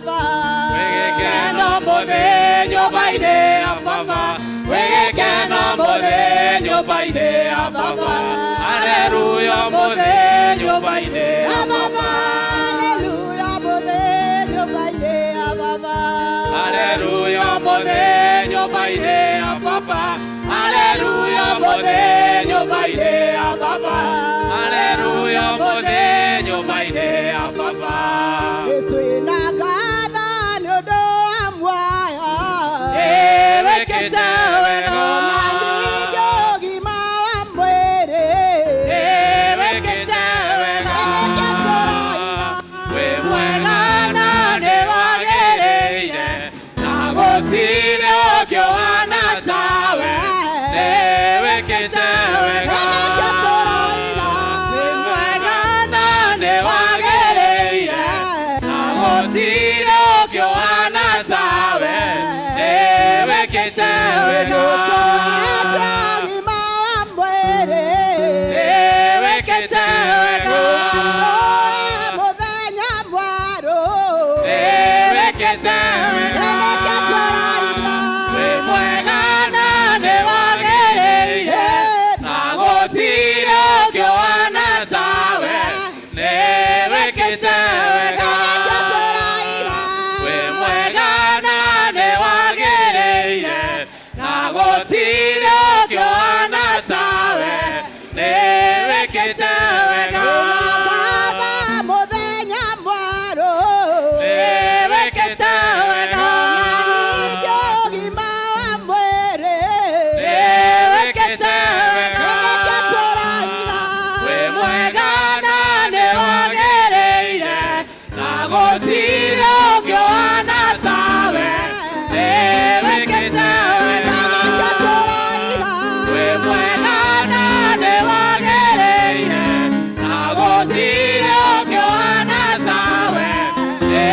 Baba. Gwĩ gĩkeno mũthĩ nyũmba-inĩ ya Baba. Gwĩ gĩkeno mũthĩ nyũmba-inĩ ya Baba. Haleluya mũthĩ nyũmba-inĩ ya Baba. Haleluya mũthĩ nyũmba-inĩ ya Baba. Haleluya mũthĩ nyũmba-inĩ ya Baba. Haleluya mũthĩ nyũmba-inĩ ya Baba. Haleluya mũthĩ nyũmba-inĩ ya Baba. Twĩna ngatho nĩ ũndũ wa muoyo. Wĩkĩte wega. Na ningĩ ũgima wa mwĩrĩ. Wĩkĩte wega. Nĩkĩo tũroiga. Wĩ mwega na nĩ wagĩrĩire, na gũtirĩ ũngĩ ũhaana tawe. Nĩ wĩkĩte wega. Nĩkĩo tũroiga. Wĩ mwega na nĩ wagĩrĩire, na gũtirĩ ũngĩ ũhaana tawe. Nĩ wĩkĩte wega. Tũhete ũgima wa mwĩrĩ. Nĩ wĩkĩte wega. Tũhe mũthenya mwerũ. Nĩ wĩkĩte wega. Nĩkĩo tũroiga. Wĩ mwega na nĩ wagĩrĩire, na gũtirĩ ũngĩ ũhaana tawe. Nĩ wĩkĩte wega. Nĩkĩo tũroiga. Wĩ mwega na nĩ wagĩrĩire, na gũtirĩ ũngĩ ũhaana tawe. Nĩ wĩkĩte wega. Baba mũthenya mwerũ. Nĩ wĩkĩte wega. Na ningĩ ũgima wa mwĩrĩ. Nĩ wĩkĩte wega. Nĩkĩo tũroiga. Wĩ mwega na nĩ wagĩrĩire, na gũtirĩ ũngĩ ũhaana tawe. Nĩ wĩkĩte wega. Nĩkĩo tũroiga. Wĩ mwega na nĩ wagĩrĩire, na gũtirĩ ũngĩ ũhaana tawe. Nĩ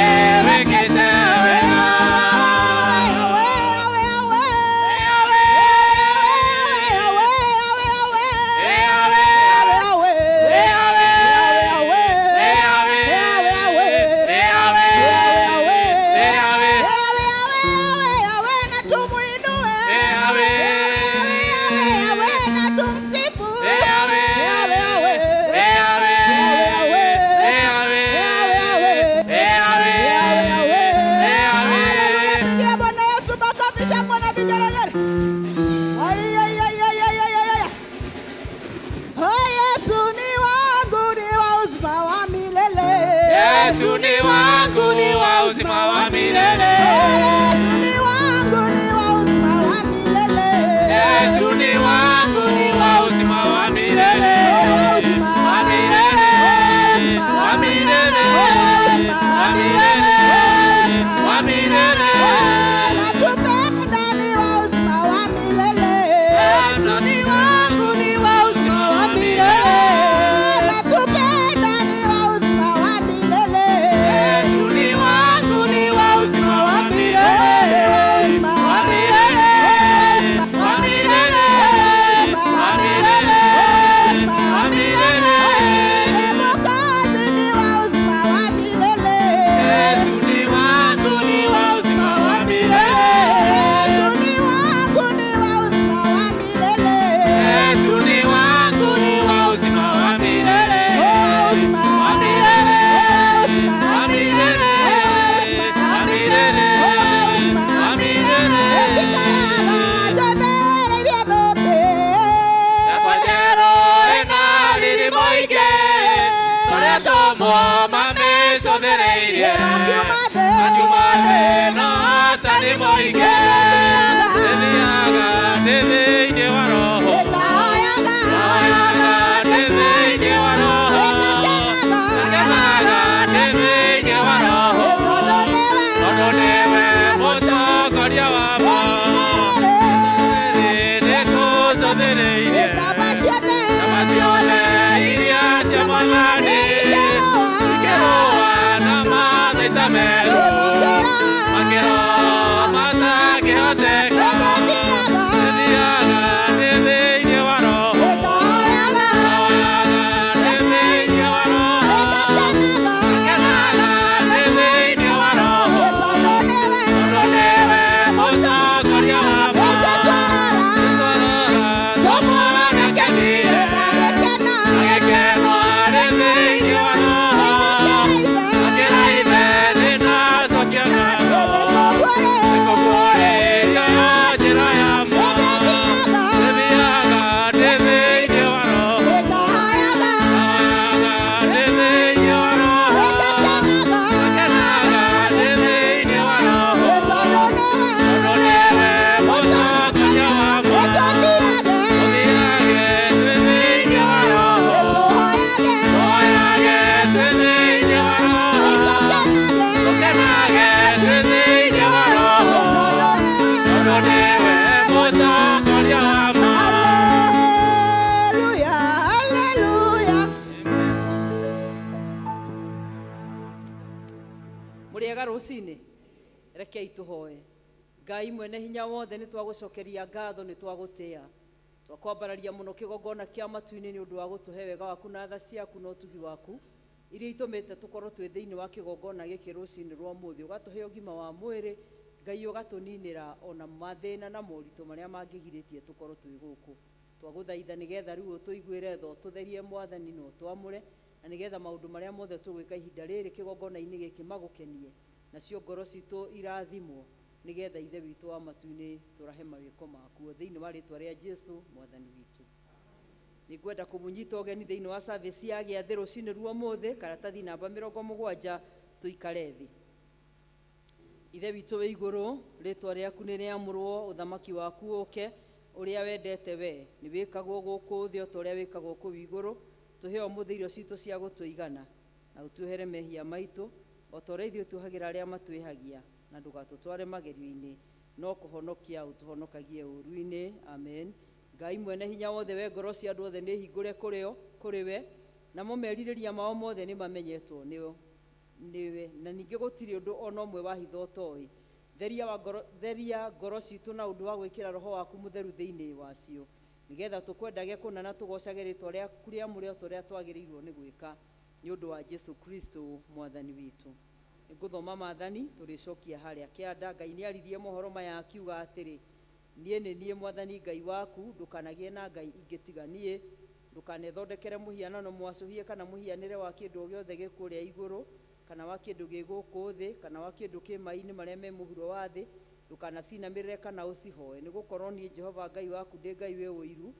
wĩkĩte wega. Awe, awe, awe. Awe, Awe, awe, awe. awe, Awe, awe. awe, Awe, awe. awe, Awe, awe, awe, awe, awe, na tumuinue. Awe. Awe, awe, na tumsifu. Awe, Awe, awe. awe, Awe, awe, awe. awe, Awe, awe. awe. Haleluya, pigia Bwana Yesu makofi, shangwe na vigelegele. Ai, ai, ai, ai, ai, ai, ai, ai. Oh, Yesu ni wangu, ni wa uzima wa milele. Yesu ni wangu, ni wa uzima wa milele. Yesu ni wangu, ni wa uzima wa milele. Yesu ni wangu, ni wa uzima wa milele. Wa milele, wa milele, wa milele, wa milele. Anatupenda, ni wa uzima wa milele. Yesu ni wangu, ni wa uzima wa milele. Anatupenda, ni wa uzima wa milele. Yesu ni wangu, ni wa uzima wa milele. Wa milele, wa milele, wa milele, wa milele. Mwokozi ni wa uzima wa milele. Yesu ni wangu, ni wa uzima wa milele. Yesu ni wangu, ni wa uzima wa milele. Yesu ni wangu, ni wa uzima wa milele. Wa milele, wa milele, wa milele, wa milele. Ĩtikaraga njothereirie thũmbĩ. Yakwa njerũ ĩna riri mũingĩ, tũrĩa tũmwo mamĩcũthĩrĩirie. Makiuma thĩ. Makiuma thĩ no ũtari mũingĩ. Ndĩthiaga ndĩ thĩinĩ wa Roho. Ĩkahoyaga. Hoyaga ndĩ thĩinĩ wa Roho. Ĩgakenaga. Ngenaga ndĩ thĩinĩ wa Roho. Tondũ nĩwe. Tondũ nĩwe mũtongoria wakwa. Nĩngũcũthĩrĩirie. Njamba ciothe. Njamba ciothe iria cia Mwathani ikĩrũa na mathita merũ, makĩrũa matangĩhoteka. Ndĩthiaga ndĩ thĩinĩ wa Roho. Ĩkahoyaga. Hoyaga ndĩ thĩinĩ wa Roho. Ĩgakenaga. Ngenaga ndĩ thĩinĩ wa Roho. Mũrĩega rũcinĩ? Rekei tũhoe. Ngai mwene hinya wothe, nĩ twagũcokeria ngatho, nĩ twagũtĩa, twakwambararia mũno kĩgongona kĩa matu-inĩ nĩ ũndũ wa gũtũhe wega waku na tha ciaku na ũtugi waku iria itũmĩte tũkorwo twĩ thĩinĩ wa kĩgongona gĩkĩ rũcinĩ rwa ũmũthĩ. Ũgatũhe ũgima wa mwĩrĩ, Ngai, ũgatũninĩra ona mathĩna na moritũ marĩa mangĩgirĩtie tũkorwo twĩ gũkũ. Twagũthaitha nĩgetha rĩu ũtũiguĩre tha, ũtũtherie Mwathani, na ũtwamũre, na nĩgetha maũndũ marĩa mothe tũgwĩka ihinda rĩrĩ kĩgongona-inĩ gĩkĩ magũkenie, nacio ngoro citũ irathimwo, nĩgetha Ithe witũ wa matu-inĩ tũrahe mawĩko makuo thĩinĩ wa rĩtwa rĩa Jesu Mwathani witũ. Nĩngwenda kũmũnyita ũgeni thĩinĩ wa service ya gĩathĩ rũcinĩ rwa ũmũthĩ. Karatathi namba 70, tũikare thĩ. Ithe witũ wĩ igũrũ, rĩtwa rĩaku nĩ rĩamũrwo, ũthamaki waku ũke, ũrĩa wendete we nĩ wĩkagwo gũkũ thĩ o ta ũrĩa wĩkagwo kũu igũrũ. Tũhe ũmũthĩ irio citũ cia gũtũigana, na ũtuohere mehia maitũ o ta ũrĩa ithuĩ tuohagĩra arĩa matwĩhagia, na ndũgatũtware magerio-inĩ, no kũhonokia ũtũhonokagie ũũru-inĩ. Amen. Ngai mwene hinya wothe, we ngoro cia andũ othe nĩ hingũre kũrĩ o kũrĩ we, namo merirĩria mao mothe nĩ mamenyetwo nĩo nĩwe, na ningĩ gũtirĩ ũndũ ona ũmwe wa hitho ũtoĩ. Theria wa ngoro, theria ngoro citũ na ũndũ wa gwĩkĩra Roho waku Mũtheru thĩinĩ wacio, nĩgetha tũkwendage kũna na tũgocage rĩtwa rĩaku rĩamũre o ta ũrĩa twagĩrĩirwo nĩ gwĩka, nĩ ũndũ wa Jesu Kristo Mwathani witũ. Nĩngũthoma maathani, tũrĩcokia harĩa kĩanda. Ngai nĩ aririe mohoro maya akiuga atĩrĩ, niĩ nĩ niĩ Mwathani Ngai waku, ndũkanagĩe na ngai ingĩ tiga niĩ, ndũkanethondekere mũhianano mwacũhie kana mũhianĩre wa kĩndũ o gĩothe gĩ kũrĩa igũrũ, kana wa kĩndũ gĩ gũkũ thĩ, kana wa kĩndũ kĩ maĩ-inĩ marĩa me mũhuro wa thĩ, ndũkanacinamĩrĩre kana ũcihoe, nĩ gũkorwo niĩ Jehova Ngai waku ndĩ Ngai wĩ ũiru,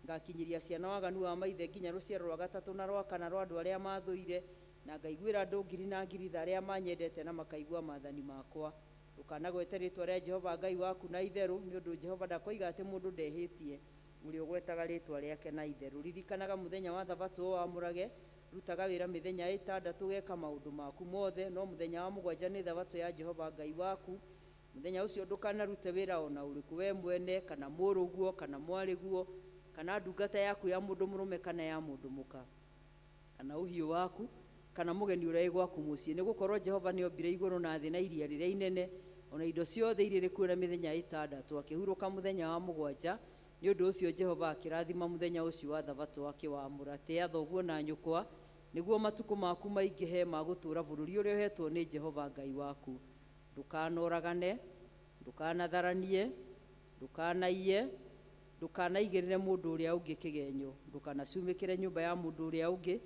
ngakinyĩria ciana waganu wa maithe nginya rũciaro rwa gatatũ na rwa kana rwa andũ arĩa mathũire, na ngaiguĩra andũ ngiri na ngiri tha arĩa manyendete na makaigua maathani makwa. Ndũkanagwete rĩtwa rĩa Jehova Ngai waku na itherũ, nĩ ũndũ Jehova ndakoiga atĩ mũndũ ndehĩtie ũrĩa ũgwetaga rĩtwa rĩake na itherũ. Ririkanaga mũthenya wa thabatũ ũwamũrage, rutaga wĩra mĩthenya ĩtandatũ ũgeka maũndũ maku mothe, no mũthenya wa mũgwanja nĩ thabatũ ya Jehova Ngai waku. Mũthenya ũcio ndũkanarute wĩra ona ũrĩkũ, we mwene kana mũrũguo kana mwarĩguo kana ndungata yaku ya mũndũ mũrũme kana ya mũndũ mũka, kana ũhiũ waku kana mũgeni ũrĩa wĩ gwaku mũciĩ, nĩ gũkorwo Jehova nĩ ombire igũrũ na thĩ na iria rĩrĩa inene ona indo ciothe iria irĩ kuo na mĩthenya ĩtandatũ, akĩhurũka mũthenya wa mũgwanja. Nĩ ũndũ ũcio Jehova akĩrathima mũthenya ũcio wa thabatũ akĩwamũra. Tĩa thoguo na nyũkwa, nĩguo matukũ maku maingĩhe ma gũtũũra bũrũri ũrĩa ũhetwo nĩ Jehova Ngai waku. Ndũkanoragane, ndũkanatharanie, ndũkanaiye, ndũkanaigĩrĩre mũndũ ũrĩa ũngĩ kĩgenyo, ndũkanacumĩkĩre nyũmba ya mũndũ ũrĩa ũngĩ,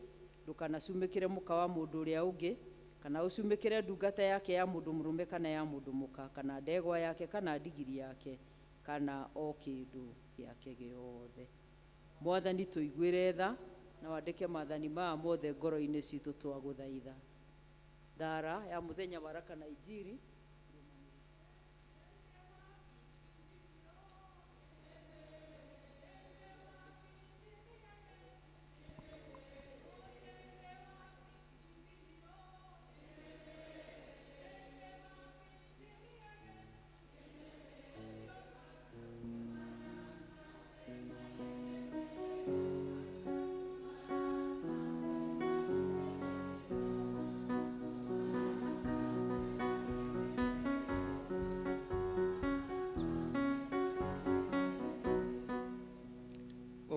ndũkanacumĩkĩre mũka wa mũndũ ũrĩa ũngĩ, kana ũcumĩkĩre ndungata yake ya mũndũ mũrũme kana ya mũndũ mũka, kana ndegwa yake kana ndigiri yake, kana o kĩndũ gĩake gĩothe. Mwathani, tũiguĩre tha na wandĩke maathani maya mothe ngoro-inĩ citũ, twagũthaitha. Thara ya mũthenya, waraka na injiri.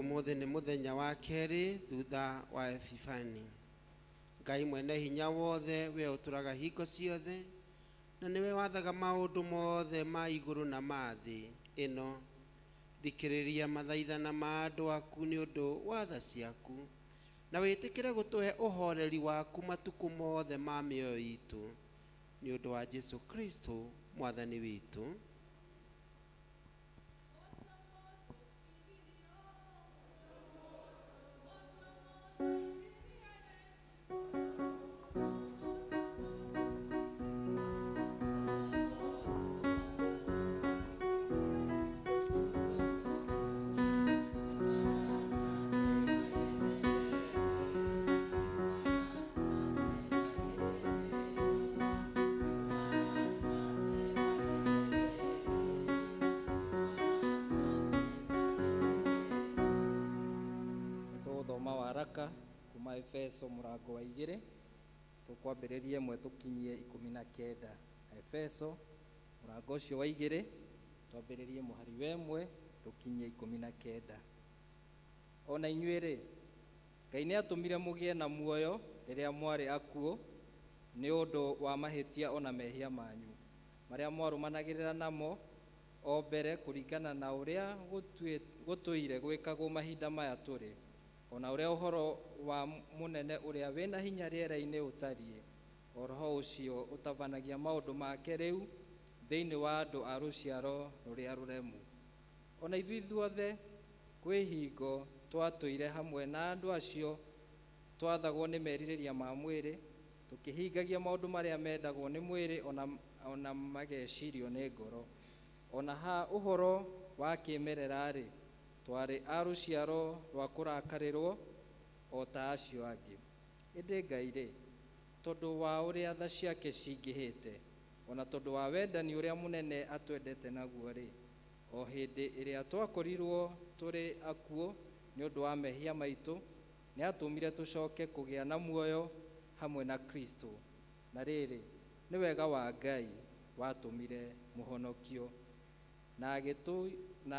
Umuthi nĩ mũthenya wa kerĩ thutha wa Epifani. Ngai mwene hinya wothe, we ũtũraga hingo ciothe na nĩwe wathaga maũndũ mothe ma igũrũ na ma thĩ ĩno, thikĩrĩria mathaithana ma andũ aku nĩ ũndũ wa tha ciaku, na wĩtĩkĩre gũtũhe ũhoreri waku matukũ mothe ma mĩoyo itũ, nĩ ũndũ wa Jesu Kristo Mwathani witũ. Tũgũthoma waraka kuma Efeso mũrango wa 2, Tũkwambĩrĩria 1 tũkinyie 19. Efeso mũrango ũcio wa 2, twambĩrĩrie mũhari wa 1 tũkinyie 19. Ona inyuĩ-rĩ, Ngai nĩatũmire mũgĩe na muoyo rĩrĩa mwarĩ akuũ nĩ ũndũ wa mahĩtia ona mehia manyu marĩa mwarũmanagĩrĩra namo o mbere, kũringana na ũrĩa gũtũire gwĩkagwo mahinda maya tũrĩ, ona ũrĩa ũhoro wa mũnene ũrĩa wĩna hinya rĩera-inĩ ũtariĩ, o roho ũcio ũtabanagia maũndũ make rĩu thĩinĩ wa andũ a rũciaro rũrĩa rũremu. Ona ithuĩ ithuothe kwĩ hingo twatũire hamwe na andũ acio, twathagwo nĩ merirĩria ma mwĩrĩ, tũkĩhingagia maũndũ marĩa mendagwo nĩ mwĩrĩ ona magecirio nĩ ngoro. Ona ha ũhoro wa kĩmerera-rĩ, twarĩ a rũciaro rwa kũrakarĩrwo o ta acio angĩ. Ĩndĩ Ngai-rĩ, tondũ wa ũrĩa tha ciake cingĩhĩte, ona tondũ wa wendani ũrĩa mũnene atwendete naguo-rĩ, o hĩndĩ ĩrĩa twakorirwo tũrĩ akuũ nĩ ũndũ wa mehia maitũ, nĩatũmire tũcoke kũgĩa na muoyo hamwe na Kristo. Na rĩrĩ, nĩ wega wa Ngai watũmire mũhonokio, na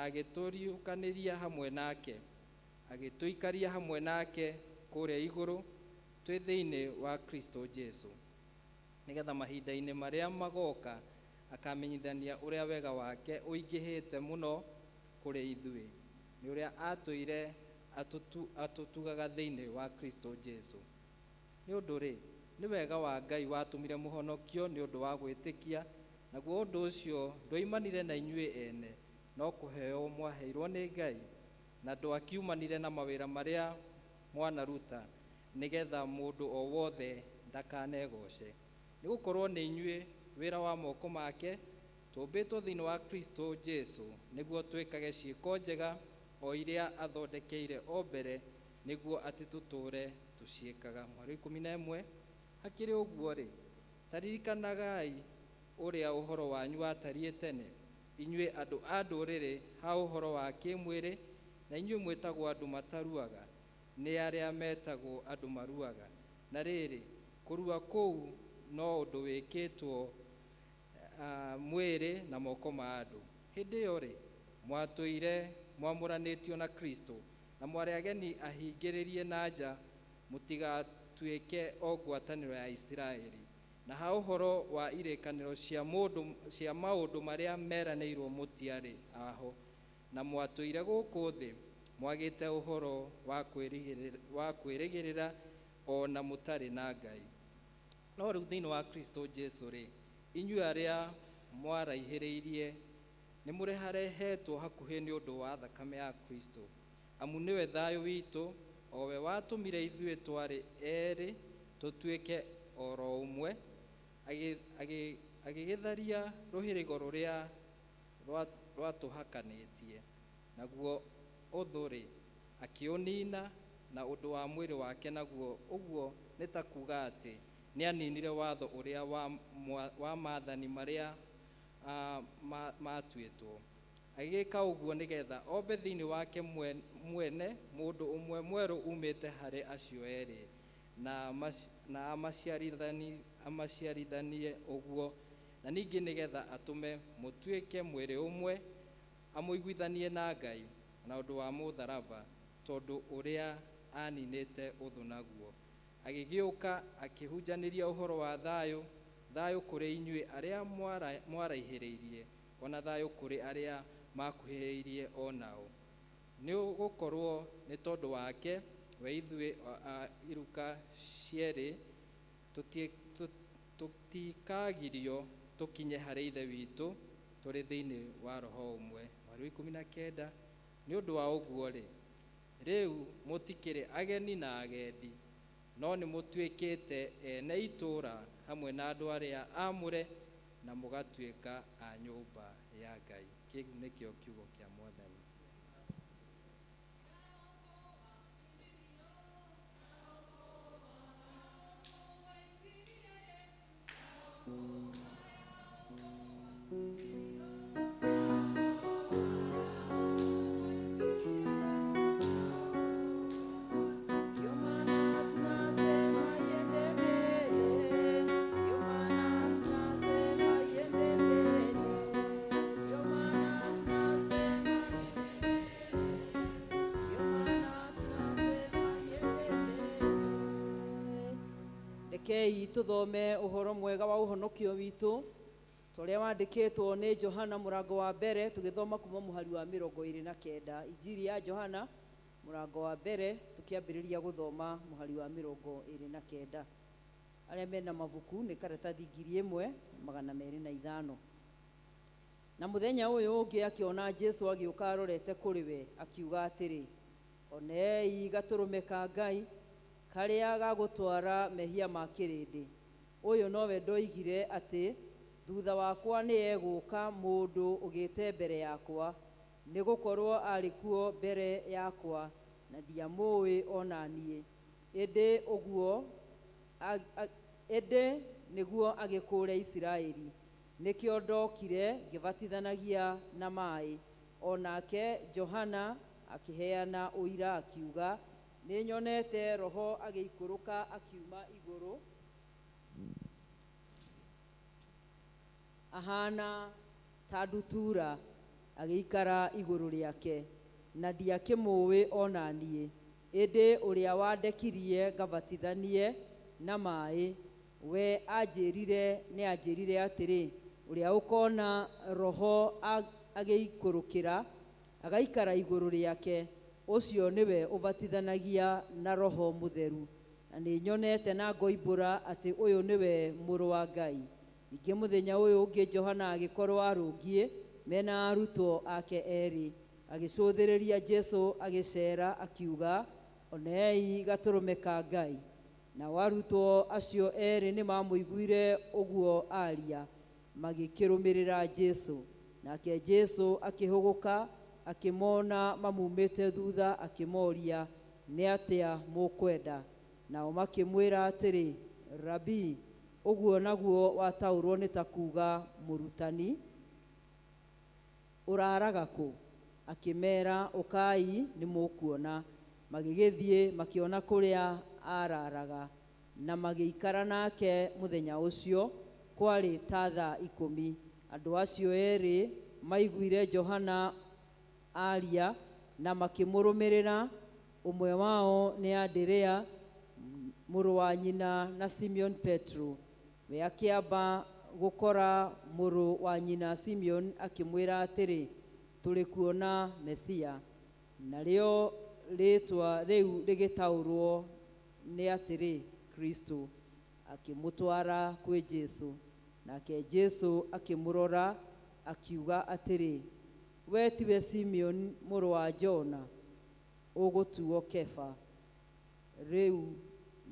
agĩtũriũkanĩria hamwe nake, agĩtũikaria hamwe nake kũrĩa igũrũ twĩ thĩinĩ wa Kristo Jesu, nĩgetha mahinda-inĩ marĩa magoka akamenyithania ũrĩa wega wake ũingĩhĩte mũno kũrĩ ithuĩ, nĩ ũrĩa atũire atũtugaga thĩinĩ wa Kristo Jesu. Nĩ ũndũ-rĩ, nĩ wega wa Ngai watũmire mũhonokio nĩ ũndũ wa gwĩtĩkia, naguo ũndũ ũcio ndwoimanire na inyuĩ ene, no kũheo mwaheirwo nĩ Ngai, na ndwakiumanire na mawĩra marĩa mwanaruta, nĩgetha mũndũ o wothe ndakanegoce. Nĩ gũkorwo nĩ inyuĩ wĩra wa moko make, tũmbĩtwo thĩinĩ wa Kristo Jesu, nĩguo twĩkage ciĩko njega o iria athondekeire o mbere, nĩguo atĩ tũtũũre tũciĩkaga. Mweri 11. Hakĩrĩ ũguo-rĩ, ta ririkanagai ũrĩa ũhoro wanyu watariĩ tene, inyuĩ andũ a ndũrĩrĩ ha ũhoro wa kĩmwĩrĩ, na inyuĩ mwĩtagwo andũ mataruaga nĩ arĩa metagwo andũ maruaga. Na rĩrĩ, kũrua kũu no ũndũ wĩkĩtwo mwĩrĩ na moko ma andũ. Hĩndĩ ĩyo-rĩ, mwatũire mwamũranĩtio na Kristo, na mwarĩ ageni ahingĩrĩrie na nja, mũtigatuĩke o ngwatanĩro ya Isiraeli. Na ha ũhoro wa irĩkanĩro cia maũndũ marĩa meranĩirwo mũtiarĩ aho, na mwatũire gũkũ thĩ mwagĩte ũhoro wa kwĩrĩgĩrĩra o na mũtarĩ na Ngai. No rĩu thĩinĩ wa Kristo Jesu-rĩ, inyuĩ arĩa mwaraihĩrĩirie nĩ mũreharehetwo hakuhĩ nĩ ũndũ wa thakame ya Kristo. Amu nĩwe thayũ witũ, o we watũmire ithuĩ twarĩ erĩ tũtuĩke oro ũmwe, agĩgĩtharia rũhĩrĩgo rũrĩa rwatũhakanĩtie, naguo ũthũ-rĩ, akĩũnina na ũndũ wa mwĩrĩ wake, naguo ũguo nĩ ta kuuga atĩ nĩaninire watho ũrĩa wa maathani marĩa matuĩtwo. Agĩgĩka ũguo nĩgetha ombe thĩinĩ wake mwene mũndũ ũmwe mwerũ umĩte harĩ acio erĩ, na amaciarithanie ũguo, na ningĩ nĩgetha atũme mũtuĩke mwĩrĩ ũmwe, amũiguithanie na Ngai na ũndũ wa mũtharaba, tondũ ũrĩa aninĩte ũthũ naguo. Agĩgĩũka akĩhunjanĩria ũhoro wa thayũ, thayũ kũrĩ inyuĩ arĩa mwaraihĩrĩirie, ona thayũ kũrĩ arĩa makuhĩrĩirie o nao. Nĩ gũkorwo nĩ tondũ wake we ithuĩ iruka cierĩ tũtikagirio tũkinye harĩ Ithe witũ tũrĩ thĩinĩ wa roho ũmwe. Mweri wa 19. Nĩ ũndũ wa ũguo-rĩ, rĩu mũtikĩrĩ ageni na agendi, no nĩ mũtuĩkĩte ene itũũra hamwe na andũ arĩa aamũre, na mũgatuĩka a nyũmba ya Ngai. Kĩu nĩkĩo kiugo kĩa Mwathani. Ndio maana tunasema iende mbele. Rekei tuthome uhoro mwega wa uhonokio witu toria wandikitwo ni Johana murango wa mbere, tugithoma kuma muhari wa 29. Injiri ya Johana murango wa mbere, tukiambiriria guthoma muhari wa 29. Aria mena mabuku ni karatathi 1205. Na muthenya uyu ungi akiona Jesu agiuka arorete kuri we, akiuga atiri, onei gaturume ka Ngai karia gagutwara mehia ma kirindi. Uyu nowe ndoigire ati thutha wakwa ni eguka mundu ugite mbere yakwa, ni gukorwo ari kuo mbere yakwa na ndiamũĩ ona niĩ. Ĩndĩ ũguo ĩndĩ nĩguo agĩkũũre Isiraeli. Nĩkĩo ndokire ngĩbatithanagia na maĩ. Onake Johana akĩheana ũira akiuga, nĩnyonete Roho agĩikũrũka akiuma igũrũ ahana ta ndutura agĩikara igũrũ rĩake, na ndiakĩmũĩ ona niĩ. Ĩndĩ ũrĩa wandekirie ngabatithanie na maĩ, we anjĩrire nĩ anjĩrire atĩrĩ, ũrĩa ũkona Roho agĩikũrũkĩra agaikara igũrũ rĩake, ũcio nĩwe ũbatithanagia na Roho Mũtheru. Na nĩnyonete na ngoimbũra atĩ ũyũ nĩwe Mũrũ wa Ngai. Ningĩ mũthenya ũyũ ũngĩ Johana agĩkorwo arũngiĩ mena arutwo ake erĩ, agĩcũthĩrĩria Jesu agĩceera akiuga, onei gatũrũme ka Ngai. Nao arutwo acio erĩ nĩmamũiguire ũguo aria, magĩkĩrũmĩrĩra Jesu. Nake Jesu akĩhũgũka akĩmona mamumĩte thutha, akĩmoria, nĩ atĩa mũkwenda? Nao makĩmwĩra atĩrĩ, Rabii, ũguo naguo wataũrwo nĩ ta kuuga mũrutani, ũraraga kũ? Akĩmeera, ũkai nĩ mũkuona. Magĩgĩthiĩ makĩona kũrĩa araraga, na magĩikara nake mũthenya ũcio, kwarĩ ta thaa 10. Andũ acio erĩ maiguire Johana aria na makĩmũrũmĩrĩra. Ũmwe wao nĩ Anderea mũrũ wa nyina na Simeon Petro. We akĩamba gũkora mũrũ wa nyina Simeon akĩmwĩra atĩrĩ, tũrĩ kuona Mesia. Narĩo rĩĩtwa rĩu rĩgĩtaũrwo nĩ atĩrĩ, Kristo. Akĩmũtwara kwĩ Jesu. Nake Jesu akĩmũrora akiuga atĩrĩ, we tiwe Simeon mũrũ wa Jona, ũgũtuo Kefa. Rĩu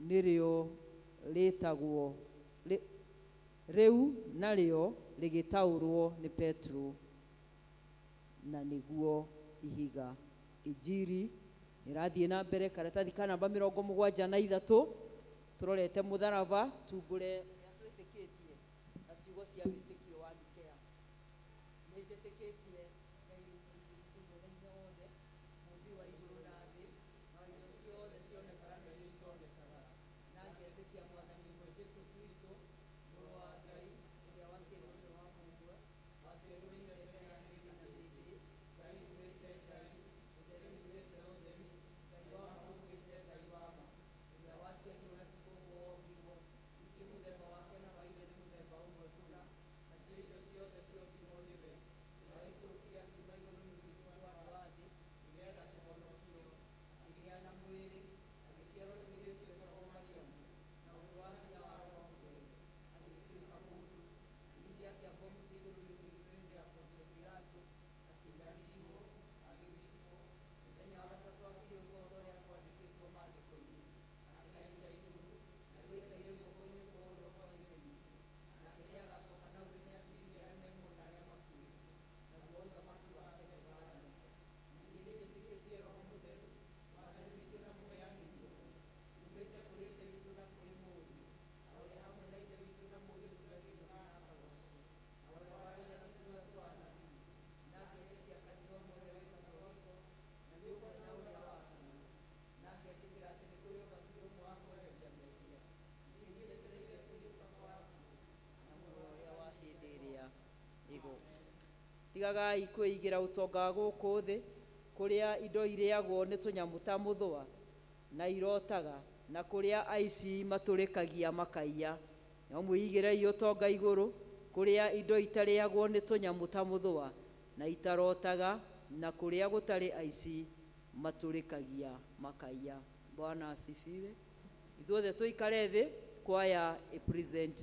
nĩrĩo rĩtagwo rĩu narĩo rĩgĩtaũrwo nĩ Petro, na nĩguo ihiga. Injiri ĩrathiĩ na mbere, karatathi ka namba 73, tũrorete mũtharaba, tumbũre ũrĩa twĩtĩkĩtie na ciugo cia wĩtĩkio wa Nikea. Nĩnjĩtĩkĩtie Ngai witũ mwene hinya wothe, mũũmbi wa igũrũ na thĩ, na indo ciothe cionekaga na iria itonekaga, na ngetĩkia Mwathani ũmwe Jesũ Kristo, Mũrũ wa Ngai, ũrĩa waciarirwo nĩ wa mũmwe, waciarirwo ithe mbere ya hĩndĩ na hĩndĩ, Ngai umĩte Ngai, ũtheri umĩte ũtheri, Ngai wa ma umĩte Ngai wa ma, ũrĩa waciarirwo na ti kũũmbwo wombirwo, ningĩ mũthemba wake na wa ithe nĩ mũthemba ũmwe kũna, nacio indo ciothe ciombirwo nĩwe, ũrĩa waikũrũkire akiuma igũrũ nĩ ũndũ witũ andũ a thĩ, nĩgeetha tũhonokio, akĩgĩa na mwĩrĩ, agĩciarwo nĩ mũirĩtu wetagwo Mariamu, na ũndũ wa hinya wa Roho Mũtheru, agĩtuĩka mũndũ, ningĩ akĩambwo mũtĩ igũrũ nĩ ũndũ witũ hĩndĩ ya Pontio Pilato, akĩnyariirwo, agĩthikwo, mũthenya wa gatatũ akĩriũka o ta ũrĩa kwandĩkĩtwo maandĩko-inĩ, akĩhaica igũrũ, na rĩu aikarĩte guoko-inĩ kwa ũrĩo kwa Ithe witũ, nake nĩagacoka na ũnene aciirithie arĩa me muoyo na arĩa makuĩte, naguo ũthamaki wake ndũgaatharĩka. Ningĩ nĩnjĩtĩkĩtie Roho Mũtheru, Mwathani witũ na mũheani muoyo, uumĩte kũrĩ Ithe witũ na kũrĩ Mũriũ, na ũrĩa hamwe na Ithe witũ na Mũriũ tũgagĩrio na akagoocwo, na ũrĩa waragia na tũnua twa anabii, na ngetĩkia kanitha ũmwe ũrĩa wĩ Gatoriko, na nĩ ũmwe na ũrĩa wa atũmwo, na ngetĩkĩra atĩ nĩ kũrĩ ũbatithio ũmwe wa kweheria mehia. Ningĩ nĩnjetereire kũriũka kwa akuũ, na muoyo ũrĩa wa hĩndĩ ĩrĩa ĩgũka. Tigagai kwĩigĩra ũtonga wa gũkũ thĩ, kũrĩa indo irĩagwo nĩ tũnyamũ ta mũthũa na irotaga, Na kũrĩa aici matũrĩkagia makaiya. No mwĩigĩrei ũtonga igũrũ, kũrĩa indo itarĩagwo nĩ tũnyamũ ta mũthũa na itarotaga, na kũrĩa gũtarĩ aici matũrĩkagia makaiya. Bwana asifiwe. Ithuothe tũikare thĩ, kwaya ĩ present.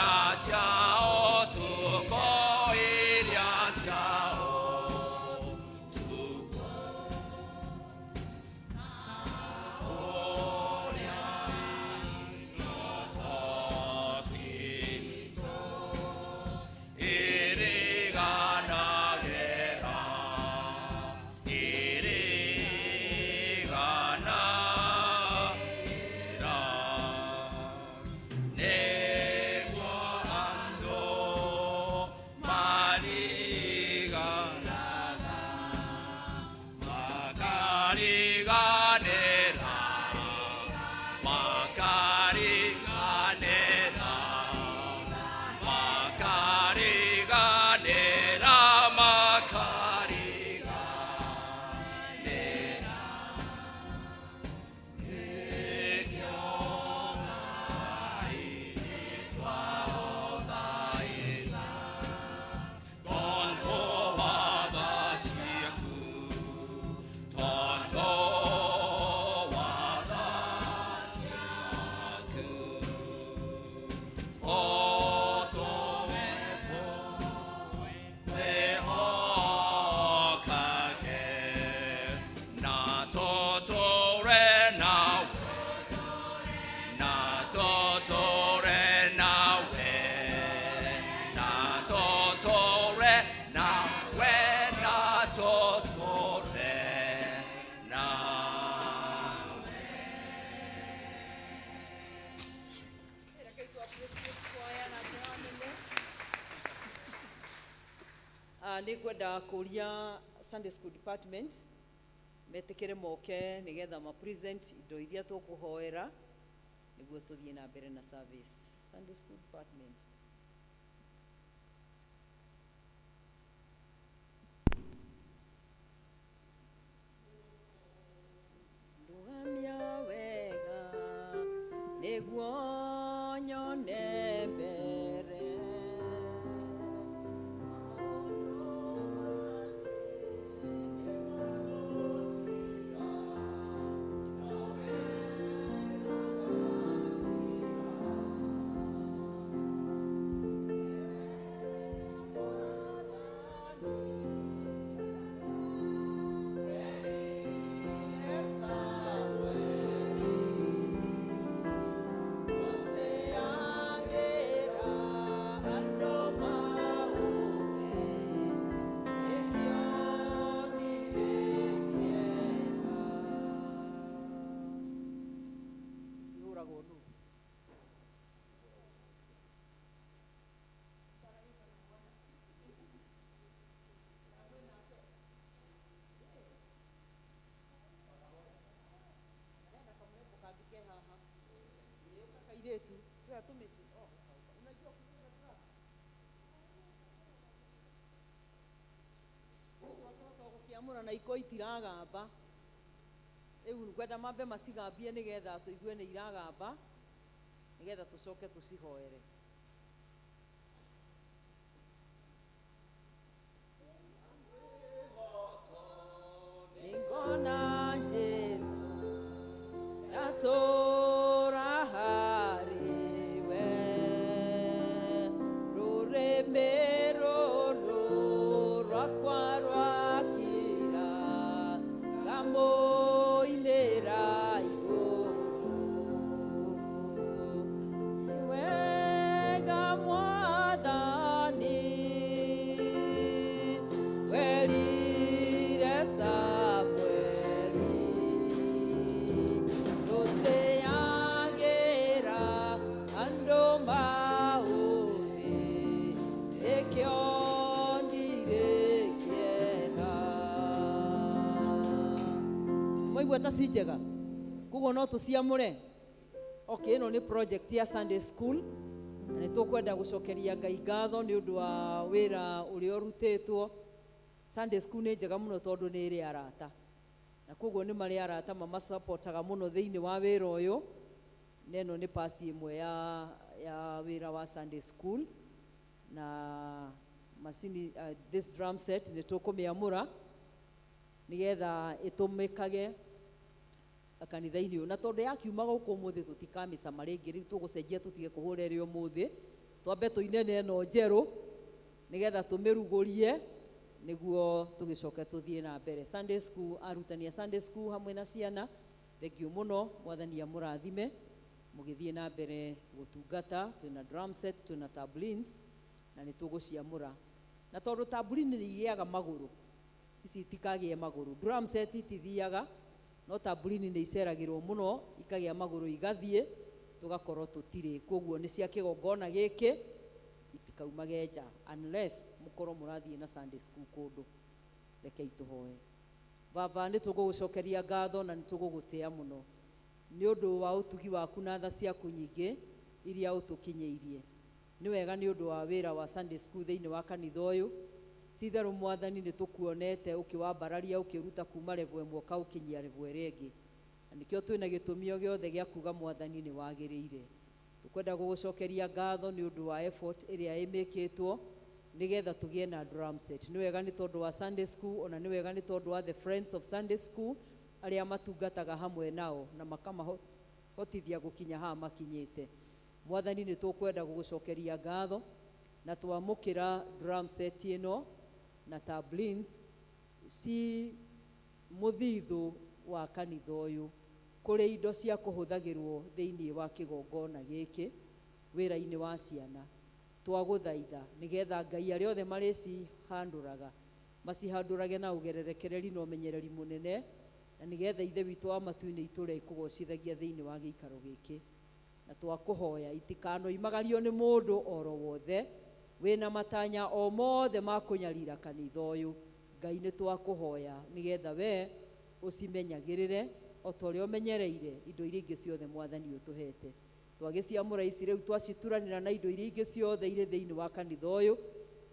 iria cia ũtukũ, iria cia ũtukũ. Ũrĩa ndoto citũ iriganagĩra, iriganagĩra. Nĩguo andũ mariganaga, makariganĩra, makariganĩra, makariganĩra, makariganĩra. Nĩkĩo Ngai twagũthaitha, tondũ wa tha ciaku, tondũ wa tha ciaku. Ũtũme twĩhokage, na tũtũũre nawe, na tũtũũre nawe, na tũtũũre nawe, na tũtũũre nawe. Rekei tu appreciate choir na njĩra nene. Ah, nĩ ngwenda kũria Sunday School Department metĩkĩre moke nĩgetha ma present indo iria tũkũhoera nĩguo tũthiĩ na mbere na service. Sunday School Department. Ndũgamia wega nĩguo nyone mbere. Ihũragwo nũ? Arenda kamũrembo kangĩ ke haha. Ĩĩ, ũka kairĩtu. Tũrĩa tũmĩtĩ. Oh, unajua kucheza drums? Twakĩhota gũkĩamũra na iko itiragamba. Rĩu ngwenda mambe macigambie nĩgetha tũigue nĩ iragamba, nĩgetha tũcoke tũcihoere. Nĩngona Jesũ ndatũũra harĩ we, rũrĩmĩ rũrũ rwakwa rwakira, ngamũinĩra igũrũ. Nĩ wega Mwathani, werire Samueli, ndũtĩagĩra andũ maũthĩ, nĩkĩo ndirĩ kĩeha. Mwaigua ta ci njega, koguo no tũciamũre. Okay, ĩno nĩ project ya Sunday School na nĩ tũkwenda gũcokeria Ngai ngatho nĩ ũndũ wa wĩra ũrĩa ũrutĩtwo. Sunday School nĩ njega mũno tondũ nĩ ĩrĩ arata, na koguo nĩ marĩ arata mamasapotaga mũno thĩinĩ wa wĩra ũyũ, na ĩno nĩ part ĩmwe ya wĩra wa Sunday School. Na macini, this drum set nĩ tũkũmĩamũra nĩgetha ĩtũmĩkage kanitha-inĩ ũyũ, na tondũ yakiuma gũkũ ũmũthĩ tũtikamĩcama rĩngĩ, rĩu tũgũcenjia tũtige kũhũra ĩrĩ ũmũthĩ. Twambe tũine na ĩno njerũ nĩgetha tũmĩrugũrie nĩguo tũgĩcoke tũthiĩ na mbere. Sunday school, arutani a Sunday school hamwe na ciana, thank you mũno, Mwathani amũrathime mũgĩthiĩ na mbere gũtungata. Twĩna drum set, twĩna tambourines na nĩ tũgũciamũra, na tondũ tambourine nĩ igĩaga magũrũ, ici itikagĩe magũrũ. Drum set itithiaga, no tambourine nĩ iceragĩrwo mũno ikagĩa magũrũ igathiĩ, tũgakorwo tũtirĩ. Koguo nĩ cia kĩgongona gĩkĩ, itikaumage nja unless mũkorwo mũrathiĩ na Sunday school kũndũ. Rekei tũhoe. Baba, nĩ tũgũgũcokeria ngatho na nĩ tũgũgũtĩa mũno nĩ ũndũ wa ũtugi waku na tha ciaku nyingĩ iria ũtũkinyĩirie. Nĩ wega nĩ ũndũ wa wĩra wa Sunday school thĩinĩ wa kanitha ũyũ. Ti itherũ Mwathani, nĩ tũkuonete ũkĩwambararia, ũkĩruta kuma level ĩmwe ũkaũkinyia level ĩrĩa ĩngĩ, na nĩkĩo twĩna gĩtũmi o gĩothe gĩa kuga Mwathani nĩ wagĩrĩire. Tũkwenda gũgũcokeria ngatho nĩ ũndũ wa effort ĩrĩa ĩmĩkĩtwo nĩgetha tũgĩe na drum set. Nĩ wega nĩ tondũ wa Sunday school, ona nĩ wega nĩ tondũ wa the Friends of Sunday School arĩa matungataga hamwe nao na makamahotithia gũkinya haha makinyĩte. Mwathani, nĩ tũkwenda gũgũcokeria ngatho na twamũkĩra drum set ĩno na tambourines ci mũthithũ wa kanitha ũyũ, kũrĩ indo cia kũhũthagĩrwo thĩinĩ wa kĩgongona gĩkĩ wĩra-inĩ wa ciana. Twagũthaitha nĩgetha Ngai arĩa othe marĩcihandũraga macihandũrage na ũgererekereri na ũmenyereri mũnene, na nĩgetha Ithe witũ wa matu-inĩ itũre ikũgocithagia thĩinĩ wa gĩikaro gĩkĩ. Na twakũhoya itikanoimagario nĩ mũndũ oro wothe wĩna matanya o mothe ma kũnyarira kanitha ũyũ. Ngai, nĩ twakũhoya nĩgetha we ũcimenyagĩrĩre o ta ũrĩa ũmenyereire indo iria ingĩ ciothe Mwathani ũtũhete. Twagĩciamũra ici rĩu, twacituranĩra na indo iria ingĩ ciothe irĩ thĩinĩ wa kanitha ũyũ,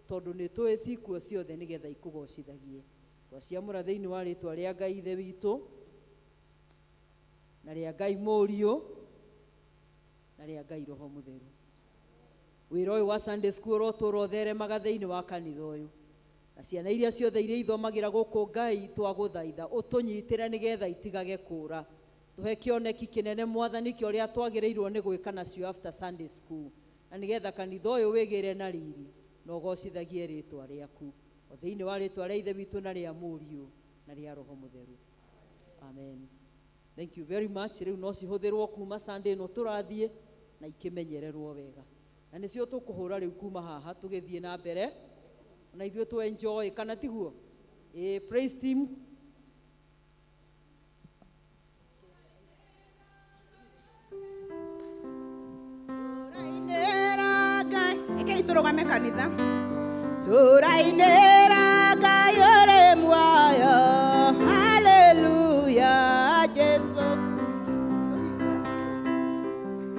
tondũ nĩ tũĩ cikuo ciothe nĩgetha ikũgocithagie. Twaciamũra thĩinĩ wa rĩtwa rĩa Ngai Ithe witũ na rĩa Ngai Mũriũ na rĩa Ngai Roho Mũtheru. Wĩra ũyũ wa Sunday school ũrotũra ũtheremaga thĩinĩ wa kanitha ũyũ na ciana iria ciothe iria ithomagĩra gũkũ. Ngai, twagũthaitha ũtũnyitĩre nĩgetha itigage kũra. Tũhe kĩoneki kĩnene, Mwathani, kĩa ũrĩa twagĩrĩirwo nĩ gwĩka nacio after Sunday school, na nĩgetha kanitha ũyũ wĩgĩre na riri na ũgocithagie rĩtwa rĩaku, o thĩinĩ wa rĩtwa rĩa Ithe witũ na rĩa Mũriũ na rĩa Roho Mũtheru, amen. Thank you very much. Rĩu no cihũthĩrwo kuma Sunday ĩno tũrathiĩ na ikĩmenyererwo wega, na nĩcio tũkũhũra rĩu kuma haha tũgĩthiĩ na mbere na ithuĩ tũ enjoy, kana tiguo? Ĩ, praise team. Tũrainĩra Ngai. Rekei tũrũgame kanitha. Tũrainĩra Ngai ũrĩ muoyo, haleluya, Jesu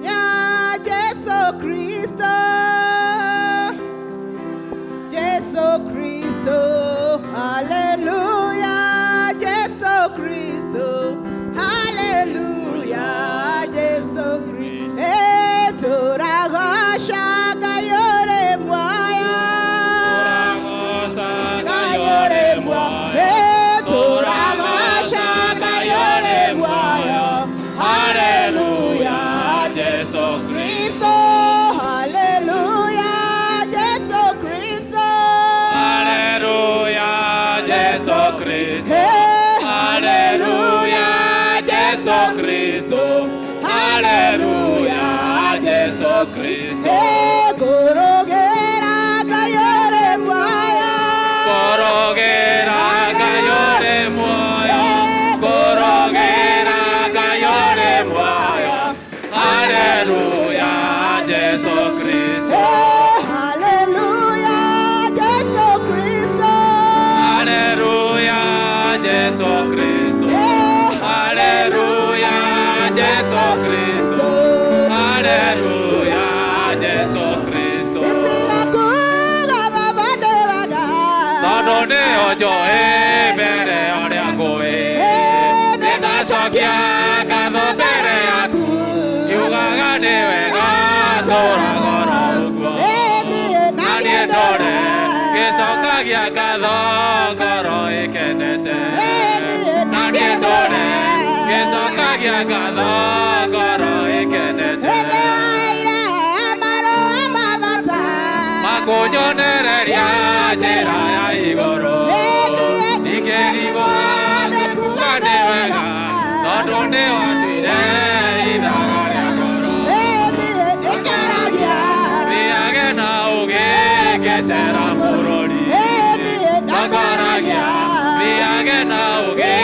ya Jesu Kristo, Jesu Kristo, haleluya, Jesu Kristo, haleluya, Jesu Kristo. Eh, tũragoca Ngai ũrĩ muoyo, Ngai ũrĩ muoyo. Eh, tũragoca Ngai ũrĩ muoyo, haleluya, Jesu. Kristo, haleluya, Jesu Kristo. Haleluya, Jesu Kristo. Hey, Haleluya, Jesu Kristo. Haleluya, Jesu Kristo. Hey, kũrũgĩra Ngai ũrĩ muoyo. Kũrũgĩra Ngai ũrĩ muoyo. Kũrũgĩra Ngai ũrĩ muoyo. Haleluya, Jesu Kristo. Hey, haleluya, Jesu Kristo. Haleluya, Jesu Kristo. Hey, Haleluya, Jesu Kristo. Haleluya, Jesu Kristo. Ĩtigakuga Baba ndĩwaga. Tondũ nĩo njũĩ mbere ũrĩa ngũĩ. Nĩndacokia ngatho mbere yaku. Kiugaga nĩ wega tũraga oro ũguo. Na niĩ ndũre ngĩcokagia ngatho ngoro ĩkenete. Na niĩ ndũre ngĩcokagia ngatho ngoro ĩkenete. Kũnyonereria njĩra ya igũrũ. Ndingĩrigwo nĩ kuga nĩ wega, tondũ nĩ watuire ithaga rĩa ngoro. Thiage na ũũgĩ ngĩcera bũrũri. Ndongoragia, thiage na ũũgĩ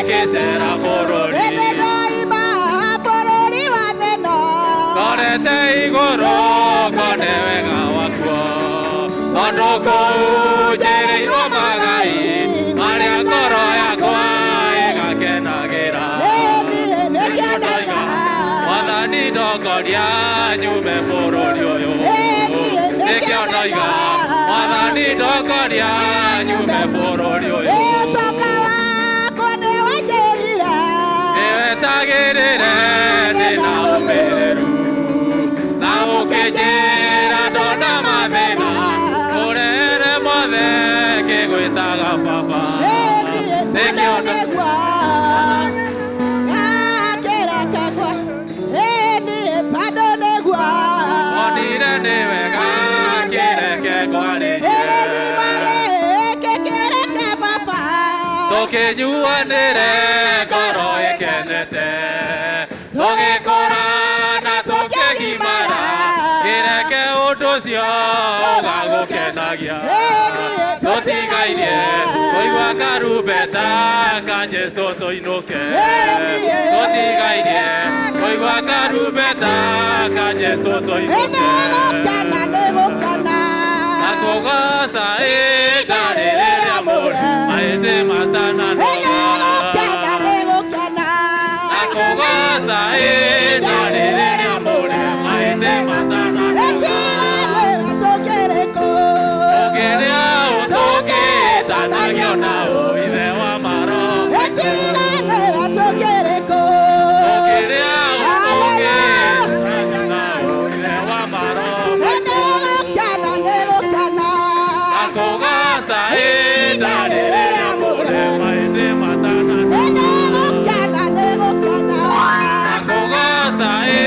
ngĩcera bũrũri. Ndorete igũrũ ngone wega wakuo, tondũ kũu njĩrĩirwo magai marĩa ngoro yakwa ĩgakenagĩra. Mwathani ndongoria nyume bũrũri ũyũ. Nĩkĩo ndoiga, Mwathani ndongoria nyume bũrũri ũyũ. Nĩwetagĩrĩre ndĩna ũmĩrĩru, na ũkĩnjĩra ndona mathĩna, ũrehere mothe ngĩgwĩtaga baba. Nĩkĩo Onire nĩ wega kĩreke ngwarĩrie. Tũkĩnyuanĩre ngoro ĩkenete, tũgĩkũra na tũkĩgimara, kĩreke ũndũ ũcio ũgagũkenagia. Tũtigairie kũigua karumbeta ka Jesũ tũinũke. Tũtigairie kũigua karumbeta ka Jesũ tũinũke. Na kũgoca ĩ ndarĩ rĩrĩa mũndũ mahĩndĩ matananoga. Na kũgoca ĩ ndarĩ rĩrĩa mũndũ mahĩndĩ matananoga. Tũkĩrĩa ũtũkĩtanagio na ũithe wa maro. Tũkĩrĩa ũtũkĩtanagio na ũithe wa maro. Na kũgoca ĩ ndarĩ rĩrĩa mũndũ mahĩndĩ matananoga. Na kũgoca ĩ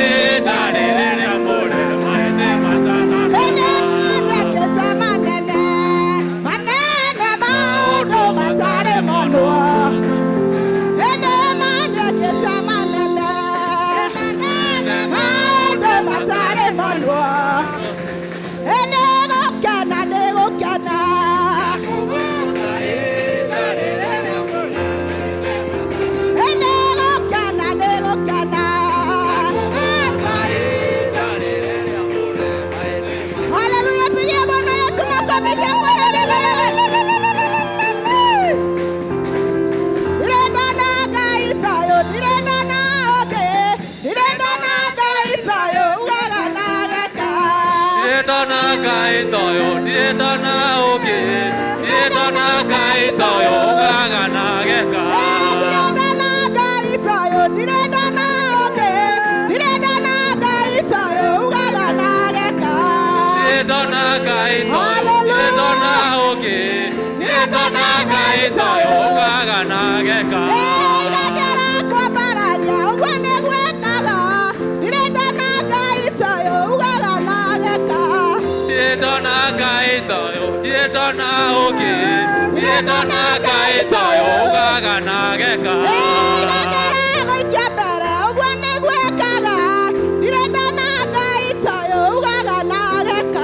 ndarĩ rĩrĩa mũndũ mahĩndĩ matananoga. Haleluya, pigia Bwana Yesu makofi, shangwe na vigelegele. Ndirenda Ngai tayo, ndirenda na oke, ndirenda na Ngai tayo, ugaga na geka. Ndirenda Ngai toyo, ndirenda na ũngĩ, ndirenda na Ngai toyo, ugaga na geka. Ndirenda na Ngai tayo, ndirenda na oke, ndirenda na Ngai tayo, ugaga na geka. Ndirenda na Ngai toyo, ndirenda na ũngĩ, ndirenda na Ngai toyo, ugaga na geka. Ndirenda na Ngai toyo, ndirenda na ũngĩ, ndirenda na Ngai toyo,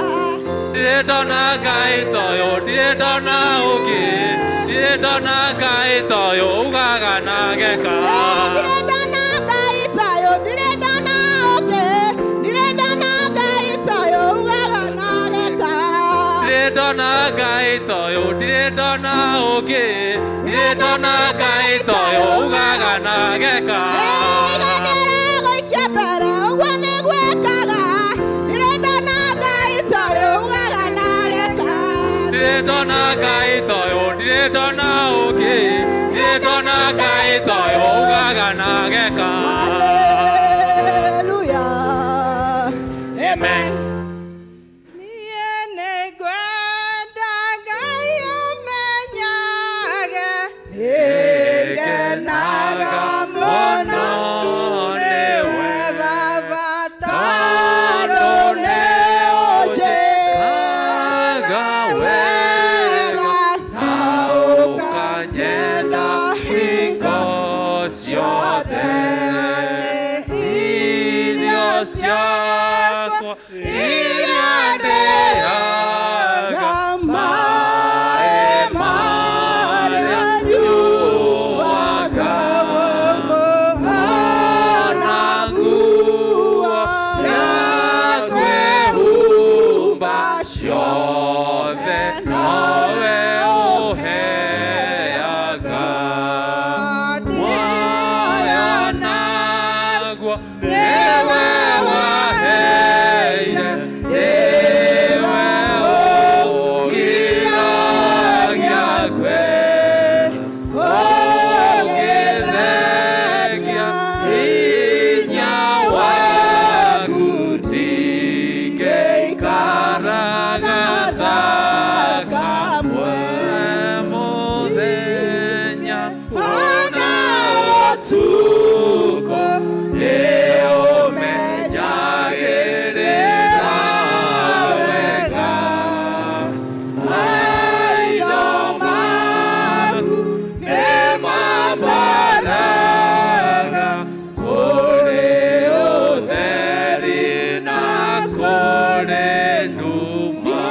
ugaga na geka. Ndirenda na Ngai toyo, ndirenda na ũngĩ, ndirenda na Ngai toyo, ugaga na geka. Ndirenda na Ngai toyo, ndirenda na ũngĩ, ndirenda na Ngai toyo, ugaga na geka. Ndirenda na Ngai toyo, ndirenda na ũngĩ, ndirenda na Ngai toyo, ugaga na geka. Hallelujah. Amen. Niĩ nĩngwenda Ngai amenyage, nĩngenaga mũno nĩwe Baba tondũ nĩũnjĩkaga. Kũrĩ nduma.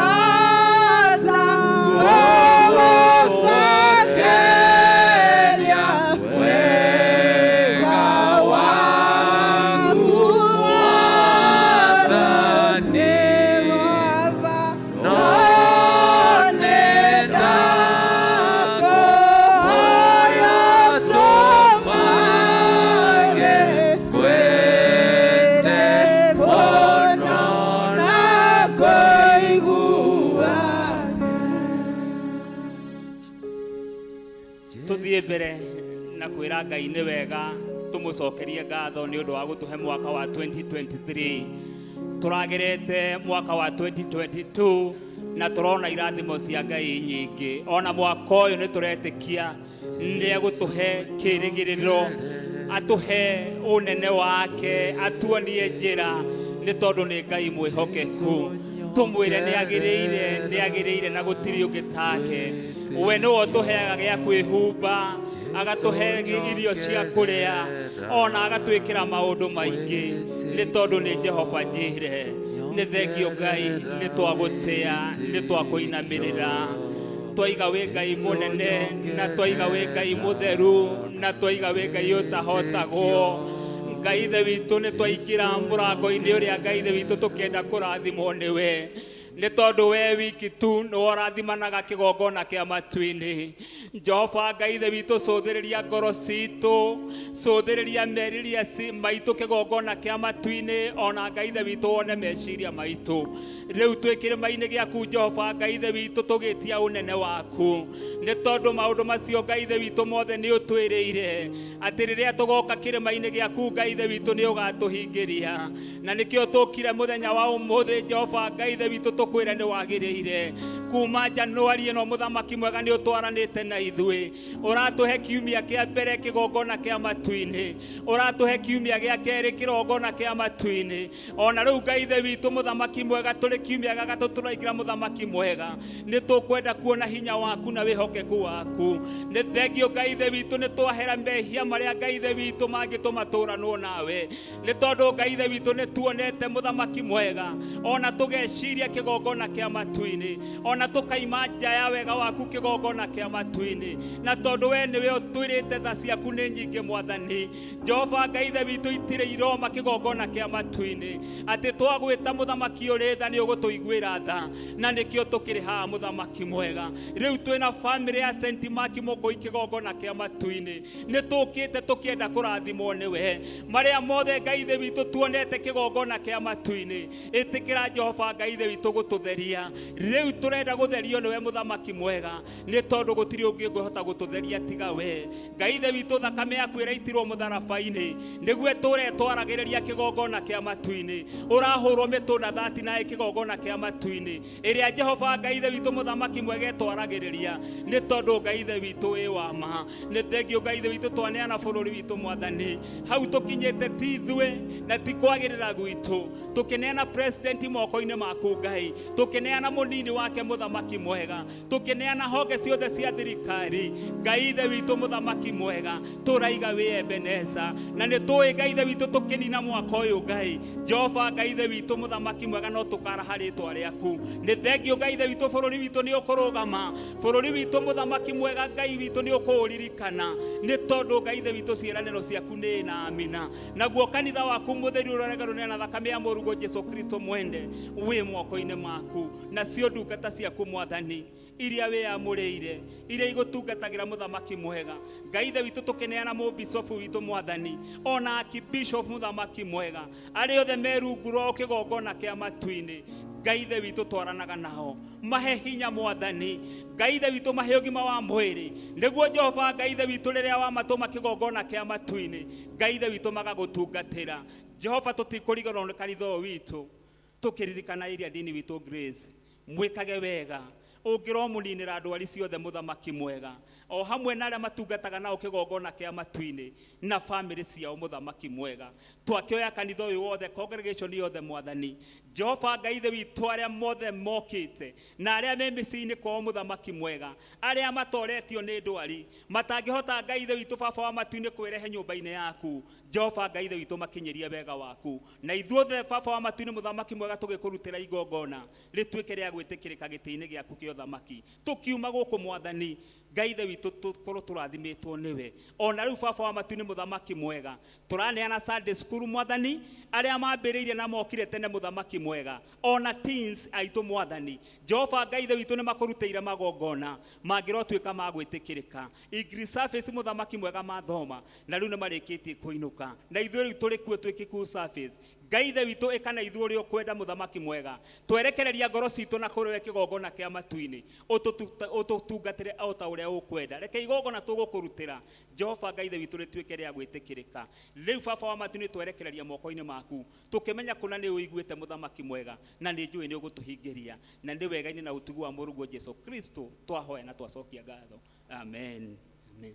Ndingĩhota gũgũcokeria Wega waku Mwathani, no nĩ ndakũhoya ũtũmage kwende mũno na kũiguage. Tuthiĩ mbere na kwĩra Ngai nĩ wega, tũmũcokerie ngatho nĩ ũndũ wa gũtũhe mwaka wa 2023. Tũragerete mwaka wa 2022 na tũrona irathimo cia Ngai nyingĩ. Ona mwaka ũyũ nĩ tũretĩkia nĩ egũtũhe kĩrĩgĩrĩro, atũhe ũnene wake, atuonie njĩra, nĩ tondũ nĩ Ngai mwĩhokeku. Tũmwĩre nĩ agĩrĩire, nĩ agĩrĩire na gũtirĩ ũngĩ take. We nĩwe ũtũheaga gĩa kwĩhumba, agatũhe irio cia kũrĩa, ona agatwĩkĩra maũndũ maingĩ, nĩ tondũ nĩ Jehova Jireh. Nĩ thengio Ngai, nĩ twagũtĩa, nĩ twakũinamĩrĩra. Twaiga wĩ Ngai mũnene, na twaiga wĩ Ngai mũtheru, na twaiga wĩ Ngai ũtahotagwo. Ngai ithe witũ, nĩ twaingĩra mũrango-inĩ ũrĩa Ngai ithe witũ tũkĩenda kũrathimwo nĩwe, nĩ tondũ we wiki tu nĩwe ũrathimanaga kĩgongona kĩa matu-inĩ. Jehova Ngai ithe witũ, cũthĩrĩria ngoro citũ, cũthĩrĩria meriria maitũ kĩgongona kĩa matu-inĩ, ona Ngai ithe witũ wone meciria maitũ. Rĩu twĩ kĩrĩma-inĩ gĩaku Jehova Ngai ithe witũ, tũgĩtia ũnene waku, nĩ tondũ maũndũ macio Ngai ithe witũ mothe nĩ ũtwĩrĩire atĩ rĩrĩa tũgoka kĩrĩma-inĩ gĩaku Ngai ithe witũ nĩ ũgatũhingĩria. Na nĩkĩo tũkire mũthenya wa ũmũthĩ Jehova Ngai ithe witũ tũkwĩre nĩ wagĩrĩire. Kuma Januari ĩno mũthamaki mwega nĩ ũtwaranĩte na ithuĩ, ũratũhe kiumia kĩa mbere kĩgongona kĩa matu-inĩ, ũratũhe kiumia gĩa kerĩ kĩgongona kĩa matu-inĩ. Ona rĩu Ngai ithe witũ mũthamaki mwega, tũrĩ kiumia gĩa gatatũ tũraingĩra mũthamaki mwega, nĩ tũkwenda kuona hinya waku na wĩhokeku waku. Nĩ thengio Ngai ithe witũ, nĩ twahera mehia marĩa Ngai ithe witũ mangĩtũma tũranwo nawe, nĩ tondũ Ngai ithe witũ nĩ tuonete mũthamaki mwega, ona tũgeciria kĩgongona kĩa matu-inĩ, ona tũkaima nja ya wega waku kĩgongona kĩa matu-inĩ. Na tondũ we nĩwe ũtwĩrĩte tha ciaku nĩ nyingĩ Mwathani Jehova Ngai ithe witũ, itirĩ iroma kĩgongona kĩa matu-inĩ atĩ twagwĩta mũthamaki ũrĩ tha nĩ ũgũtũiguĩra tha, na nĩkĩo tũkĩrĩ haha mũthamaki mwega. Rĩu twĩna bamĩrĩ ya St Mark Mũkũi kĩgongona kĩa matu-inĩ, nĩ tũkĩte tũkĩenda kũrathimwo nĩwe. Marĩa mothe Ngai ithe witũ tuonete kĩgongona kĩa matu-inĩ, ĩtĩkĩra Jehova Ngai ithe witũ gũtũtheria. Rĩu tũrenda gũtherio nĩwe mũthamaki mwega, nĩ tondũ gũtirĩ ũngĩ ũngĩhota gũtũtheria tiga we. Ngai ithe witũ, thakame yaku ĩraitirwo mũtharaba-inĩ nĩguo ĩtũre ĩtwaragĩrĩria kĩgongona kĩa matu-inĩ. Ũrahũrwo mĩtũnda 39 kĩgongona kĩa matu-inĩ, ĩrĩa Jehova Ngai ithe witũ mũthamaki mwega ĩtwaragĩrĩria, nĩ tondũ Ngai ithe witũ wĩ wa ma. Nĩ thengio Ngai ithe witũ, twaneana bũrũri witũ Mwathani, hau tũkinyĩte ti ithuĩ na ti kwagĩrĩra gwitũ. Tũkĩneana president moko-inĩ maku Ngai, tũkĩneana mũnini wake mũthamaki mwega, tũkĩneana honge ciothe cia thirikari Ngai ithe witũ mũthamaki mwega, tũraiga wĩ Ebeneza. Na nĩ tũĩ Ngai ithe witũ tũkĩnina mwaka ũyũ Ngai Jehova Ngai ithe witũ mũthamaki mwega, no tũkaraha rĩtwa rĩaku. Nĩ thengio Ngai ithe witũ, bũrũri witũ nĩ ũkũrũgama, bũrũri witũ mũthamaki mwega Ngai witũ nĩ ũkũũririkana, nĩ tondũ Ngai ithe witũ ciĩranĩro ciaku nĩ na amina. Naguo kanitha waku mũtheru ũrĩa na thakame ya mũrũguo Jesu Kristo mwende wĩ moko-inĩ maku, nacio ndungata ciaku Mwathani iria wĩyamũrĩire, iria igũtungatagĩra mũthamaki mwega Ngai ithe witũ, tũkĩneana mũbicobu witũ Mwathani, ona akibishop mũthamaki mwega, arĩa othe me rungu rwao kĩgongona kĩa matu-inĩ Ngai ithe witũ twaranaga nao, mahe hinya Mwathani Ngai ithe witũ, mahe ũgima wa mwĩrĩ, nĩguo Jehova Ngai ithe witũ rĩrĩa wamatũma kĩgongona kĩa matu-inĩ Ngai ithe witũ magagũtungatĩra. Jehova, tũtikũriganĩrwo nĩ kanitha ũyũ witũ, tũkĩririkana ĩrĩa dini witũ Grace, mwĩkage wega. Ũngĩromũninĩra ndwari ciothe mũthamaki mwega, o hamwe na arĩa matungataga nao kĩgongona kĩa matu-inĩ na bamĩrĩ ciao mũthamaki mwega. Twakĩoya kanitha ũyũ wothe, congregation yothe mwathani Jehova Ngai ithe witũ, arĩa mothe mokĩte na arĩa me mĩciĩ-inĩ kwao mũthamaki mwega, arĩa matoretio nĩ ndwari matangĩhota Ngai ithe witũ baba wa matu-inĩ kwĩrehe nyũmba-inĩ yaku, Jehova Ngai ithe witũ makinyĩrie wega waku, na ithuothe baba wa matu-inĩ mũthamaki mwega tũgĩkũrutĩra igongona rĩtuĩke rĩa gwĩtĩkĩrĩka gĩtĩ-inĩ gĩaku kĩa ũthamaki. Tũkiuma gũkũ mwathani Ngai ithe witũ tũkorwo tũrathimĩtwo nĩwe. Ona rĩu baba wa matu-inĩ mũthamaki mwega, tũraneana Sunday school mwathani, arĩa mambĩrĩirie na mokire tene mũthamaki mwega, ona teens aitũ mwathani Jehova Ngai ithe witũ nĩmakũrutĩire magongona mangĩrotuĩka ma gwĩtĩkĩrĩka. English service mũthamaki mwega mathoma na rĩu nĩmarĩkĩtie kũinũka, na ithuĩ rĩu tũrĩ kuo twĩ Kikuyu service. Ngai ithe witũ ĩka na ithuĩ ũrĩa ũkwenda mũthamaki mwega, twerekereria ngoro citũ na kũrĩ we kĩgongona kĩa matu-inĩ, ũtũtungatĩre o ta ũrĩa ũkwenda. Reke igongona tũgũkũrutĩra Jehova Ngai ithe witũ rĩtuĩke rĩa gwĩtĩkĩrĩka. Rĩu baba wa matu-inĩ twerekereria moko-inĩ maku, tũkĩmenya kũna nĩ ũiguĩte mũthamaki mwega, na nĩ njũĩ nĩ ũgũtũhingĩria, na nĩ wega-inĩ na ũtugi wa mũrũguo Jesu Kristo twahoya na twacokia ngatho. Amen. Amen.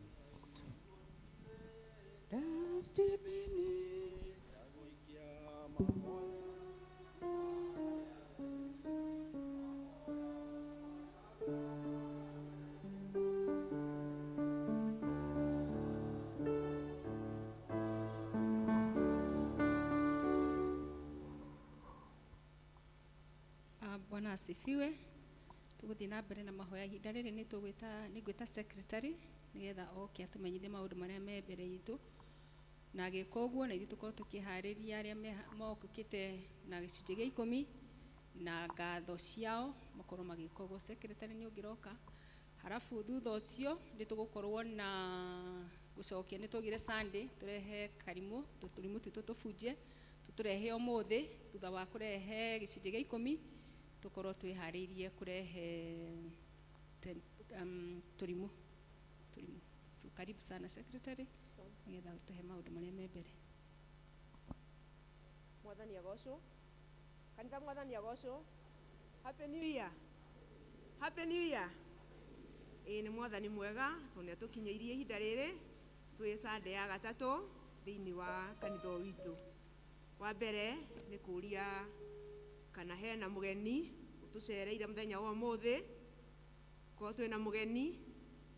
Bwana asifiwe. Tũgũthiĩ na mbere na mahoya ihinda rĩrĩ nĩ tũgwĩta nĩ ngwĩta secretary nĩgetha oke atũmenyithie maũndũ marĩa me mbere itũ, na agĩka ũguo na ithuĩ tũkorwo tũkĩharĩria arĩa mokĩte na gĩcunjĩ gĩa ikũmi na ngatho ciao makorwo magĩka ũguo. Secretary nĩ ũngĩroka, halafu thutha ũcio nĩ tũgũkorwo na gũcokia, nĩ twaugire Sunday tũrehe karimũ, tũrimũ twitũ tũbunje tũtũrehe ũmũthĩ. Thutha wa kũrehe gĩcunjĩ gĩa ikũmi tũkorwo twĩharĩirie kũrehe tũrimũ tũrimũ. So karibu sana secretary, nĩgetha ũtũhe maũndũ marĩa me mbere. Mwathani agocwo. Kanitha mwathani agocwo. Happy New Year. Happy New Year. Ĩĩ nĩ mwathani mwega tondũ nĩ atũkinyĩirie ihinda rĩrĩ twĩ Sunday ya gatatũ thĩinĩ wa kanitha ũyũ witũ. Wa mbere nĩ kũria kana hena mũgeni ũtũcereire mũthenya wa ũmũthĩ. Korwo twĩna mũgeni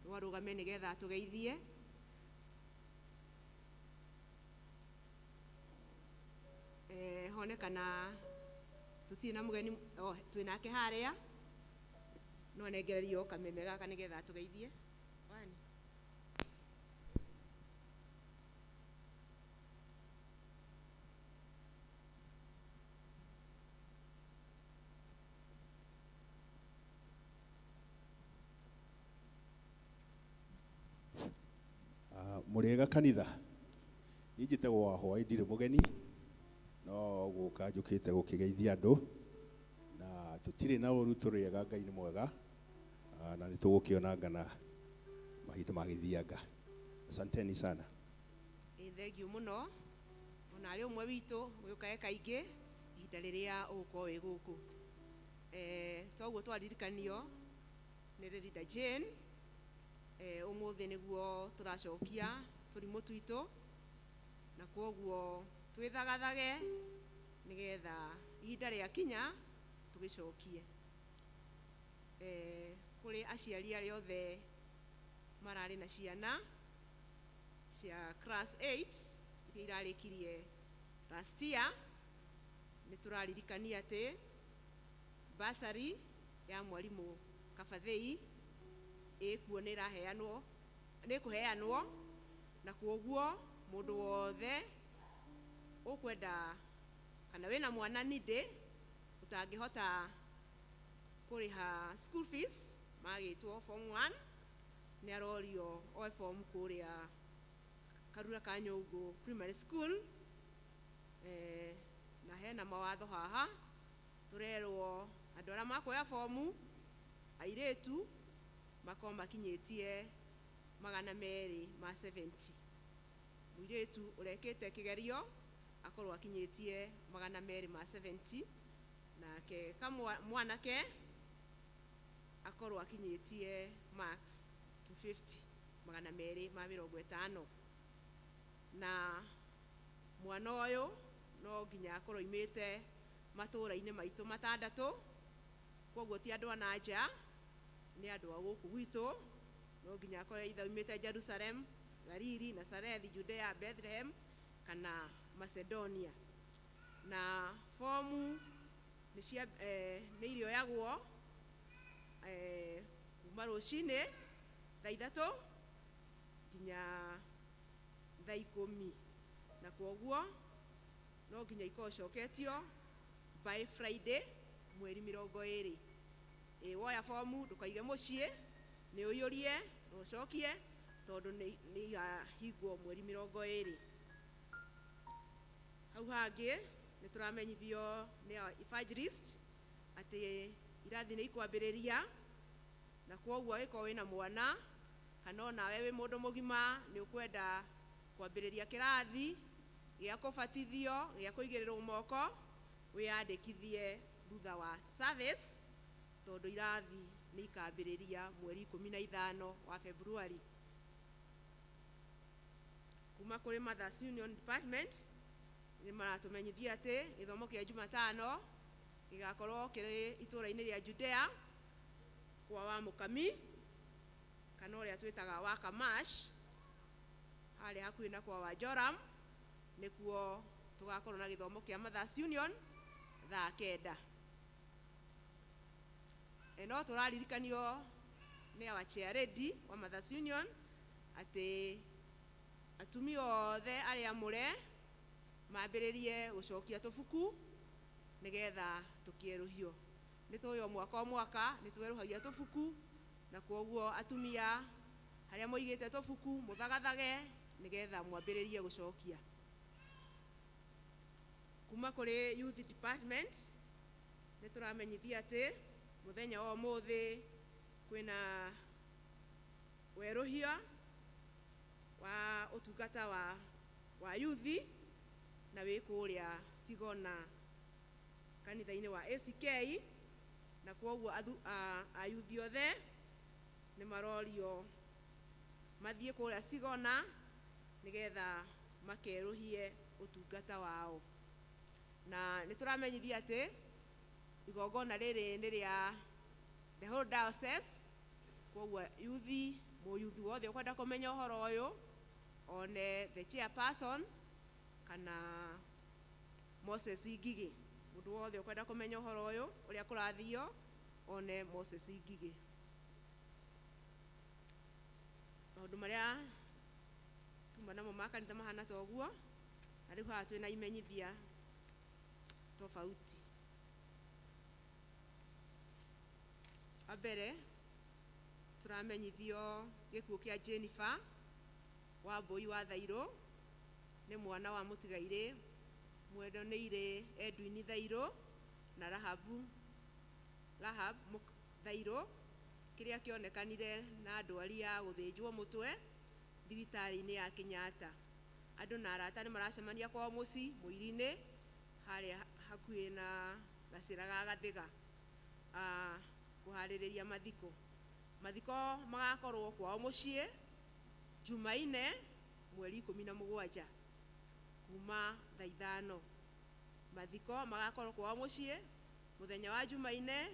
no arũgame nĩgetha atũgeithie. Honekana tũtirĩ na mũgeni, oh, twĩnake harĩa no anengererio kameme gaka nĩgetha atũgeithie. Wani. Mũrĩega kanitha, niĩ njĩtagwo wa hwaĩ, ndirĩ mũgeni, no gũka njũkĩte gũkĩgeithia andũ, na tũtirĩ na ũru, tũrĩega, Ngai nĩ mwega, na nĩ tũgũkĩonangana mahinda magĩthianga. Asanteni sana. Ĩ thengiũ mũno, ona arĩ ũmwe witũ ũyũkae kaingĩ ihinda rĩrĩa ũgũkorwo wĩ gũkũ. Toguo twaririkanio nĩ Leader Jane, ũmũthĩ nĩguo tũracokia tũrimũ twitũ, na kwoguo twĩthagathage nĩgetha ihinda rĩakinya tũgĩcokie. Kũrĩ aciari arĩa othe mararĩ na ciana cia class 8 iria irarĩkirie last year, nĩ tũraririkania atĩ bursary ya mwarimũ Kabathei ĩkuo nĩ ĩraheanwo, nĩ ĩkũheanwo, na kwoguo mũndũ wothe ũkwenda kana wĩna mwana nindĩ ũtangĩhota kũrĩha school fees magĩtwo form 1 nĩ arorio oe form kũrĩa Karura ka Nyũngũ Primary School. Na hena mawatho haha tũrerwo andũ arĩa makuoya fomu airĩtu makorwo makinyĩtie 270, mũirĩtu ũrekĩte kĩgerio akorwo akinyĩtie 270, nake mwanake Akorwo akinyĩtie marks 250, 250. Na mwana ũyũ no nginya akorwo oimĩte matũũra-inĩ maitũ matandatũ, koguo ti andũ a na nja, nĩ andũ a gũkũ gwitũ. No nginya akorwo either oimĩte Jerusalem, Galili, Nazarethi, Judea, Bethlehem kana Macedonia. Na fomu nĩ cia nĩ irĩoyagwo kuma rũcinĩ thaa 3 nginya thaa 10, na kwoguo no nginya ikorwo coketio by Friday mweri 20. Ĩ woya fomu ndũkaige mũciĩ, nĩ ũiyũrie na ũcokie, tondũ nĩ igahingwo mweri 20. Hau hangĩ nĩ tũramenyithio nĩ evangelist atĩ irathi nĩ ikwambĩrĩria, na kwoguo angĩkorwo wĩna mwana kana onawe wĩ mũndũ mũgima nĩ ũkwenda kwambĩrĩria kĩrathi gĩa kũbatithio, gĩa kũigĩrĩrwo moko, wĩyandĩkithie thutha wa service, tondũ irathi nĩ ikambĩrĩria mweri 15 wa February. Kuma kũrĩ Mothers Union Department nĩ maratũmenyithia atĩ gĩthomo kĩa Jumatano gĩgakorwo kĩrĩ itũũra-inĩ rĩa Judea kwa wa Mũkami, kana ũrĩa twĩtaga wa Kamash, harĩa hakuhĩ na kwa wa Joram, nĩkuo tũgakorwo na gĩthomo kĩa Mothers Union thaa 9. No tũraririkanio nĩ our chair lady wa Mothers Union atĩ atumia othe arĩa amũre mambĩrĩrie gũcokia tũbuku nĩgetha tũkĩerũhio. Nĩ tũĩ o mwaka o mwaka nĩ twerũhagia tũbuku, na kwoguo atumia harĩa mũigĩte tũbuku mũthagathage nĩgetha mwambĩrĩrie gũcokia. Kuma kũrĩ youth department nĩ tũramenyithia atĩ mũthenya wa ũmũthĩ kwĩna werũhia wa ũtungata wa youth, na wĩ kũrĩa Sigona kanitha-inĩ wa ACK, na kwoguo ayuthi othe nĩ marorio mathiĩ kũrĩa Sigona nĩgetha makerũhie ũtungata wao. Na nĩ tũramenyithia atĩ igongona rĩrĩ nĩ rĩa the whole diocese, kwoguo yuthi, mũyuthi wothe ũkwenda kũmenya ũhoro ũyũ one the chairperson kana Moses Ngigĩ. Mũndũ wothe ũkwenda kũmenya ũhoro ũyũ ũrĩa kũrathio one Moses Ngigĩ. Maũndũ marĩa tuma namo ma kanitha mahana ta ũguo, na rĩu haha twĩna imenyithia tofauti. Wa mbere tũramenyithio gĩkuũ kĩa Jennifer wa Mbũi wa Thairũ, nĩ mwana wa mũtigairĩ Mwendonĩire Edwin Thairũ na Rahab Thairũ, kĩrĩa kĩonekanire na ndwari ya gũthĩnjwo mũtwe thibitarĩ-inĩ ya Kenyatta. Andũ na arata nĩ maracemania kwao mũciĩ Mũiri-inĩ harĩa hakuhĩ na gacĩra ga Gathiga, kũharĩrĩria mathiko. Mathiko magakorwo kwao mũciĩ Jumaine mweri 17 kuma thaa 5. Mathiko magakorwo kwao mũciĩ mũthenya wa Jumaine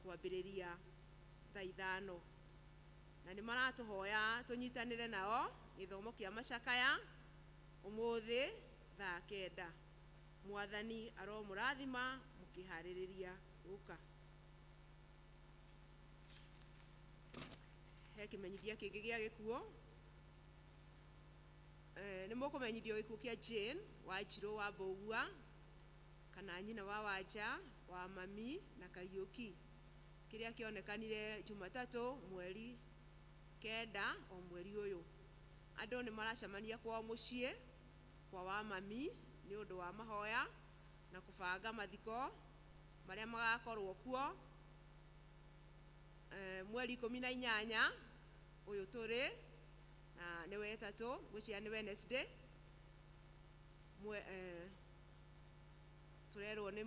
kwambĩrĩria thaa 5. Na nĩ maratũhoya tũnyitanĩre nao gĩthomo kĩa macakaya ũmũthĩ thaa 9. Mwathani aromũrathima mũkĩharĩrĩria gũka. He kĩmenyithia kĩngĩ gĩa gĩkuũ. Nĩ mũkũmenyithio gĩkuũ kĩa Jane Wanjirũ wa Mbũgua, kana nyina wa Wanja wa Mami na Kariũki, kĩrĩa kĩonekanire Jumatatũ mweri 9 o mweri ũyũ. Andũ nĩ maracemania kwao mũciĩ kwa wa Mami nĩ ũndũ wa mahoya na kũbanga mathiko marĩa magakorwo kuo mweri 18 ũyũ tũrĩ, na nĩ wetatũ, ngwĩciria nĩ Wednesday. Tũrerwo nĩ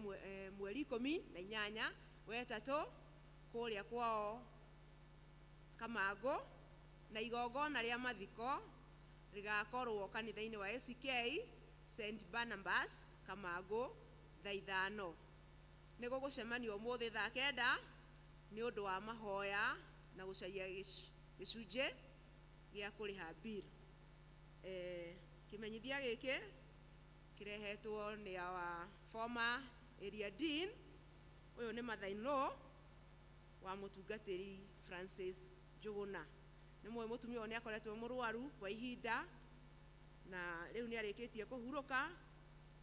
mweri 18 wetatũ Kũrĩa kwao Kamangũ, na igongona rĩa mathiko rĩgakorwo kanitha-inĩ wa ACK St Barnabas Kamangũ thaa 5. Nĩ gũgũcemanio ũmũthĩ thaa 9 nĩ ũndũ wa mahoya na gũcaria gĩcunjĩ gĩa kũrĩha bill. Kĩmenyithia gĩkĩ kĩrehetwo nĩ our former area dean, ũyũ nĩ mother-in-law wa mũtungatĩri Francis Njũgũna. Nĩ mũĩ mũtumia ũyũ nĩ akoretwo mũrwaru kwa ihinda na rĩu nĩ arĩkĩtie kũhurũka,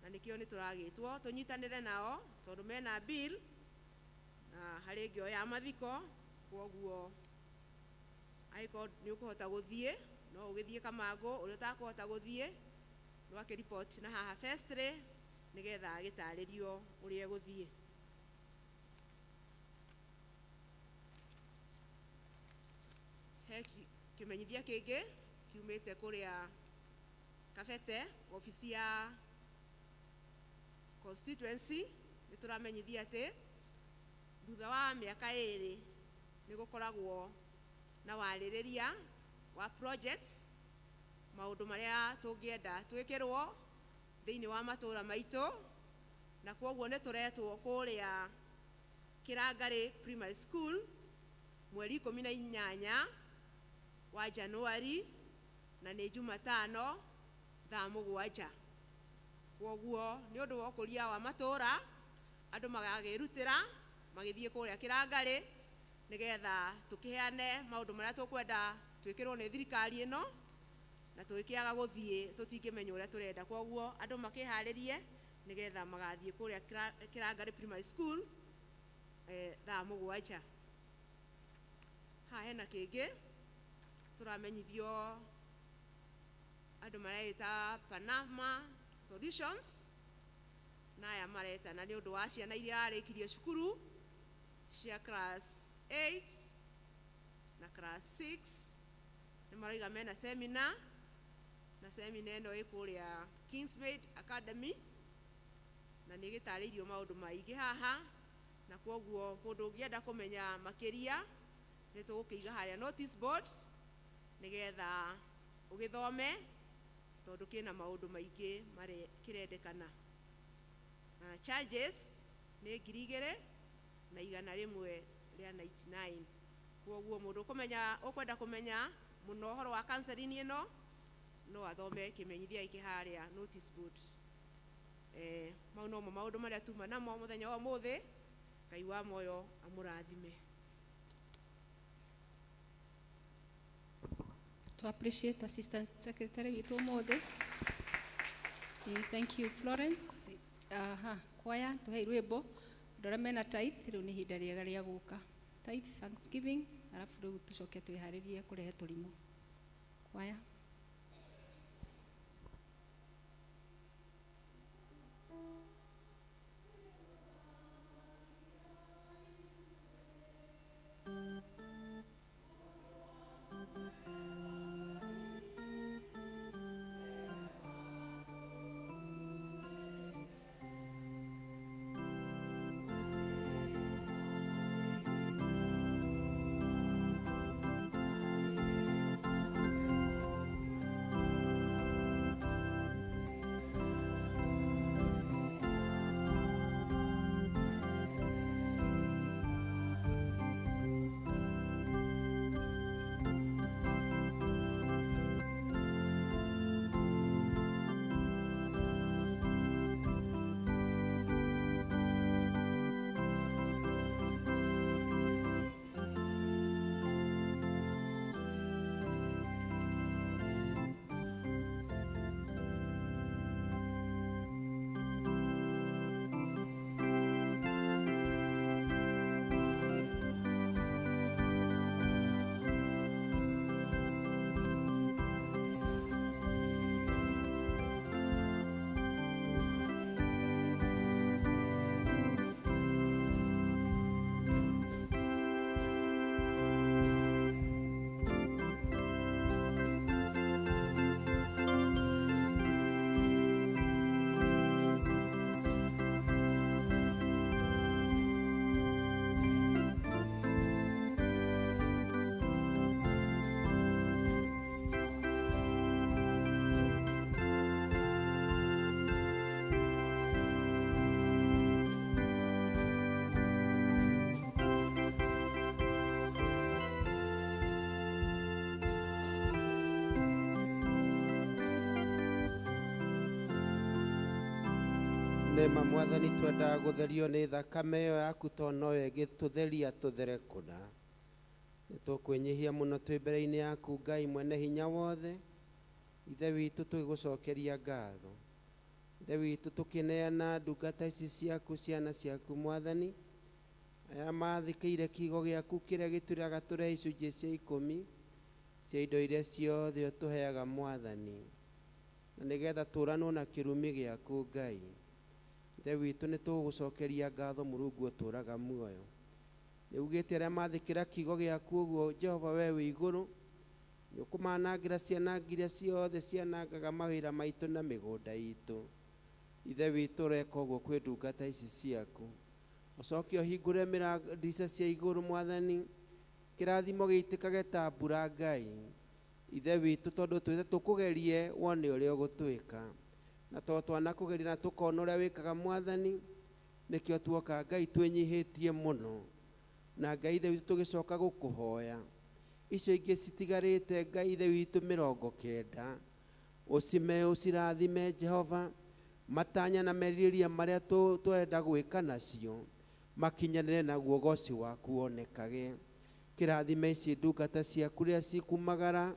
na nĩkĩo nĩ tũragĩtwo tũnyitanĩre nao tondũ mena bill na harĩ ngĩo ya mathiko. Kwoguo angĩkorwo nĩ ũkũhota gũthiĩ no ũgĩthiĩ Kamangũ, ũrĩa ũtakũhota gũthiĩ no akĩripoti na haha vestry nĩgetha agĩtarĩrio ũrĩa egũthiĩ. He kĩmenyithia kĩngĩ kiumĩte kũrĩa Kabete, obici ya constituency. Nĩ tũramenyithia atĩ thutha wa mĩaka 2 nĩ gũkoragwo na warĩrĩria wa projects, maũndũ marĩa tũngĩenda twĩkĩrwo thĩinĩ wa matũra maitũ, na kwoguo nĩ tũretwo kũrĩa Kĩrangarĩ Primary School mweri 18 wa Januari, na nĩ Jumatano thaa 7. Kwoguo nĩ ũndũ wa ũkũria wa matũra, andũ magagĩrutĩra magĩthiĩ kũrĩa Kĩrangarĩ nĩgetha tũkĩheane maũndũ marĩa tũkwenda twĩkĩrwo nĩ thirikari ĩno, na tũgĩkĩaga gũthiĩ tũtingĩmenya ũrĩa tũrenda. Kwoguo andũ makĩharĩrie nĩgetha magathiĩ kũrĩa Kĩrangarĩ Primary School thaa 7. Haha hena kĩngĩ tũramenyithio, andũ mareĩta Panama Solutions, na aya maretana nĩ ũndũ wa ciana iria ararĩkirie cukuru cia class 8 na class 6. Nĩ marauga mena seminar, na seminar ĩno ĩ kũrĩa Kingsmaid Academy, na nĩ ĩgĩtarĩirio maũndũ maingĩ haha, na kwoguo mũndũ ũngĩenda kũmenya makĩria nĩ tũgũkĩiga harĩa notice board nĩgetha ũgĩthome, tondũ kĩna maũndũ maingĩ marĩa kĩrendekana. Na charges nĩ 2199. Kwoguo mũndũ ũkũmenya ũkwenda kũmenya mũno ũhoro wa counseling ĩno no athome kĩmenyithia gĩkĩ harĩa notice board. Mau nomo maũndũ marĩa tuma namo mũthenya wa ũmũthĩ. Ngai wa moyo amũrathime. To appreciate Assistant Secretary witũ ũmũthĩ. Thank you Florence. Aha, kwaya tũhe rwĩmbo. Andũ arĩa mena tithe rĩu nĩ ihinda rĩega rĩa gũka. Tithe, Thanksgiving, arabu rĩu tũcoke twĩharĩrie kũrehe tũrimũ. Kwaya. Nema mwathani twendaga gũtherio nĩ thakame ĩyo yaku tondũ noyo ĩngĩtũtheria tũthere kũna. Nĩ tũkwĩnyihia mũno twĩ mbere-inĩ yaku Ngai mwene hinya wothe. Ithe witũ tũgĩgũcokeria ngatho. Ithe witũ tũkĩneana ndungata ici ciaku, ciana ciaku mwathani, aya mathĩkĩire kiugo gĩaku kĩrĩa gĩtwĩraga tũrehe icunjĩ cia ikũmi cia indo iria ciothe ũtũheaga mwathani, na nĩgetha tũranwo na kĩrumi gĩaku Ngai. Ithe witũ nĩ tũgũgũcokeria ngatho Mũrungu ũtũũraga muoyo. Nĩ ugĩte arĩa mathĩkĩra kiugo gĩaku ũguo Jehova we wĩ igũrũ nĩ ũkũmanangĩra ciana iria ciothe cianangaga mawĩra maitũ na mĩgũnda itũ. Ithe witũ ũreka ũguo kwĩ ndungata ici ciaku. Ũcoke ũhingũre ndirica cia igũrũ mwathani, kĩrathimo gĩitĩkage ta mbura Ngai. Ithe witũ tondũ twĩte tũkũgerie wone ũrĩa ũgũtwĩka, na tondũ twanakũgeria na tũkona ũrĩa wĩkaga mwathani, nĩkĩo tuoka Ngai twĩnyihĩtie mũno. Na Ngai Ithe witũ tũgĩcoka gũkũhoya icio ingĩ citigarĩte Ngai Ithe witũ 90 ũcime ũcirathime Jehova, matanya na merirĩria marĩa tũrenda gwĩka nacio makinyanĩre naguo ũgoci waku wonekage. Kĩrathime ici ndungata ciaku rĩrĩa cikumagara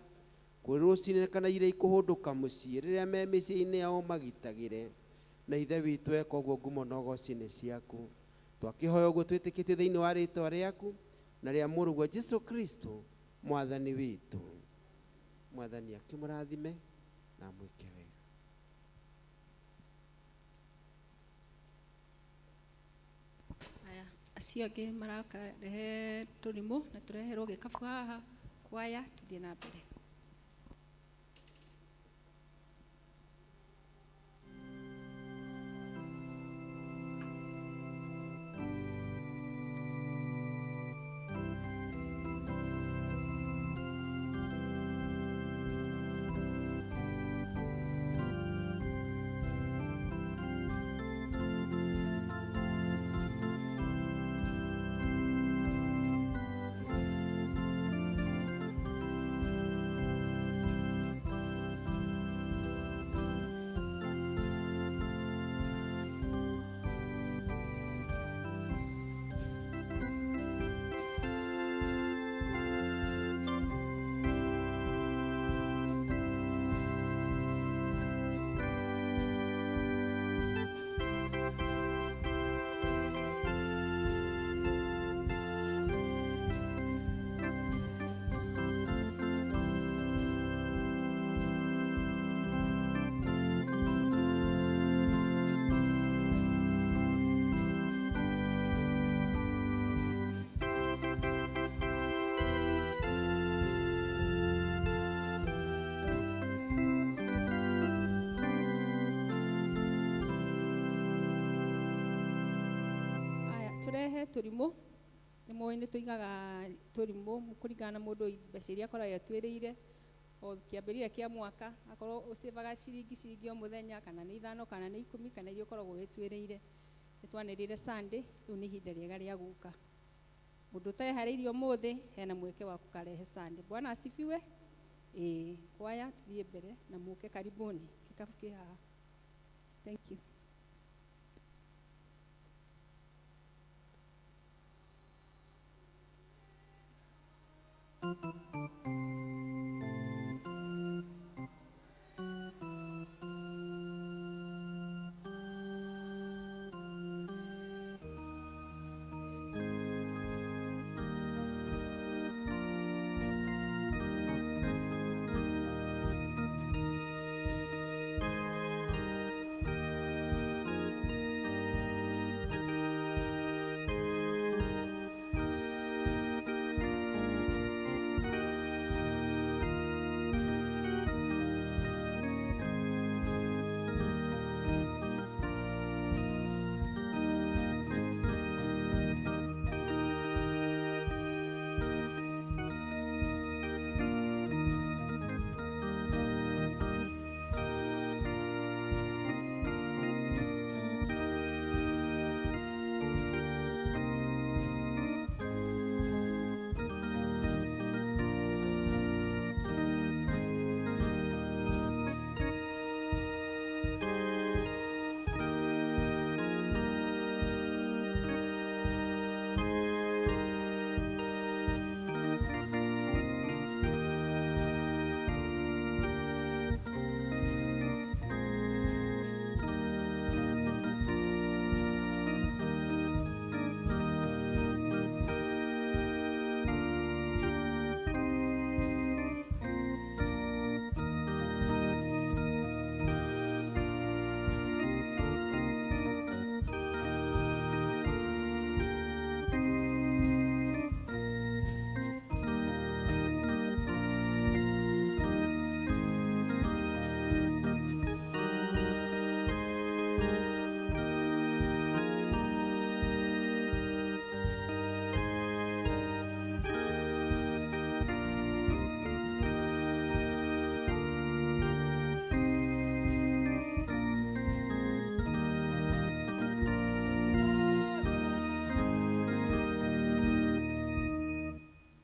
kwĩ rũcinĩ kana iria ikũhũndũka mũciĩ, rĩrĩa me mĩciĩ-inĩ yao magitagĩre. Na Ithe witũ eka ũguo ngumo na ũgoci nĩ ciaku. Twakĩhoya ũguo twĩtĩkĩtie thĩinĩ wa rĩtwa rĩaku na rĩa mũrũguo Jesu Kristo mwathani witũ. Mwathani akĩmũrathime na amwĩke wega. Aya, acio angĩ marakarehe tũrimũ na tũreherwo gĩkabu haha kwaya tũthiĩ na mbere. Aya, turehe tũrimũ. Nĩ mũĩ nĩ tũigaga tũrimũ kũringana na mũndũ mbeca iria akoragwo atwĩrĩire o kĩambĩrĩria kĩa mwaka, akorwo ũcĩvaga ciringi ciringi o mũthenya, kana nĩ 5 kana nĩ 10 kana iria ũkoragwo wĩtuĩrĩire. Nĩ twanĩrĩire Sunday, rĩu nĩ ihinda rĩega rĩa gũka. Mũndũ ũteharĩirie ũmũthĩ hena mweke wa gũkarehe Sunday. Bwana asifiwe. Ĩĩ, kwaya tũthiĩ mbere na mũke karibuni. Kĩkabu kĩ haha. Thank you.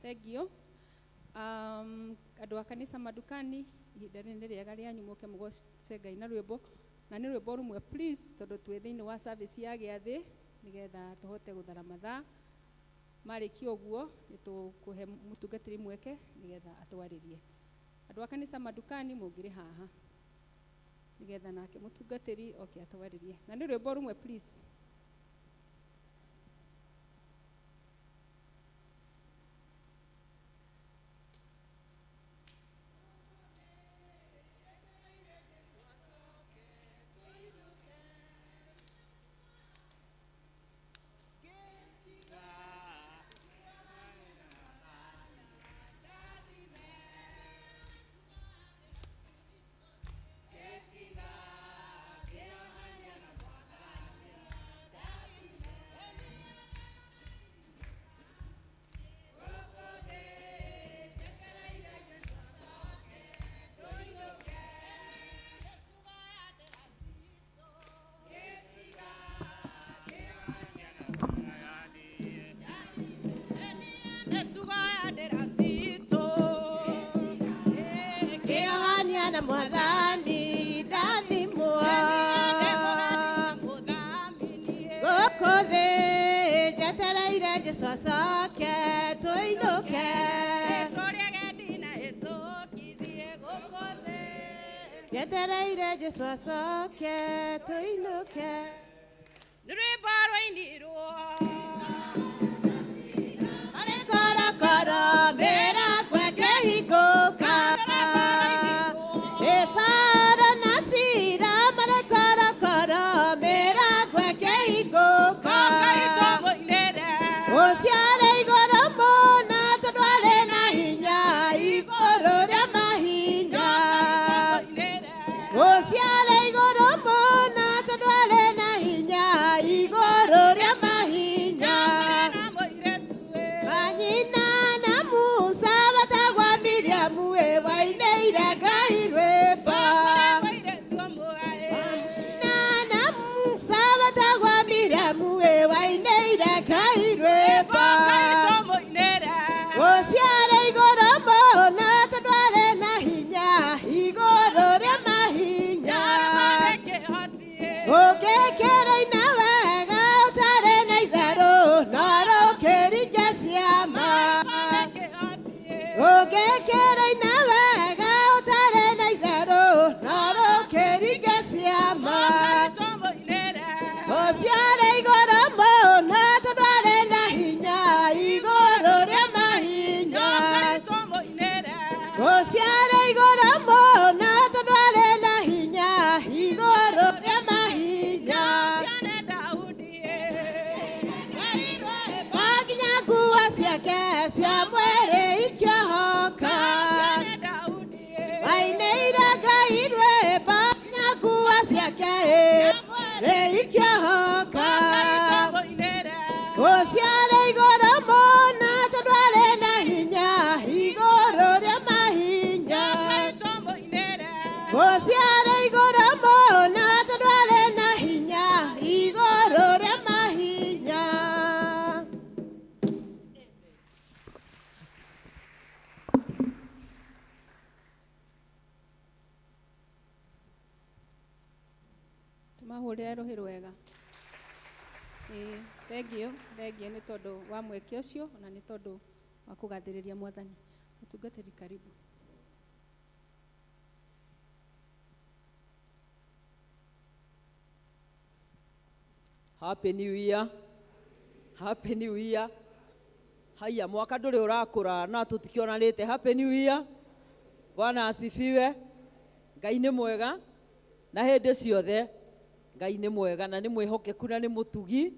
Thank you. Andũ a kanitha madukani, ihinda rĩrĩ nĩ rĩega rĩanyu mũke mũgoce Ngai na rwĩmbo, na nĩ rwĩmbo rũmwe please, tondũ twĩ thĩinĩ wa service ya gĩathĩ, nĩgetha tũhote gũthara mathaa. Marĩkia ũguo nĩ tũkũhe mũtungatĩri mweke nĩgetha atwarĩrie. Andũ a kanitha madukani mũngĩrĩ haha nĩgetha nake mũtungatĩri oke atwarĩrie, na nĩ rwĩmbo rũmwe please. Kĩohania na mwathani ndathimwo gũkũ thĩ, njetereire Jesũ acoke tũinũke. Njetereire Jesũ acoke tũinũke. Rwĩmbo rwainirwo marĩ korokoro, mĩrango ĩkĩhingũka, ĩbaro na cira, marĩ korokoro, mĩrango ĩkĩhingũka. Ũciare igũrũ mũno, tondũ arĩ na hinya igũrũ rĩa mahinya. Ũciare igũrũ mũno, tondũ arĩ na hinya igũrũ rĩa mahinya. Manyina na Musa batagwa Miriamu ĩ wainĩire Ngai rwĩmbo. Manyina na Musa batagwa Miriamu ĩ wainĩire Ngai rwĩmbo. Ũciare igũrũ mũno, tondũ arĩ na hinya igũrũ rĩa mahinya. Ũngĩkĩrĩina wega ũtarĩ na itherũ, no rũkĩringe ciama. Ũngĩkĩrĩina wega ũtarĩ na itherũ, no rũkĩringe ciama. Ũciare igũrũ mũno, tondũ arĩ na hinya igũrũ rĩa mahinya. Ũciare igũrũ mũno, tondũ arĩ na hinya igũrũ rĩa mahinya. Nginya nguo ciake cia mwĩrĩ ikĩohoka, wainĩire Ngai rwĩmbo, nginya nguo ciake rĩ ikĩohoka. Ũciare igũrũ mũno, tondũ arĩ na hinya igũrũ rĩa mahinya. Ũciare igũrũ mũno, tondũ arĩ na hinya igũrũ rĩa mahinya. Tũmahũrĩre rũhĩ rwega. Ĩĩ, thengiũ, thengiũ nĩ tondũ wa mweke ũcio na nĩ tondũ wa kũgathĩrĩria mwathani. Mũtungatĩri, karibu. Happy New Year. Happy New Year. Haya, mwaka ndũrĩ ũrakũra na tũtikĩonanĩte. Happy New Year. Bwana asifiwe. Ngai nĩ mwega na hĩndĩ ciothe. Ngai nĩ mwega na nĩ mwĩhokeku na nĩ mũtugi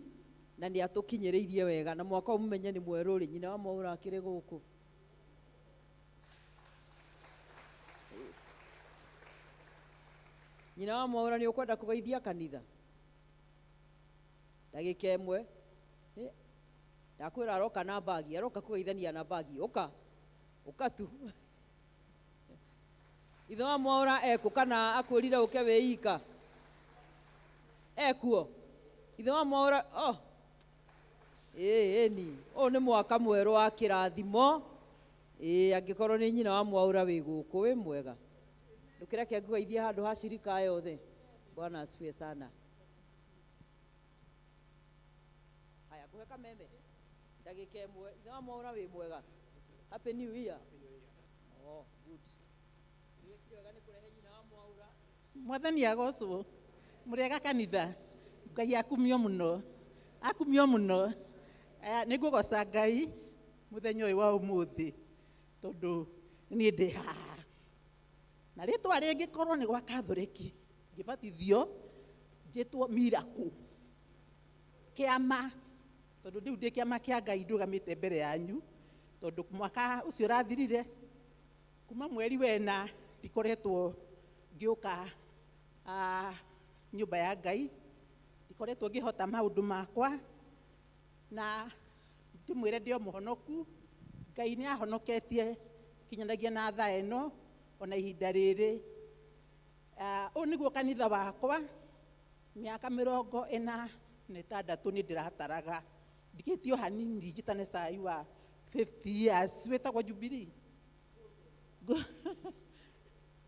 na nĩ atũkinyĩrĩirie wega, na mwaka ũyũ mũmenye nĩ mwerũ rĩ. Nyina wa Mwaura akĩrĩ gũkũ. Nyina wa Mwaura, nĩ ũkwenda kũgeithia kanitha ndagĩka ĩmwe? Ndakwĩra aroka na bagi, aroka kũgeithania na bagi. Ũka, ũka tu. Ithe wa Mwaura ekũ kana akwĩrire ũke wĩ ika? Ekuo ithe wa Mwaura? Oh, ĩĩ, ĩni ũyũ nĩ mwaka mwerũ wa kĩrathimo. Ĩĩ, angĩkorwo nĩ nyina wa Mwaũra wĩ gũkũ, wĩ mwega. Ndũkĩreke ngũgeithie handũ ha cirika aya othe. Bwana asifiwe sana. Haya, ngũhe kameme ndagĩka ĩmwe. Ithe wa Mwaũra wĩ mwega. Happy New Year. Oh, good. Nĩwekire wega nĩ kũrehe nyina wa Mwaũra. Mwathani agocwo. Mũrĩega kanitha. Ngai akumio mũno, akumio mũno. Nĩ ngũgoca Ngai mũthenya ũyũ wa ũmũthĩ tondũ niĩ ndĩ haha. Na rĩtwa rĩngĩ korwo nĩ gwa Katholiki ngĩbatithio njĩtwo Miracle kĩama, tondũ rĩu ndĩ kĩama kĩa Ngai ndũgamĩte mbere yanyu, tondũ mwaka ũcio ũrathirire kuma mweri wena ndikoretwo ngĩũka nyũmba ya Ngai, ndikoretwo ngĩhota maũndũ makwa, na ndĩmwĩre ndĩ o mũhonoku. Ngai nĩ ahonoketie kinyanagia na thaa ĩno ona ihinda rĩrĩ. Ũyũ nĩguo kanitha wakwa, mĩaka 46 nĩ ndĩrataraga, ndigĩtio hanini njĩtane cai wa 50 years wĩtagwo Jubilee.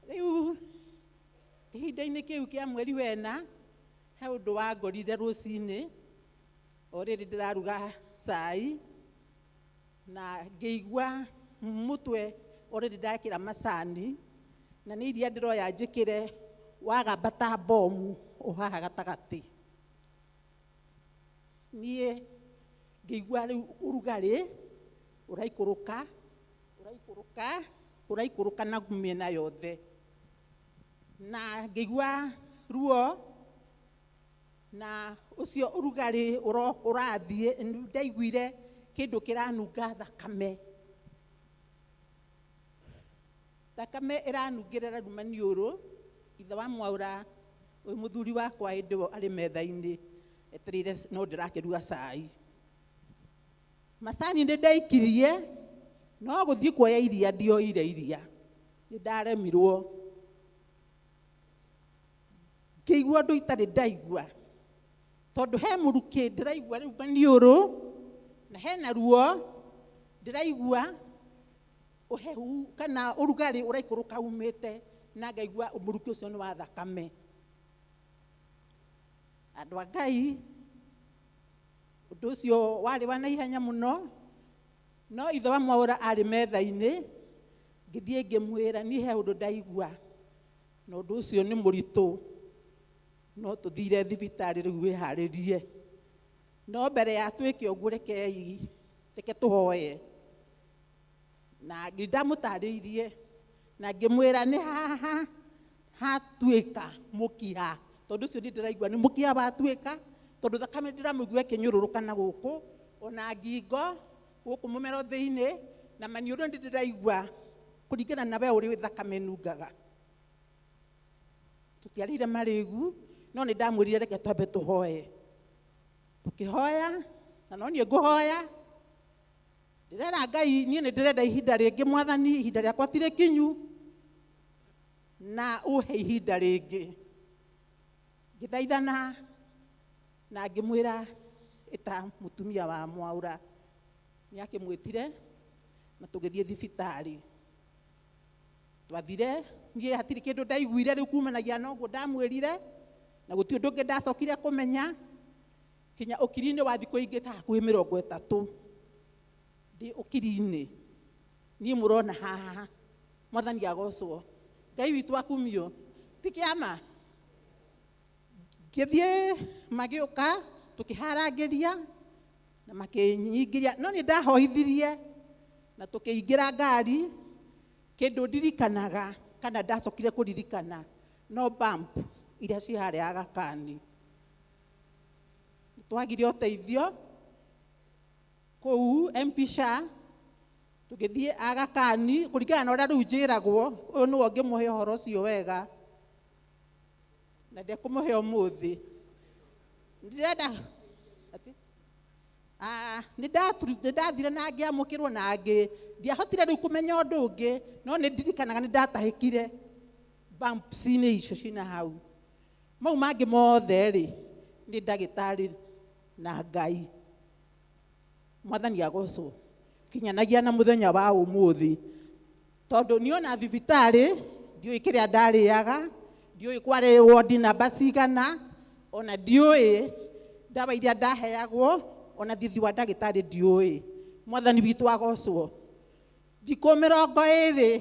Rĩu kĩhinda-inĩ kĩu kĩa mweri wena he ũndũ wangorire rũcinĩ o rĩrĩ ndĩraruga cai, na ngĩigua mũtwe o rĩrĩ ndakĩra macani, na nĩ iria ndĩroya njĩkĩre wagamba ta bomu o haha gatagatĩ. Niĩ ngĩigua rĩu ũrugarĩ ũraikũrũka, ũraikũrũka, ũraikũrũka na mĩena yothe, na ngĩigua ruo, na ũcio ũrugarĩ ũrathiĩ, ndaiguire kĩndũ kĩranunga thakame. Thakame ĩranungĩrĩra rĩu maniũrũ. Ithe wa Mwaũra ũyũ mũthuri wakwa hĩndĩ ĩyo arĩ metha-inĩ etereire no ndĩrakĩruga cai. Macani nĩ ndaikirie, no gũthiĩ kuoya iria ndioire iria, nĩ ndaremirwo. Ngĩigua ũndũ itarĩ ndaigua, tondũ he mũrukĩ ndĩraigua rĩu maniũrũ, na hena ruo ndĩraigua ũhehu kana ũrugarĩ ũraikũrũka umĩte, na ngaigua mũrukĩ ũcio nĩ wa thakame. Andũ a Ngai, ũndũ ũcio warĩ wa naihenya mũno, no ithe wa Mwaũra arĩ metha-inĩ, ngĩthiĩ ngĩmwĩra niĩ he ũndũ ndaigua, na ũndũ ũcio nĩ mũritũ, no tũthire thibitarĩ rĩu wĩharĩrie. No mbere ya twĩke ũguo, rekei reke tũhoye. Na ndamũtarĩirie na ngĩmwĩra nĩ haha hatuĩka mũkiha, tondũ ũcio niĩ ndĩraigua nĩ mũkiha watuĩka, tondũ thakame ndĩramũigua ĩkĩnyũrũrũka na gũkũ, ona ngingo gũkũ mũmero thĩinĩ, na maniũrũ nĩ ndĩraigua kũringana na we ũrĩa thakame ĩnungaga. Tũtiarĩire marĩgu, no nĩ ndamwĩrire reke twambe tũhoye. Tũkĩhoya, na no niĩ ngũhoya. Ndĩrera Ngai, niĩ nĩ ndĩrenda ihinda rĩngĩ Mwathani, ihinda rĩakwa ti rĩkinyu, na ũhe ihinda rĩngĩ. Ngĩthaithana na ngĩmwĩra ĩta mũtumia wa Mwaũra. Nĩ akĩmwĩtire na tũgĩthiĩ thibitarĩ. Twathire, niĩ hatirĩ kĩndũ ndaiguire rĩu kumanagia na ũguo ndamwĩrire, na gũtirĩ ũndũ ũngĩ ndacokire kũmenya kinya ũkiri-inĩ wa thikũ ingĩ ta hakuhĩ 30. Ndĩ ũkiri-inĩ, niĩ mũrona haha, Mwathani agocwo, Ngai witũ akumio, ti kĩama. Ngĩthiĩ magĩũka tũkĩharangĩria na makĩnyingĩria, no nĩ ndahoithirie na tũkĩingĩra ngari. Kĩndũ ndirikanaga kana ndacokire kũririkana no bump iria ciĩ harĩa Aga Khan. Twagire ũteithio kũu MP Shah, tũgĩthiĩ Aga Khan kũringana na ũrĩa rĩu njĩragwo, ũyũ nĩwe ũngĩmũhe ũhoro ũcio wega, na ndekũmũhe ũmũthĩ. Ndĩrenda atĩ nĩ ndathire na ngĩamũkĩrwo na ngĩ ndiahotire rĩu kũmenya ũndũ ũngĩ, no nĩ ndirikanaga nĩ ndatahĩkire bumps-inĩ icio cina hau. Mau mangĩ mothe rĩ, nĩ ndagĩtarĩ na Ngai. Mwathani agocwo. Kinyanagia na mũthenya wa ũmũthĩ, tondũ niĩ ona thibitarĩ ndiũĩ kĩrĩa ndarĩaga, ndiũĩ kwarĩ wodi namba cigana, ona ndiũĩ ndawa iria ndaheagwo, ona thithi wa ndagĩtarĩ ndiũĩ. Mwathani witũ agocwo. Thikũ 27,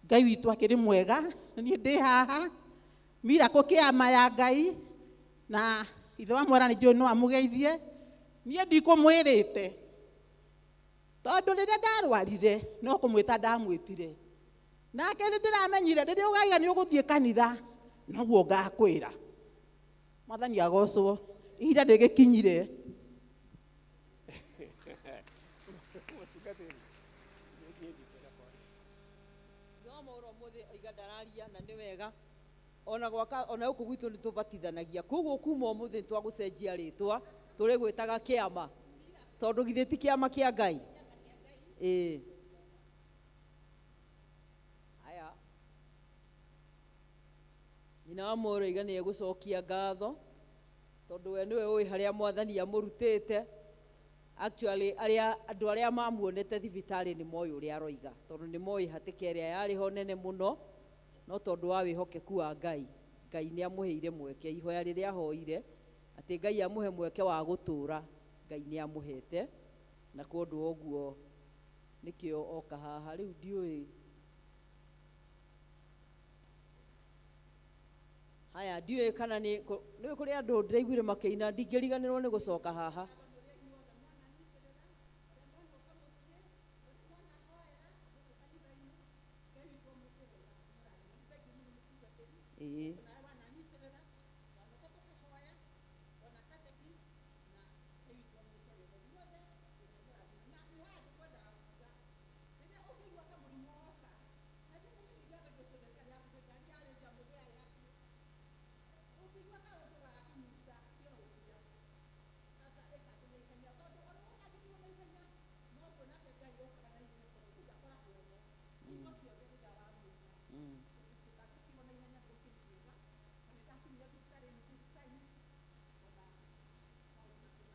Ngai witũ akĩrĩ mwega, na niĩ ndĩ haha miracle kĩama ya Ngai. Na ithe wa Mwaura nĩ njũĩ no amũgeithie. Niĩ ndikũmwĩrĩte, tondũ rĩrĩa ndarwarire no kũmwĩta ndamwĩtire, nake nĩ ndĩramenyire rĩrĩa ũgaiga nĩ ũgũthiĩ kanitha noguo ngakwĩra. Mwathani agocwo. Ihinda rĩgĩkinyire. No Mwaura ũmũthĩ oiga ndararia, na nĩ wega. Ona gwaka ona gũkũ gwitũ nĩ tũbatithanagia, koguo kuma ũmũthĩ nĩ twagũcenjia rĩtwa, tũrĩgwĩtaga kĩama, tondũ githĩ ti kĩama kĩa Ngai? Ĩĩ. Haya, nyina wa Mwaura oiga nĩ egũcokia ngatho, tondũ we nĩwe ũĩ harĩa Mwathani amũrutĩte. Actually, arĩa andũ arĩa mamuonete thibitarĩ nĩ moĩ ũrĩa aroiga, tondũ nĩ moĩ hatĩka ĩrĩa yarĩ ho nene mũno. No tondũ wa wĩhokeku wa Ngai, Ngai nĩ amũheire mweke. Ihoya rĩrĩa ahoire atĩ Ngai amũhe mweke wa gũtũra, Ngai nĩ amũhete, na kwa ũndũ wa ũguo nĩkĩo oka haha. Rĩu ndiũĩ, haya, ndiũĩ kana nĩ kũrĩ andũ ndĩraiguire makĩina, ndingĩriganĩrwo nĩ gũcoka haha. Ĩĩ.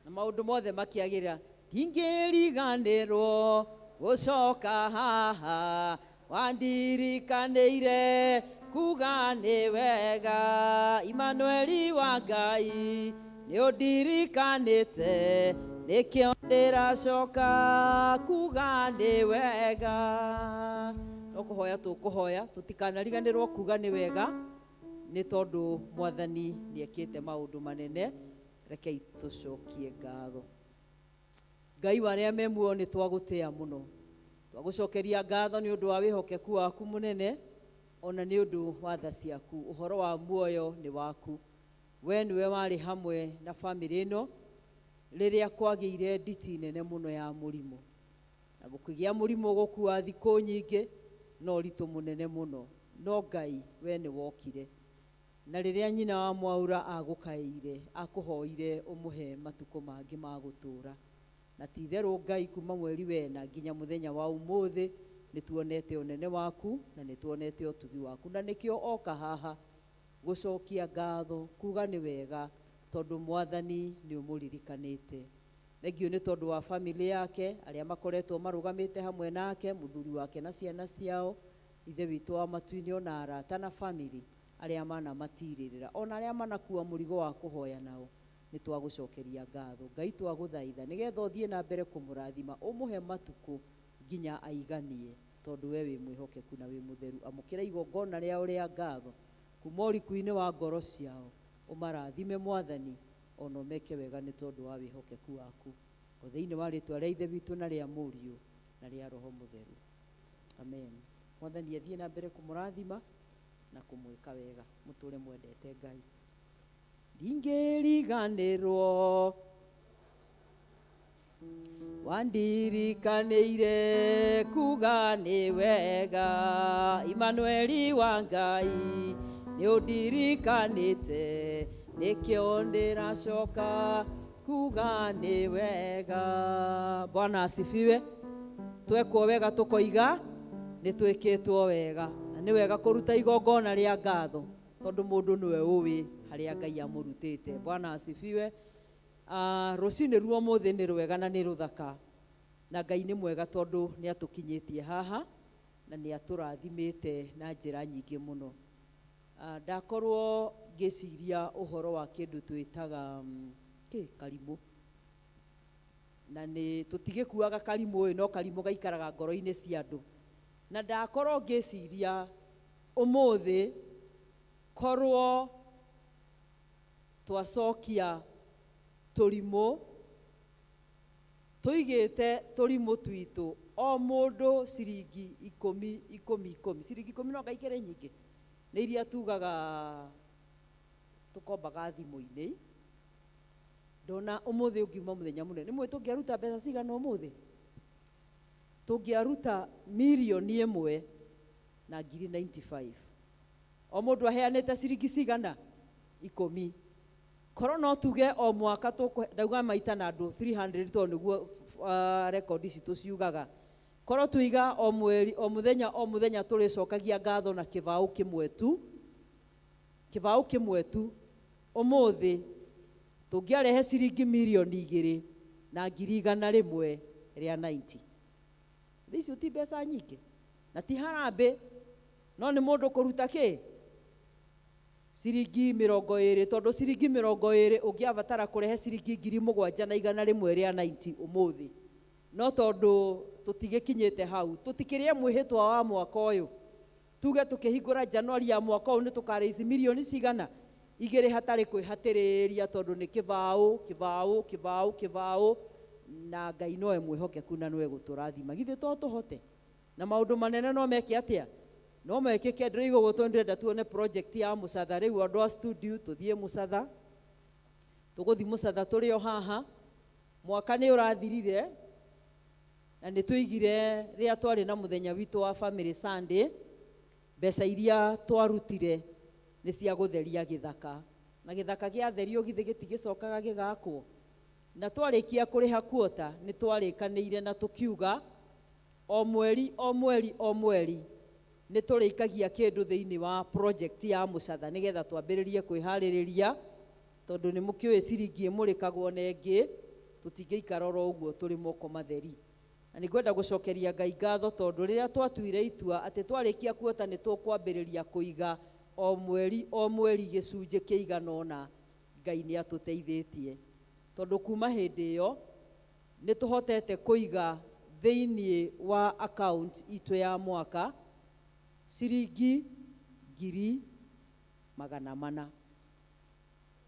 Na maũndũ mothe makĩagĩra. Ndingĩriganĩrwo gũcoka haha, wandirikanĩire kuga nĩ wega. Imanueli wa Ngai, nĩ ũndirikanĩte, nĩkĩo ndĩracoka kuga nĩ wega. No kũhoya tũkũhoya tũtikanariganĩrwo kuga nĩ wega, nĩ tondũ Mwathani nĩ ekĩte maũndũ manene. Rekei tũcokie ngatho. Ngai wa arĩa me muoyo, nĩ twagũtĩa mũno, twagũcokeria ngatho nĩ ũndũ wa wĩhokeku waku mũnene, ona nĩ ũndũ wa tha ciaku. Ũhoro wa muoyo nĩ waku. We nĩwe warĩ hamwe na bamĩrĩ ĩno rĩrĩa kwagĩire nditi nene mũno ya mũrimũ, na gũkĩgĩa mũrimũ gũkua thikũ nyingĩ na ũritũ mũnene mũno, no Ngai we nĩ wokire. Na rĩrĩa nyina wa Mwaura agũkaĩire, akũhoire ũmũhe matukũ mangĩ ma gũtũũra, na ti itherũ Ngai, kuma mweri wena nginya mũthenya wa ũmũthĩ nĩ tuonete ũnene waku na nĩ tuonete ũtugi waku, na nĩkĩo oka haha gũcokia ngatho kuga nĩ wega, tondũ Mwathani nĩ ũmũririkanĩte. Thengio nĩ tondũ wa bamĩrĩ yake, arĩa makoretwo marũgamĩte hamwe nake, mũthuri wake na ciana ciao. Ithe witũ wa matu-inĩ, ona arata na bamĩrĩ arĩa manamatirĩrĩra, ona arĩa manakua mũrigo wa kũhoya nao, nĩ twagũcokeria ngatho. Ngai, twagũthaitha nĩgetha ũthiĩ na mbere kũmũrathima, ũmũhe matukũ nginya aiganie, tondũ we wĩ mwĩhokeku na wĩ mũtheru. Amũkĩra igongona rĩao rĩa ngatho kuma ũriku-inĩ wa ngoro ciao, ũmarathime Mwathani, ona ũmeke wega nĩ tondũ wa wĩhokeku waku. O thĩinĩ wa rĩtwa rĩa Ithe witũ na rĩa Mũriũ na rĩa Roho Mũtheru, amen. Mwathani athiĩ na mbere kũmũrathima na kũmwĩka wega. Mũtũre mwendete Ngai. Ndingĩriganĩrwo wandirikanĩire kuga nĩ wega. Imanueli wa Ngai, nĩ ũndirikanĩte, nĩkĩo ndĩracoka kuga nĩ wega. Bwana asifiwe. Twekwo wega tũkoiga nĩ twĩkĩtwo wega, na nĩ wega kũruta igongona rĩa ngatho, tondũ mũndũ nĩwe ũĩ harĩa Ngai amũrutĩte. Bwana asifiwe. Rũcinĩ ruo mũthĩ nĩ rwega na nĩ rũthaka, na Ngai nĩ mwega tondũ nĩ atũkinyĩtie haha na nĩ atũrathimĩte na njĩra nyingĩ mũno. Ndakorwo ngĩciria ũhoro wa kĩndũ twĩtaga kĩ karimũ, na nĩ tũtigĩkuaga karimũ ũyũ, no karimũ gaikaraga ngoro-inĩ cia andũ. Na ndakorwo ngĩciria ũmũthĩ korwo twacokia tũrimũ, tũigĩte tũrimũ twitũ o mũndũ ciringi ikũmi ikũmi ikũmi, ciringi ikũmi no ngaikĩre nyingĩ, nĩ iria tugaga tũkombaga thimũ-inĩ. Ndona ũmũthĩ ũngiuma mũthenya mũnene, nĩ mũĩ tũngĩaruta mbeca cigana ũmũthĩ? Tũngĩaruta mirioni ĩmwe na ngiri 95. O mũndũ aheanĩte ciringi cigana? Ikũmi. Korwo no tuge o mwaka ndauga maita na andũ 300 tondũ nĩguo rekondi citũ ciugaga. Korwo tuiga o mweri, o mũthenya, o mũthenya tũrĩcokagia ngatho na kĩbaũ kĩmwe tu, kĩbaũ kĩmwe tu, ũmũthĩ tũngĩarehe ciringi mirioni igĩrĩ na ngiri igana rĩmwe rĩa 90. Icio ti mbeca nyingĩ na ti harambĩ, no nĩ mũndũ kũruta kĩ? Ciringi mĩrongo ĩrĩ, tondũ ciringi mĩrongo ĩrĩ ũngĩabatara kũrehe ciringi ngiri mũgwanja na igana rĩmwe rĩa 90 ũmũthĩ. No tondũ tũtigĩkinyĩte hau, tũtikĩrĩe mwĩhĩtwa wa mwaka ũyũ, tuge tũkĩhingũra Januari ya mwaka ũyũ nĩ tũkarĩici mirioni cigana igĩrĩ hatarĩ kwĩhatĩrĩria, tondũ nĩ kĩbaũ kĩbaũ kĩbaũ kĩbaũ, na Ngai nowe mwĩhokeku na nowe gũtũrathima. Githĩ to tũhote? Na maũndũ manene no meke atĩa? No mekĩke. Ndĩraigua ũguo tondũ ndĩrenda tuone project ya Mũcatha. Rĩu andũ a studio tũthiĩ Mũcatha, tũgũthiĩ Mũcatha tũrĩ o haha. Mwaka nĩ ũrathirire na nĩ tũigire rĩrĩa twarĩ na mũthenya witũ wa Family Sunday, mbeca iria twarutire nĩ cia gũtheria gĩthaka, na gĩthaka gĩatherio githĩ gĩtigĩcokaga gĩgakwo. Na twarĩkia kũrĩha kuota nĩ twarĩkanĩire na tũkiuga o mweri o mweri o mweri nĩ tũrĩikagia kĩndũ thĩinĩ wa project ya Mũcatha nĩgetha twambĩrĩrie kwĩharĩrĩria, tondũ nĩ mũkĩũĩ ciringi ĩmũrĩkagwo na ĩngĩ, tũtingĩikara oro ũguo tũrĩ moko matheri. Na nĩ ngwenda gũcokeria Ngai ngatho tondũ rĩrĩa twatuire itua atĩ twarĩkia kuota nĩ tũkwambĩrĩria kũiga o mweri o mweri gĩcunjĩ kĩigana ũna, Ngai nĩ atũteithĩtie, tondũ kuma hĩndĩ ĩyo nĩ tũhotete kũiga thĩinĩ wa account itũ ya mwaka ciringi ngiri magana mana.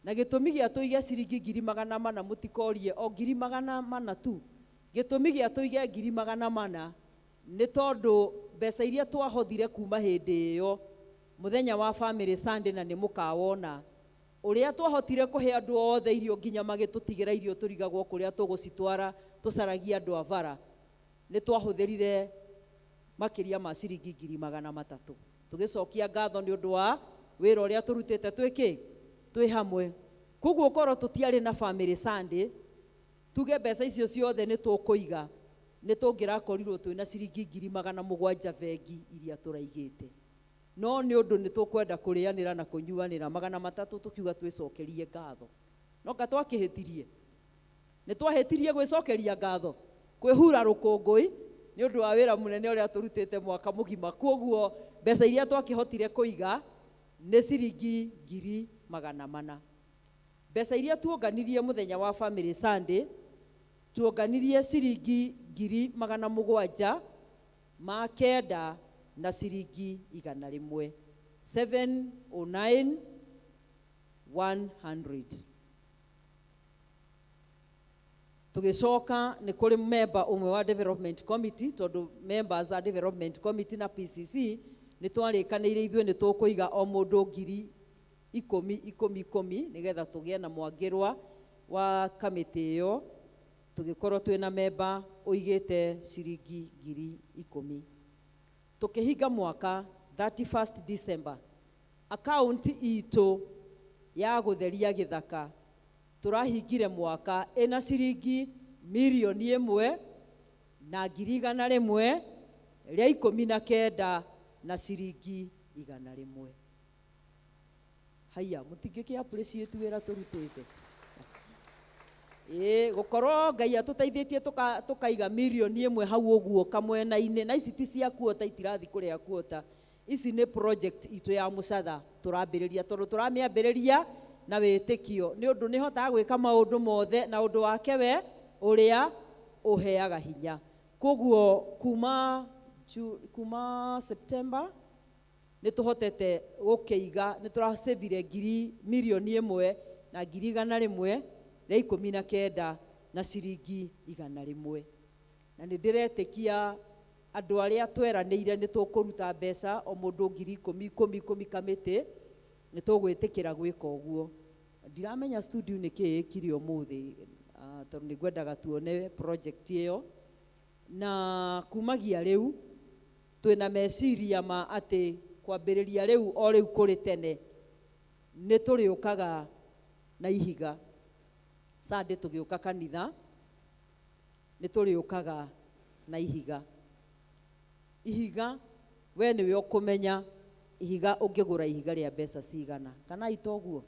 Na gĩtũmi gĩa tũige ciringi ngiri magana mana, mũtikorie o ngiri magana mana tu, gĩtũmi gĩa tũige ngiri magana mana nĩ tondũ mbeca iria twahothire kuma hĩndĩ ĩyo mũthenya wa Family Sunday, na nĩ mũkawona ũrĩa twahotire kũhe andũ othe irio nginya magĩtũtigĩra irio tũrigagwo kũrĩa tũgũcitwara, tũcaragia andũ a bara, nĩ twahũthĩrire makĩria ma ciringi ngiri magana matatũ. Tũgĩcokia ngatho nĩ ũndũ wa wĩra ũrĩa tũrutĩte twĩ kĩ? Twĩ hamwe. Koguo korwo tũtiarĩ na Family Sunday, tuge mbeca icio ciothe nĩ tũkũiga, nĩ tũngĩrakorirwo twĩna ciringi ngiri magana mũgwanja bengi iria tũraigĩte. No nĩ ũndũ nĩ tũkwenda kũrĩanĩra na kũnyuanĩra magana matatũ, tũkiuga twĩcokerie ngatho. No ka twakĩhĩtirie? Nĩ twahĩtirie gwĩcokeria ngatho, kwĩhura rũkũngũi nĩ ũndũ wa wĩra mũnene ũrĩa tũrutĩte mwaka mũgima. Koguo mbeca iria twakĩhotire kũiga nĩ ciringi ngiri magana mana. Mbeca iria tuonganirie mũthenya wa Family Sunday, tuonganirie ciringi ngiri magana mũgwanja ma kenda na ciringi igana rĩmwe, 709 100. Tũgĩcoka nĩ kũrĩ member ũmwe wa development committee, tondũ members a development committee na PCC nĩ twarĩkanĩire ithuĩ nĩ tũkũiga o mũndũ ngiri ikũmi ikũmi ikũmi nĩgetha tũgĩe na mwangĩrwa wa kamĩtĩ ĩyo. Tũgĩkorwo twĩna member ũigĩte ciringi ngiri ikũmi. Tũkĩhinga mwaka 31st December, account itũ ya gũtheria gĩthaka tũrahingire mwaka ĩna ciringi mirioni ĩmwe na ngiri igana rĩmwe rĩa ikũmi na kenda na ciringi igana rĩmwe. Haiya, mũtingĩkĩ appreciate wĩra tũrutĩte. Ĩĩ, gũkorwo Ngai atũteithĩtie tũkaiga mirioni 1 hau ũguo kamwena-inĩ, na ici ti cia kuota, itirathi kũrĩa kuota. Ici nĩ project itũ ya mũcatha tũrambĩrĩria, tondũ tũramĩambĩrĩria na wĩtĩkio, nĩ ũndũ nĩhotaga gwĩka maũndũ mothe na ũndũ wake we ũrĩa ũheaga hinya. Koguo kuma September nĩ tũhotete gũkĩiga, nĩ tũracĩvire ngiri mirioni 1 na ngiri 119 na ciringi 100. Na nĩ ndĩretĩkia andũ arĩa tweranĩire nĩ tũkũruta mbeca o mũndũ ngiri ikũmi ikũmi ikũmi kamĩtĩ, nĩ tũgwĩtĩkĩra gwĩka ũguo. Ndiramenya studio nĩ kĩĩ ĩkire ũmũthĩ, tondũ nĩ ngwendaga tuone project ĩyo. Na kumagia rĩu twĩna meciria ma atĩ kwambĩrĩria rĩu o rĩu kũrĩ tene nĩ tũrĩũkaga na ihiga. Sunday tũgĩũka kanitha nĩ tũrĩũkaga na ihiga. Ihiga we nĩwe ũkũmenya ihiga ũngĩgũra ihiga rĩa mbeca cigana, kana itoguo?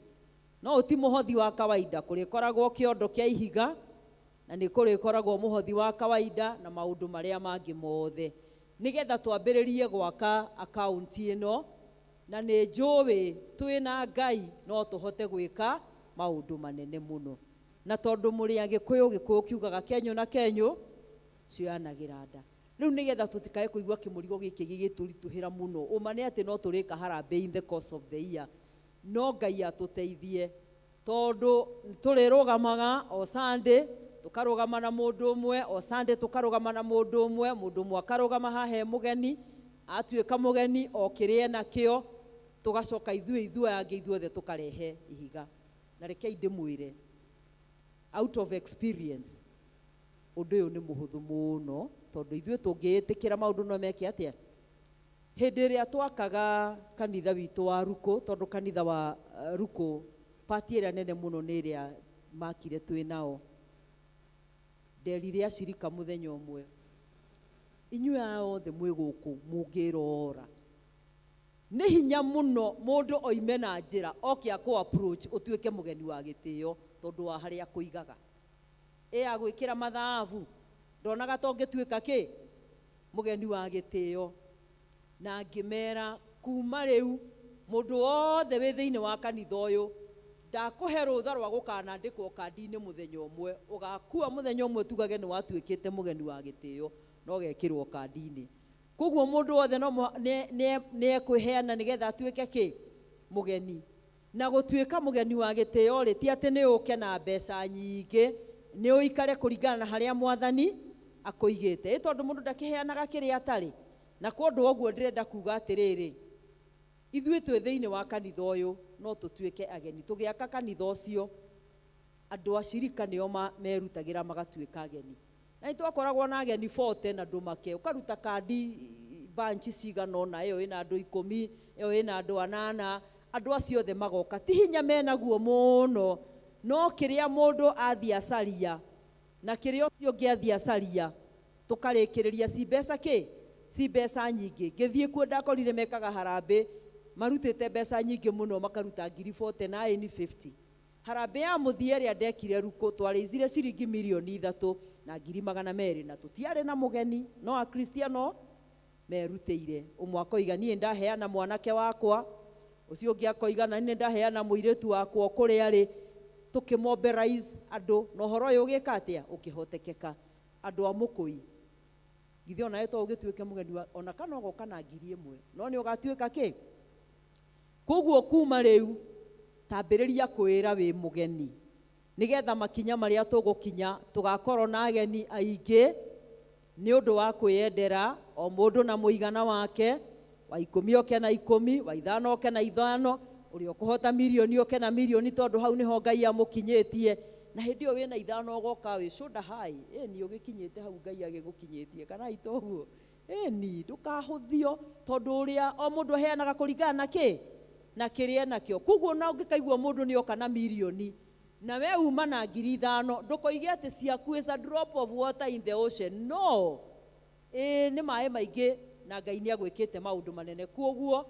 No ti mũhothi wa kawaida, kũrĩkoragwo kĩondo kĩa ihiga na nĩ kũrĩkoragwo mũhothi wa kawaida na maũndũ marĩa mangĩ mothe, nĩgetha twambĩrĩrie gwaka akaunti ĩno. Na nĩ njũĩ twĩna Ngai no tũhote gwĩka maũndũ manene mũno. Na tondũ mũrĩ Agĩkũyũ, Gĩkũyũ kiugaga kenyũ na kenyũ cioyanagĩra nda. Rĩu nĩgetha tũtikae kũigua kĩmũrigo gĩkĩ gĩgĩtũritũhĩra mũno, ũma nĩ atĩ no tũrĩka harambee in the course of the year, no Ngai atũteithie, tondũ tũrĩrũgamaga o Sunday tũkarũgama na mũndũ ũmwe, o Sunday tũkarũgama na mũndũ ũmwe, mũndũ ũmwe akarũgama haha e mũgeni, atuĩka mũgeni o kĩrĩa enakĩo, tũgacoka ithuĩ aya angĩ ithuothe tũkarehe ihiga. Na rekei ndĩmwĩre out of experience, ũndũ ũyũ nĩ mũhũthũ mũno, tondũ ithuĩ tũngĩĩtĩkĩra maũndũ no meke atĩa. Hĩndĩ ĩrĩa twakaga kanitha witũ wa Ruku, tondũ kanitha wa Ruku pati ĩrĩa nene mũno nĩ ĩrĩa makire twĩ nao, nderire acirika mũthenya ũmwe, inyuĩ aya othe mwĩ gũkũ mũngĩrora, nĩ hinya mũno mũndũ oime na njĩra oke akũ approach ũtuĩke mũgeni wa gĩtĩo, tondũ wa harĩa kũigaga. Ĩ agwĩkĩra mathabu, ndonaga ta ũngĩtuĩka kĩ mũgeni wa gĩtĩo. Na ngĩmera kuma rĩu mũndũ wothe wĩ thĩinĩ wa kanitha ũyũ ndakũhe rũtha rwa gũkanandĩkwo kandi-inĩ mũthenya ũmwe, ũgakua mũthenya ũmwe tugage nĩ watuĩkĩte mũgeni wa gĩtĩo, no gekĩrwo kandi-inĩ. Koguo mũndũ wothe no nĩ ekwĩheana nĩgetha atuĩke kĩ mũgeni. Na gũtuĩka mũgeni wa gĩtĩo rĩ, ti atĩ nĩ ũke na mbeca nyingĩ, nĩ ũikare kũringana na harĩa mwathani akũigĩte. Ĩ tondũ mũndũ ndakĩheanaga kĩrĩa atarĩ. Na kwa ũndũ ũguo ndĩrenda kuga atĩrĩrĩ, ithuĩ twĩ thĩinĩ wa kanitha ũyũ no tũtuĩke ageni. Tũgĩaka kanitha ũcio, andũ acirika nĩo merutagĩra magatuĩka ageni. Na nĩ twakoragwo na ageni 40 na ndũmake, ũkaruta kandi bunch cigana ũna, ĩyo ĩna andũ 10, ĩyo ĩna andũ 8, andũ acio othe magoka. Ti hinya menaguo mũno, no kĩrĩa mũndũ athiĩ acaria na kĩrĩa ũcio ũngĩ athiĩ acaria, tũkarĩkĩrĩria ci mbeca kĩ? Ci mbeca nyingĩ. Ngĩthiĩ kuo ndakorire mekaga harambee, marutĩte mbeca nyingĩ mũno, makaruta ngiri 49 50. Harambee ya mũthia ĩrĩa ndekire Ruku, twarĩicire ciringi mirioni 3 na ngiri 200, na tũtiarĩ na mũgeni, no akristiano merutĩire. Ũmwe akoiga niĩ ndaheana mwanake wakwa, ũcio ũngĩ akoiga na niĩ ndaheana mũirĩtu wakwa kũrĩa arĩ. Tũkĩmobilize andũ, na ũhoro ũyũ ũgĩka atĩa? Ũkĩhotekeka. Andũ a Mũkũi, githĩ onawe to ũgĩtuĩke mũgeni wa, ona kana ũgoka na ngiri 1, no nĩ ũgatuĩka kĩ? Koguo kuma rĩu tambĩrĩria kwĩra wĩ mũgeni, nĩgetha makinya marĩa tũgũkinya tũgakorwo na ageni aingĩ nĩ ũndũ wa kwĩyendera, o mũndũ na mũigana wake, wa 10 oke na 10, wa 5 oke na 5, ũrĩa ũkũhota mirioni oke na mirioni, tondũ hau nĩho Ngai amũkinyĩtie. Na hĩndĩ ĩyo wĩna 5 ũgoka wĩ shoulder high, ĩni ũgĩkinyĩte hau Ngai agĩgũkinyĩtie, kana itoguo? Ĩni ndũkahũthio, tondũ ũrĩa o mũndũ aheanaga kũringana na kĩ? Na kĩrĩa enakĩo. Koguo ona ũngĩkaigua mũndũ nĩ oka na mirioni na we uma na ngiri 5, ndũkoige atĩ ciaku is a drop of water in the ocean. No, ĩ nĩ maĩ maingĩ na Ngai nĩ agwĩkĩte maũndũ manene. Koguo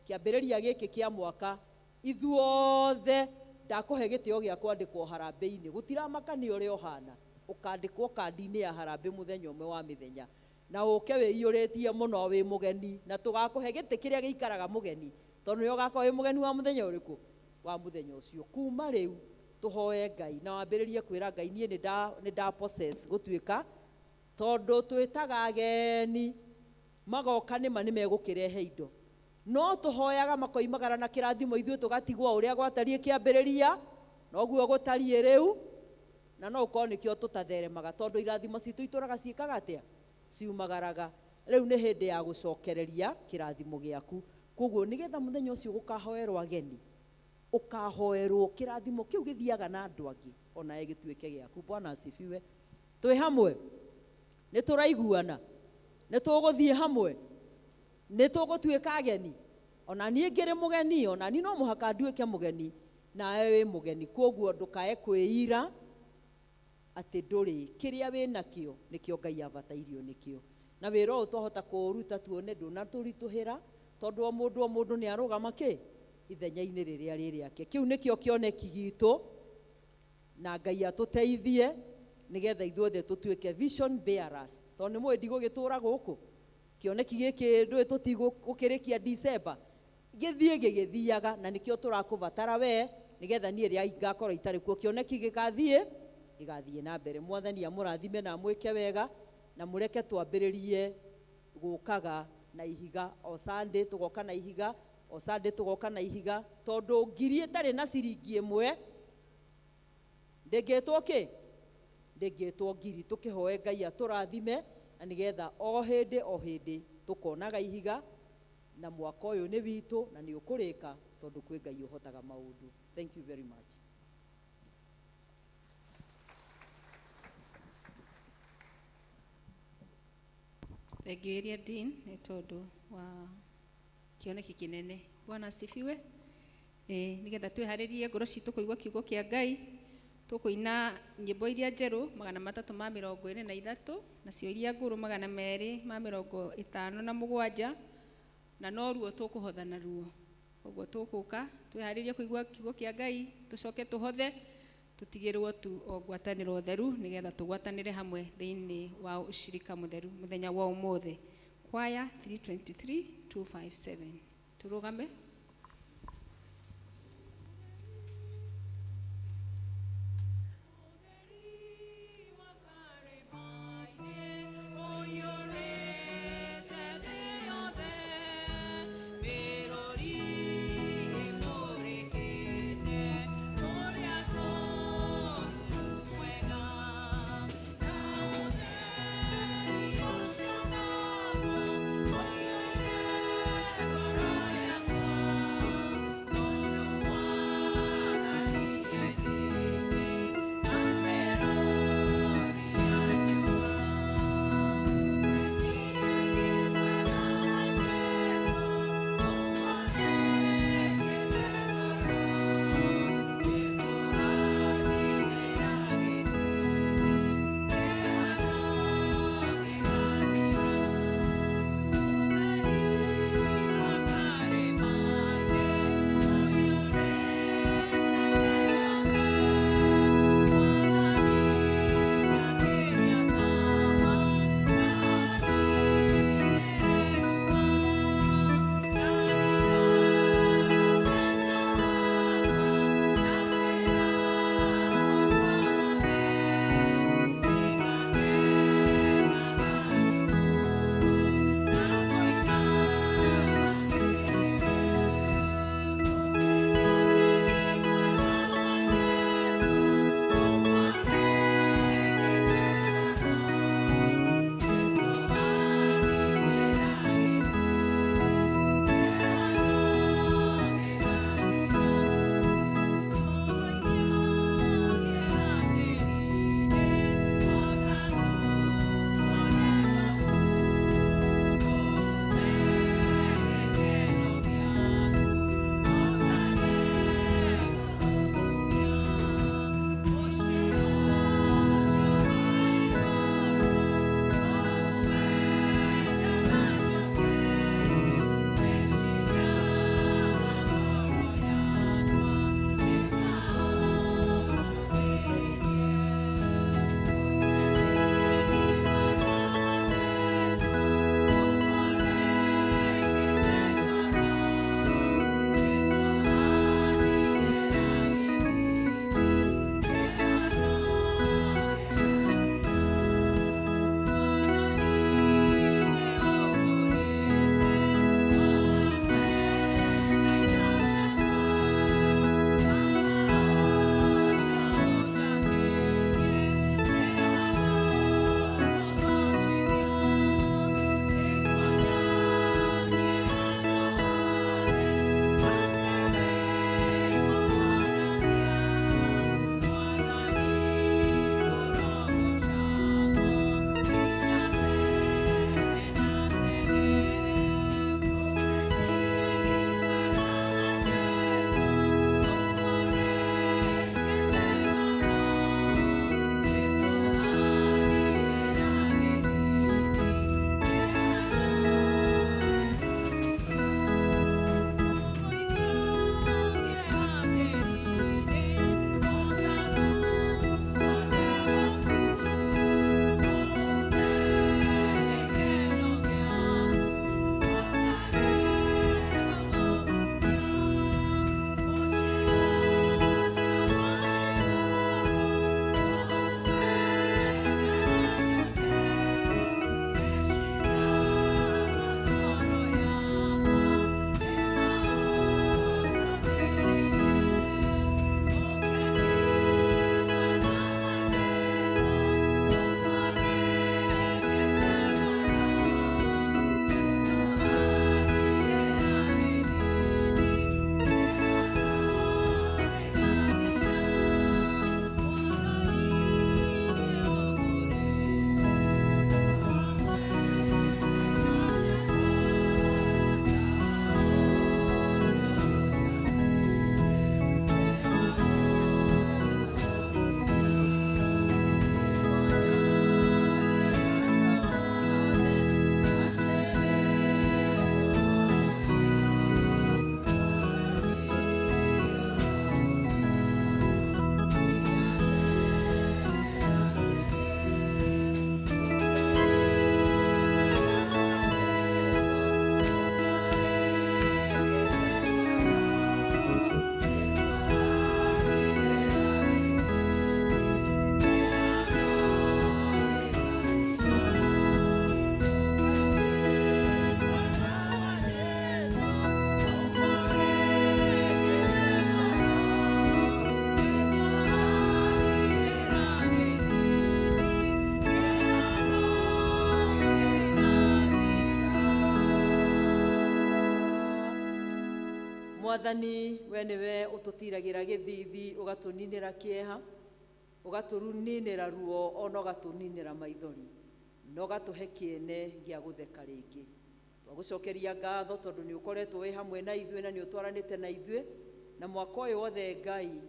kĩambĩrĩria gĩkĩ kĩa mwaka ithuothe Ndakũhe gĩtĩo gĩa kwandĩkwo harambĩ-inĩ. Gũtiramakania ũrĩa ũhana, ũkandĩkwo kandi-inĩ ya harambĩ mũthenya ũmwe wa mĩthenya, na ũke wĩiyũrĩtie mũno wĩ mũgeni, na tũgakũhe gĩtĩ kĩrĩa gĩikaraga mũgeni, tondũ nĩwe ũgakorwo wĩ mũgeni wa mũthenya ũrĩkũ? Wa mũthenya ũcio. Kuma rĩu tũhoe Ngai na wambĩrĩrie kwĩra Ngai, niĩ nĩ nda possess gũtuĩka, tondũ twĩtaga ageni magoka nĩma nĩmegũkĩrehe indo, no tũhoyaga makoimagara na kĩrathimo, ithuĩ tũgatigwo ũrĩa gwatariĩ kĩambĩrĩria noguo gũtariĩ rĩu, na no ũkorwo nĩkĩo tũtatheremaga, tondũ irathimo citũ itũraga ciĩkaga atĩa? Ciumagaraga. Rĩu nĩ hĩndĩ ya gũcokereria kĩrathimo gĩaku. Koguo nĩgetha mũthenya ũcio gũkahoerwo ageni, ũkahoerwo kĩrathimo kĩu gĩthiaga na andũ angĩ, onawe gĩtuĩke gĩaku. Bwana asifiwe. Twĩ hamwe, nĩ tũraiguana, nĩ tũgũthiĩ hamwe, nĩ tũgũtuĩka ageni. Ona niĩ ngĩrĩ mũgeni, ona niĩ no mũhaka nduĩke mũgeni, nawe wĩ mũgeni. Koguo ndũkae kwĩira atĩ ndũrĩ kĩrĩa wĩ nakĩo, nĩkĩo Ngai abatairio nĩkĩo. Na wĩra ũyũ twahota kũũruta tuone ndũnatũritũhĩra, tondũ o mũndũ o mũndũ nĩ arũgama kĩ ithenya-inĩ rĩrĩa rĩ rĩake. Kĩu nĩkĩo kĩoneki gitũ, na Ngai atũteithie nĩgetha ithuothe tũtuĩke vision bearers, tondũ nĩ mũĩ ndigũgĩtũra gũkũ. Kĩoneki gĩkĩ ndũĩ tũtigũkĩrĩkia December, gĩthiĩ gĩgĩthiaga, na nĩkĩo tũrakũbatara we, nĩgetha niĩ rĩrĩa ngakorwo itarĩ kuo, kĩoneki gĩgathiĩ na mbere. Mwathani amũrathime na amwĩke wega, na mũreke twambĩrĩrie gũkaga na ihiga o Sunday, tũgoka na ihiga o Sunday, tũgoka na ihiga, tondũ ngiri ĩtarĩ na ciringi ĩmwe ndĩngĩtwo kĩ? Ndĩngĩtwo ngiri. Tũkĩhoe Ngai atũrathime, na nĩgetha o hĩndĩ o hĩndĩ tũkonaga ihiga, na mwaka ũyũ nĩ witũ na nĩ ũkũrĩka, tondũ kwĩ Ngai ũhotaga maũndũ. Thank you very much. Thank you area dean nĩ tondũ wa kĩoneki kĩnene. Bwana asifiwe. Nĩgetha twĩharĩrie ngoro citũ kũigua kiugo kĩa Ngai, tũkũina nyĩmbo iria njerũ 343, nacio iria ngũrũ 257, na noruo tũkũhotha naruo. Koguo tũgũka twĩharĩrie kũigua kiugo kĩa Ngai, tũcoke tũhothe, tũtigĩrwo tu o ngwatanĩro theru, nĩgetha tũgwatanĩre hamwe thĩinĩ wa ũshirika mũtheru mũthenya wa ũmũthĩ. Kwaya 323 257. Tũrũgame. Oh, Mwathani, we nĩwe ũtũtiragĩra gĩthithi, ũgatũninĩra kĩeha, ũgatũninĩra ruo, ona ũgatũninĩra maithori, na ũgatũhe kĩene gĩa gũtheka rĩngĩ. Twagũcokeria ngatho tondũ nĩ ũkoretwo wĩ hamwe na ithuĩ na nĩ ũtwaranĩte na ithuĩ, na mwaka ũyũ wothe Ngai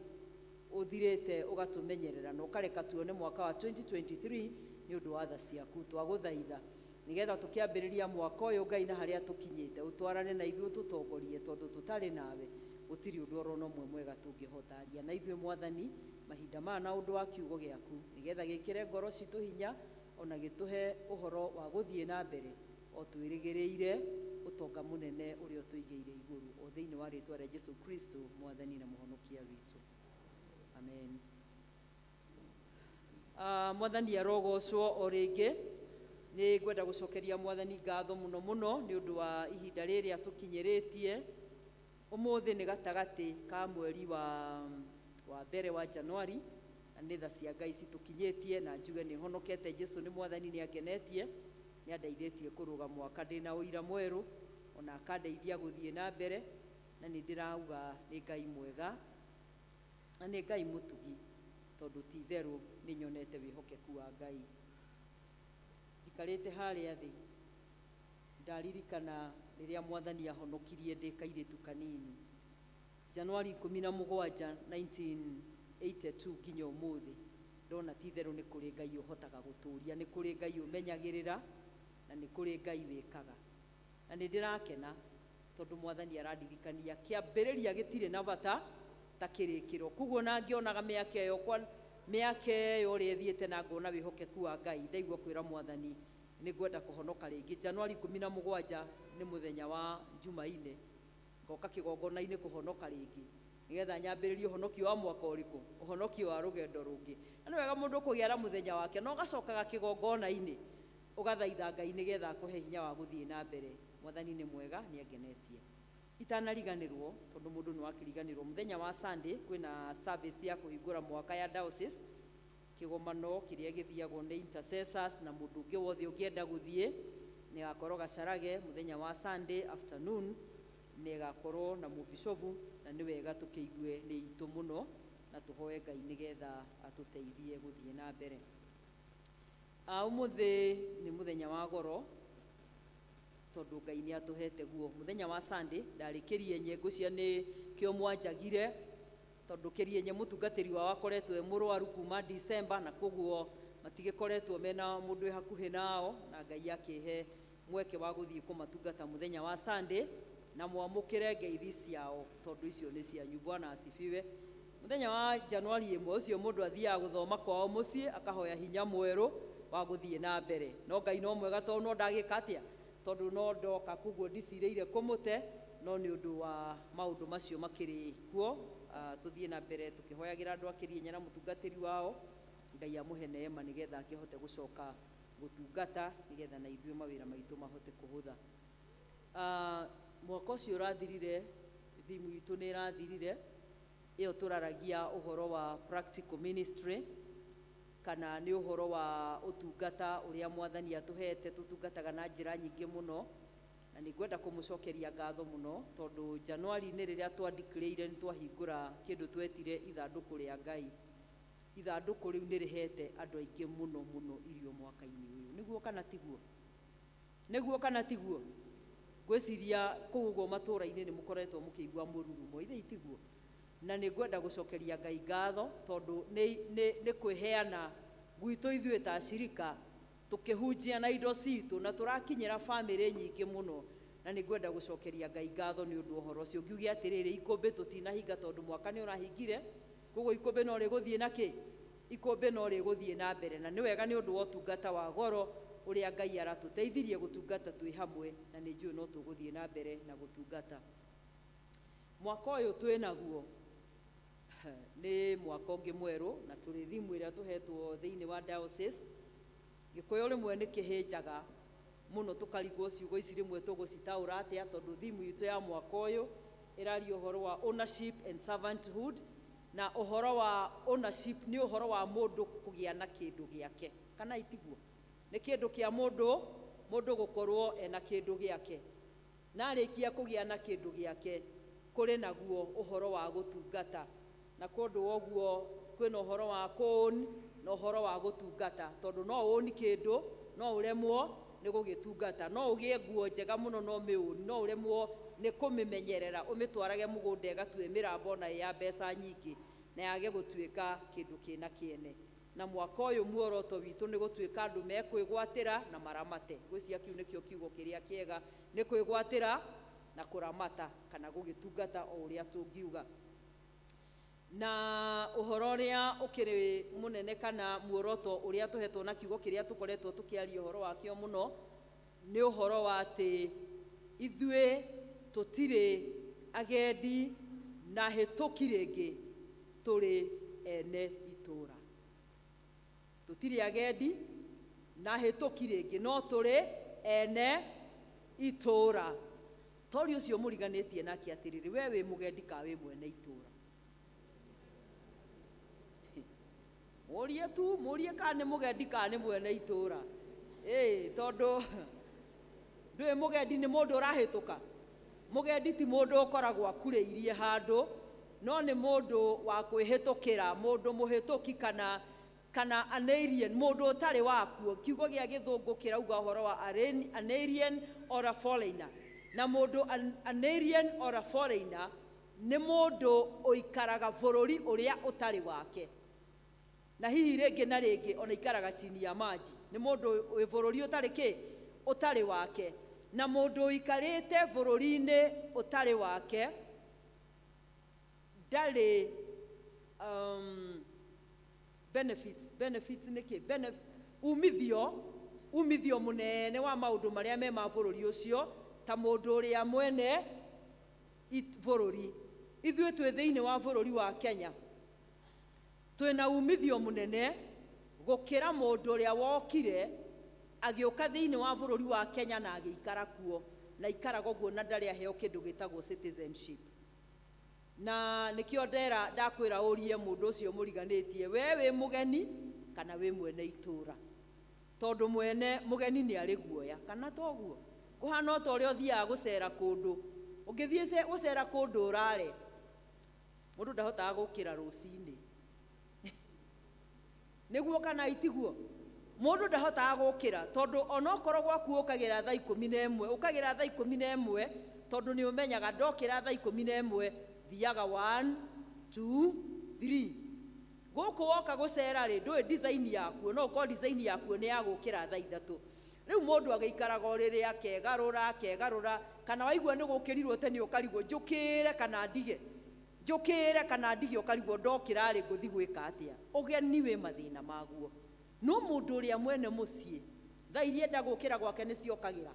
ũthirĩte ũgatũmenyerera na ũkareka tuone mwaka wa 2023 nĩ ũndũ wa tha ciaku. Twagũthaitha nĩgetha tũkĩambĩrĩria mwaka ũyũ Ngai na harĩa tũkinyĩte, ũtwarane na ithuĩ, ũtũtongorie, tondũ tũtarĩ nawe gũtirĩ ũndũ oro na ũmwe mwega tũngĩhota. Aria na ithuĩ Mwathani mahinda maya na ũndũ wa kiugo gĩaku, nĩgetha gĩkĩre ngoro citũ hinya, ona gĩtũhe ũhoro wa gũthiĩ na mbere o twĩrĩgĩrĩire ũtonga mũnene ũrĩa ũtũigĩire igũrũ, o thĩinĩ wa rĩtwa rĩa Jesu Kristo Mwathani na Mũhonokia witũ, amen. Mwathani arogocwo o rĩngĩ. Nĩ ngwenda gũcokeria Mwathani ngatho mũno mũno nĩ ũndũ wa ihinda rĩrĩa tũkinyĩrĩtie. Ũmũthĩ nĩ gatagatĩ ka mweri wa mbere wa Januari, na nĩ tha cia Ngai citũkinyĩtie, na njuge nĩ honokete. Jesu nĩ Mwathani, nĩ angenetie, nĩ andeithĩtie kũrũga mwaka ndĩna ũira mwerũ, ona akandeithia gũthiĩ na mbere, na nĩ ndĩrauga nĩ Ngai mwega na nĩ Ngai mũtugi, tondũ ti itherũ nĩ nyonete wĩhokeku wa Ngai. Njikarĩte harĩa thĩ ndaririkana rĩrĩa Mwathani ahonokirie ndĩ kairĩtu kanini, Januari 17 1982 nginya ũmũthĩ, ndona ti itherũ nĩ kũrĩ Ngai ũhotaga gũtũria, nĩ kũrĩ Ngai ũmenyagĩrĩra, na nĩ kũrĩ Ngai wĩkaga. Na nĩ ndĩrakena tondũ Mwathani arandirikania kĩambĩrĩria gĩtirĩ na bata ta kĩrĩkĩro. Koguo na ngĩonaga mĩaka ĩyo, kwa mĩaka ĩyo ũrĩa ĩthiĩte, na ngona wĩhokeku wa Ngai, ndaigua kwĩra Mwathani nĩ ngwenda kũhonoka rĩngĩ. Januari 17 nĩ mũthenya wa Jumaine, ngoka kĩgongona-inĩ kũhonoka rĩngĩ, nĩgetha nyambĩrĩrie ũhonokio wa mwaka ũrĩkũ, ũhonokio wa rũgendo rũngĩ. Na nĩ wega mũndũ kũgĩa na mũthenya wake, na ũgacokaga kĩgongona-inĩ ũgathaitha Ngai nĩgetha akũhe hinya wa gũthiĩ na mbere. Mwathani nĩ mwega, nĩ angenetie. Itanariganĩrwo, tondũ mũndũ nĩ wakĩriganĩrwo, mũthenya wa Sunday kwĩna service ya kũhingũra mwaka ya diocese, kĩgomano kĩrĩa gĩthiagwo nĩ intercessors na mũndũ ũngĩ wothe ũngĩenda gũthiĩ nĩ agakorwo Gacarage mũthenya wa Sunday afternoon, nĩ ĩgakorwo na mũbishobu, na nĩ wega tũkĩigue nĩ itũ mũno na tũhoe Ngai nĩgetha atũteithie gũthiĩ na mbere. Ũmũthĩ nĩ mũthenya wa goro tondũ Ngai nĩ atũhete guo. Mũthenya wa Sunday ndarĩkĩrie nyengo cia nĩ kĩo mwanjagire, tondũ Kĩrienye mũtungatĩri wao akoretwo e mũrwaru kuma December, na koguo matigĩkoretwo mena mũndũ wĩ hakuhĩ nao, na Ngai akĩhe mweke wa gũthiĩ kũmatungata mũthenya wa Sunday, na mwamũkĩre ngeithi ciao tondũ icio nĩ cianyu. Bwana asifiwe. Mũthenya wa Januari 1 ũcio mũndũ athiaga gũthoma kwao mũciĩ, akahoya hinya mwerũ wa gũthiĩ na mbere. No Ngai no mwega, tondũ no ndagĩka atĩa, tondũ no ndoka, koguo ndicirĩire kũmũte, no nĩ ũndũ wa maũndũ macio makĩrĩ kuo, tũthiĩ na mbere tũkĩhoyagĩra andũ a Kĩrienya na mũtungatĩri wao, Ngai amũhe neema nĩgetha akĩhote gũcoka gũtungata, nĩgetha na ithuĩ mawĩra maitũ mahote kũhũtha. Mwaka ũcio ũrathirire, thimu itũ nĩ ĩrathirire, ĩyo tũraragia ũhoro wa practical ministry, kana nĩ ũhoro wa ũtungata ũrĩa Mwathani atũhete. Tũtungataga na njĩra nyingĩ mũno, na nĩ ngwenda kũmũcokeria ngatho mũno, tondũ Januari-inĩ rĩrĩa twandikĩrĩire nĩ twahingũra kĩndũ twetire ithandũkũ rĩa Ngai. Ithandũkũ rĩu nĩ rĩhete andũ aingĩ mũno mũno irio mwaka-inĩ ũyũ. Nĩguo kana tiguo? Nĩguo kana tiguo? Ngwĩciria kũu ũguo matũũra-inĩ nĩ mũkoretwo mũkĩigua mũrurumo, ithe itiguo? Na nĩ ngwenda gũcokeria Ngai ngatho, tondũ nĩ kwĩheana gwitũ ithuĩ ta acirika tũkĩhunjia na indo citũ, na tũrakinyĩra bamĩrĩ nyingĩ mũno, na nĩ ngwenda gũcokeria Ngai ngatho nĩ ũndũ wa ũhoro ũcio. Ngiuge atĩrĩrĩ, ikũmbĩ tũtinahinga tondũ mwaka nĩ ũrahingire, koguo ikũmbĩ no rĩgũthiĩ na kĩ, ikũmbĩ no rĩgũthiĩ na mbere, na nĩ wega nĩ ũndũ wa ũtungata wa goro ũrĩa Ngai aratũteithirie gũtungata twĩ hamwe, na nĩ njũĩ no tũgũthiĩ na mbere na gũtungata. Mwaka ũyũ twĩ naguo nĩ mwaka ũngĩ mwerũ, na tũrĩ thimu ĩrĩa tũhetwo thĩinĩ wa diocese. Gĩkũyũ rĩmwe nĩ kĩhĩnjaga mũno, tũkarigwo ciugo ici rĩmwe tũgũcitaũra atĩa, tondũ thimu itũ ya mwaka ũyũ ĩraria ũhoro wa ownership and servanthood. Na ũhoro wa ownership nĩ ũhoro wa mũndũ kũgĩa na kĩndũ gĩake, kana itiguo? Nĩ kĩndũ kĩa mũndũ, mũndũ gũkorwo ena kĩndũ gĩake, na arĩkia kũgĩa na kĩndũ gĩake Kũrĩ naguo ũhoro wa gũtungata, na kũndũ woguo kwĩna ũhoro wa kũũn na ũhoro wa gũtungata, tondũ no ũũni kĩndũ no ũremwo nĩ gũgĩtungata. No ũgĩe nguo njega mũno no mĩũni, no ũremwo nĩ kũmĩmenyerera, ũmĩtwarage mũgũnda ĩgatue mĩrambo na ĩ ya mbeca nyingĩ na yage gũtuĩka kĩndũ kĩna kĩene. Na mwaka ũyũ muoroto witũ nĩ gũtuĩka andũ mekwĩgwatĩra na maramate. Ngwĩciria kĩu nĩkĩo kiugo kĩrĩa kĩega, nĩ kwĩgwatĩra na kũramata kana gũgĩtungata o ũrĩa tũngiuga. Na ũhoro ũrĩa ũkĩrĩ mũnene kana muoroto ũrĩa tũhetwo na kiugo kĩrĩa tũkoretwo tũkĩaria ũhoro wakĩo mũno nĩ ũhoro wa atĩ ithuĩ tũtirĩ agendi na hĩtũki rĩngĩ, tũrĩ ene itũra. Tũtirĩ agendi na hĩtũki rĩngĩ, no tũrĩ ene itũra. Tori ũcio mũriganĩtie nake atĩrĩrĩ, we wĩ mũgendi ka wĩ mwene itũra? Mũrie tu, mũrie kana nĩ mũgendi kana nĩ mwene itũra. Ĩĩ, tondũ ndũĩ mũgendi nĩ mũndũ ũrahĩtũka. Mũgendi ti mũndũ ũkoragwo akurĩirie handũ, no nĩ mũndũ wa kwĩhĩtũkĩra, mũndũ mũhĩtũki kana an alien, mũndũ ũtarĩ wakuo. Kiugo gĩa gĩthũngũ kĩrauga ũhoro wa an alien or a foreigner. Na mũndũ an alien or a foreigner nĩ mũndũ ũikaraga bũrũri ũrĩa ũtarĩ wake, na hihi rĩngĩ na rĩngĩ ona ikaraga chini ya maji. Nĩ mũndũ wĩ bũrũri ũtarĩ kĩ, ũtarĩ wake. Na mũndũ ũikarĩte bũrũri-inĩ ũtarĩ wake ndarĩ benefits. Benefits nĩ kĩ? Umithio mũnene wa maũndũ marĩa me ma bũrũri ũcio ta mũndũ ũrĩa mwene bũrũri. Ithuĩ twĩ thĩinĩ wa bũrũri wa Kenya, twĩna umithio mũnene gũkĩra mũndũ ũrĩa wokire agĩũka thĩinĩ wa bũrũri wa Kenya na agĩikara kuo, na ikaraga ũguo na ndarĩ aheo kĩndũ gĩtagwo citizenship. Na nĩkĩo ndera ndakwĩra ũrie mũndũ ũcio mũriganĩtie, we wĩ mũgeni kana wĩ mwene itũra? Tondũ mwene mũgeni nĩ arĩ guoya, kana toguo? Kũhana o ta ũrĩa ũthiaga gũcera kũndũ. Ũngĩthiĩ gũcera kũndũ ũrare, mũndũ ndahotaga gũkĩra rũcinĩ. Nĩguo kana itiguo? Mũndũ ndahotaga gũkĩra, tondũ onokorwo gwaku ũkagĩra thaa 11, ũkagĩra thaa 11, tondũ nĩ ũmenyaga ndokĩra thaa 11 thiaga 1 2 3. Gũkũ woka gũcera rĩ, ndũĩ design yakuo, no ũkorwo design yakuo nĩ ya gũkĩra thaa 3. Rĩu mũndũ agĩikaraga ũrĩrĩ akegarũra akegarũra, kana waigua nĩ gũkĩrirwo tene ũkarigwo njũkĩre kana ndige, njũkĩre kana ndige, ũkarigwo ndokĩra rĩ ngũthi gwĩka atĩa. Ũgeni wĩ mathĩna maguo. No mũndũ ũrĩa mwene mũciĩ, thaa iria endaga gũkĩra gwake nĩ ciokagĩra,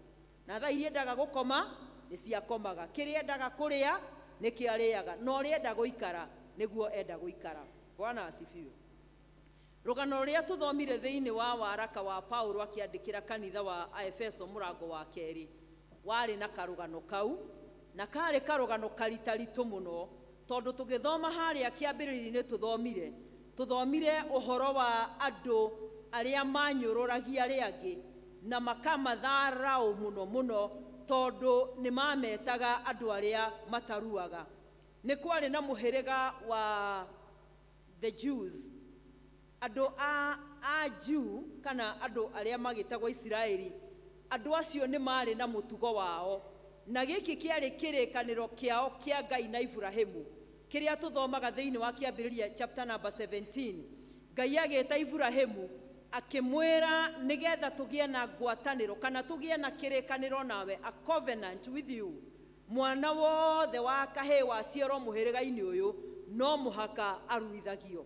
na thaa iria endaga gũkoma nĩ ciakomaga, kĩrĩa endaga kũrĩa nĩkĩo arĩaga, na ũrĩa enda gũikara nĩguo enda gũikara. Bwana asifiwe. Rũgano rũrĩa tũthomire thĩinĩ wa waraka wa Paulo akĩandĩkĩra kanitha wa Aefeso mũrango wa 2 warĩ na karũgano kau, na karĩ karũgano karitaritũ mũno, tondũ tũgĩthoma harĩa kĩambĩrĩria-inĩ tũthomire ũhoro wa andũ arĩa manyũrũragia arĩa angĩ na makamatharau mũno mũno, tondũ nĩ mametaga andũ arĩa mataruaga. Nĩ kwarĩ na mũhĩrĩga wa the Jews, andũ a Jew kana andũ arĩa magĩtagwo Isiraeli. Andũ acio nĩ marĩ na mũtugo wao, na gĩkĩ kĩarĩ kĩrĩkanĩro kĩao kĩa Ngai na Iburahĩmu kĩrĩa tũthomaga thĩinĩ wa kĩambĩrĩria chapter number 17. Ngai agĩta Iburahĩmu akĩmwĩra nĩgetha tũgĩe na ngwatanĩro kana tũgĩe na kĩrĩkanĩro nawe, a covenant with you, mwana wothe wa kahĩĩ waciarwo mũhĩrĩga-inĩ ũyũ no mũhaka aruithagio.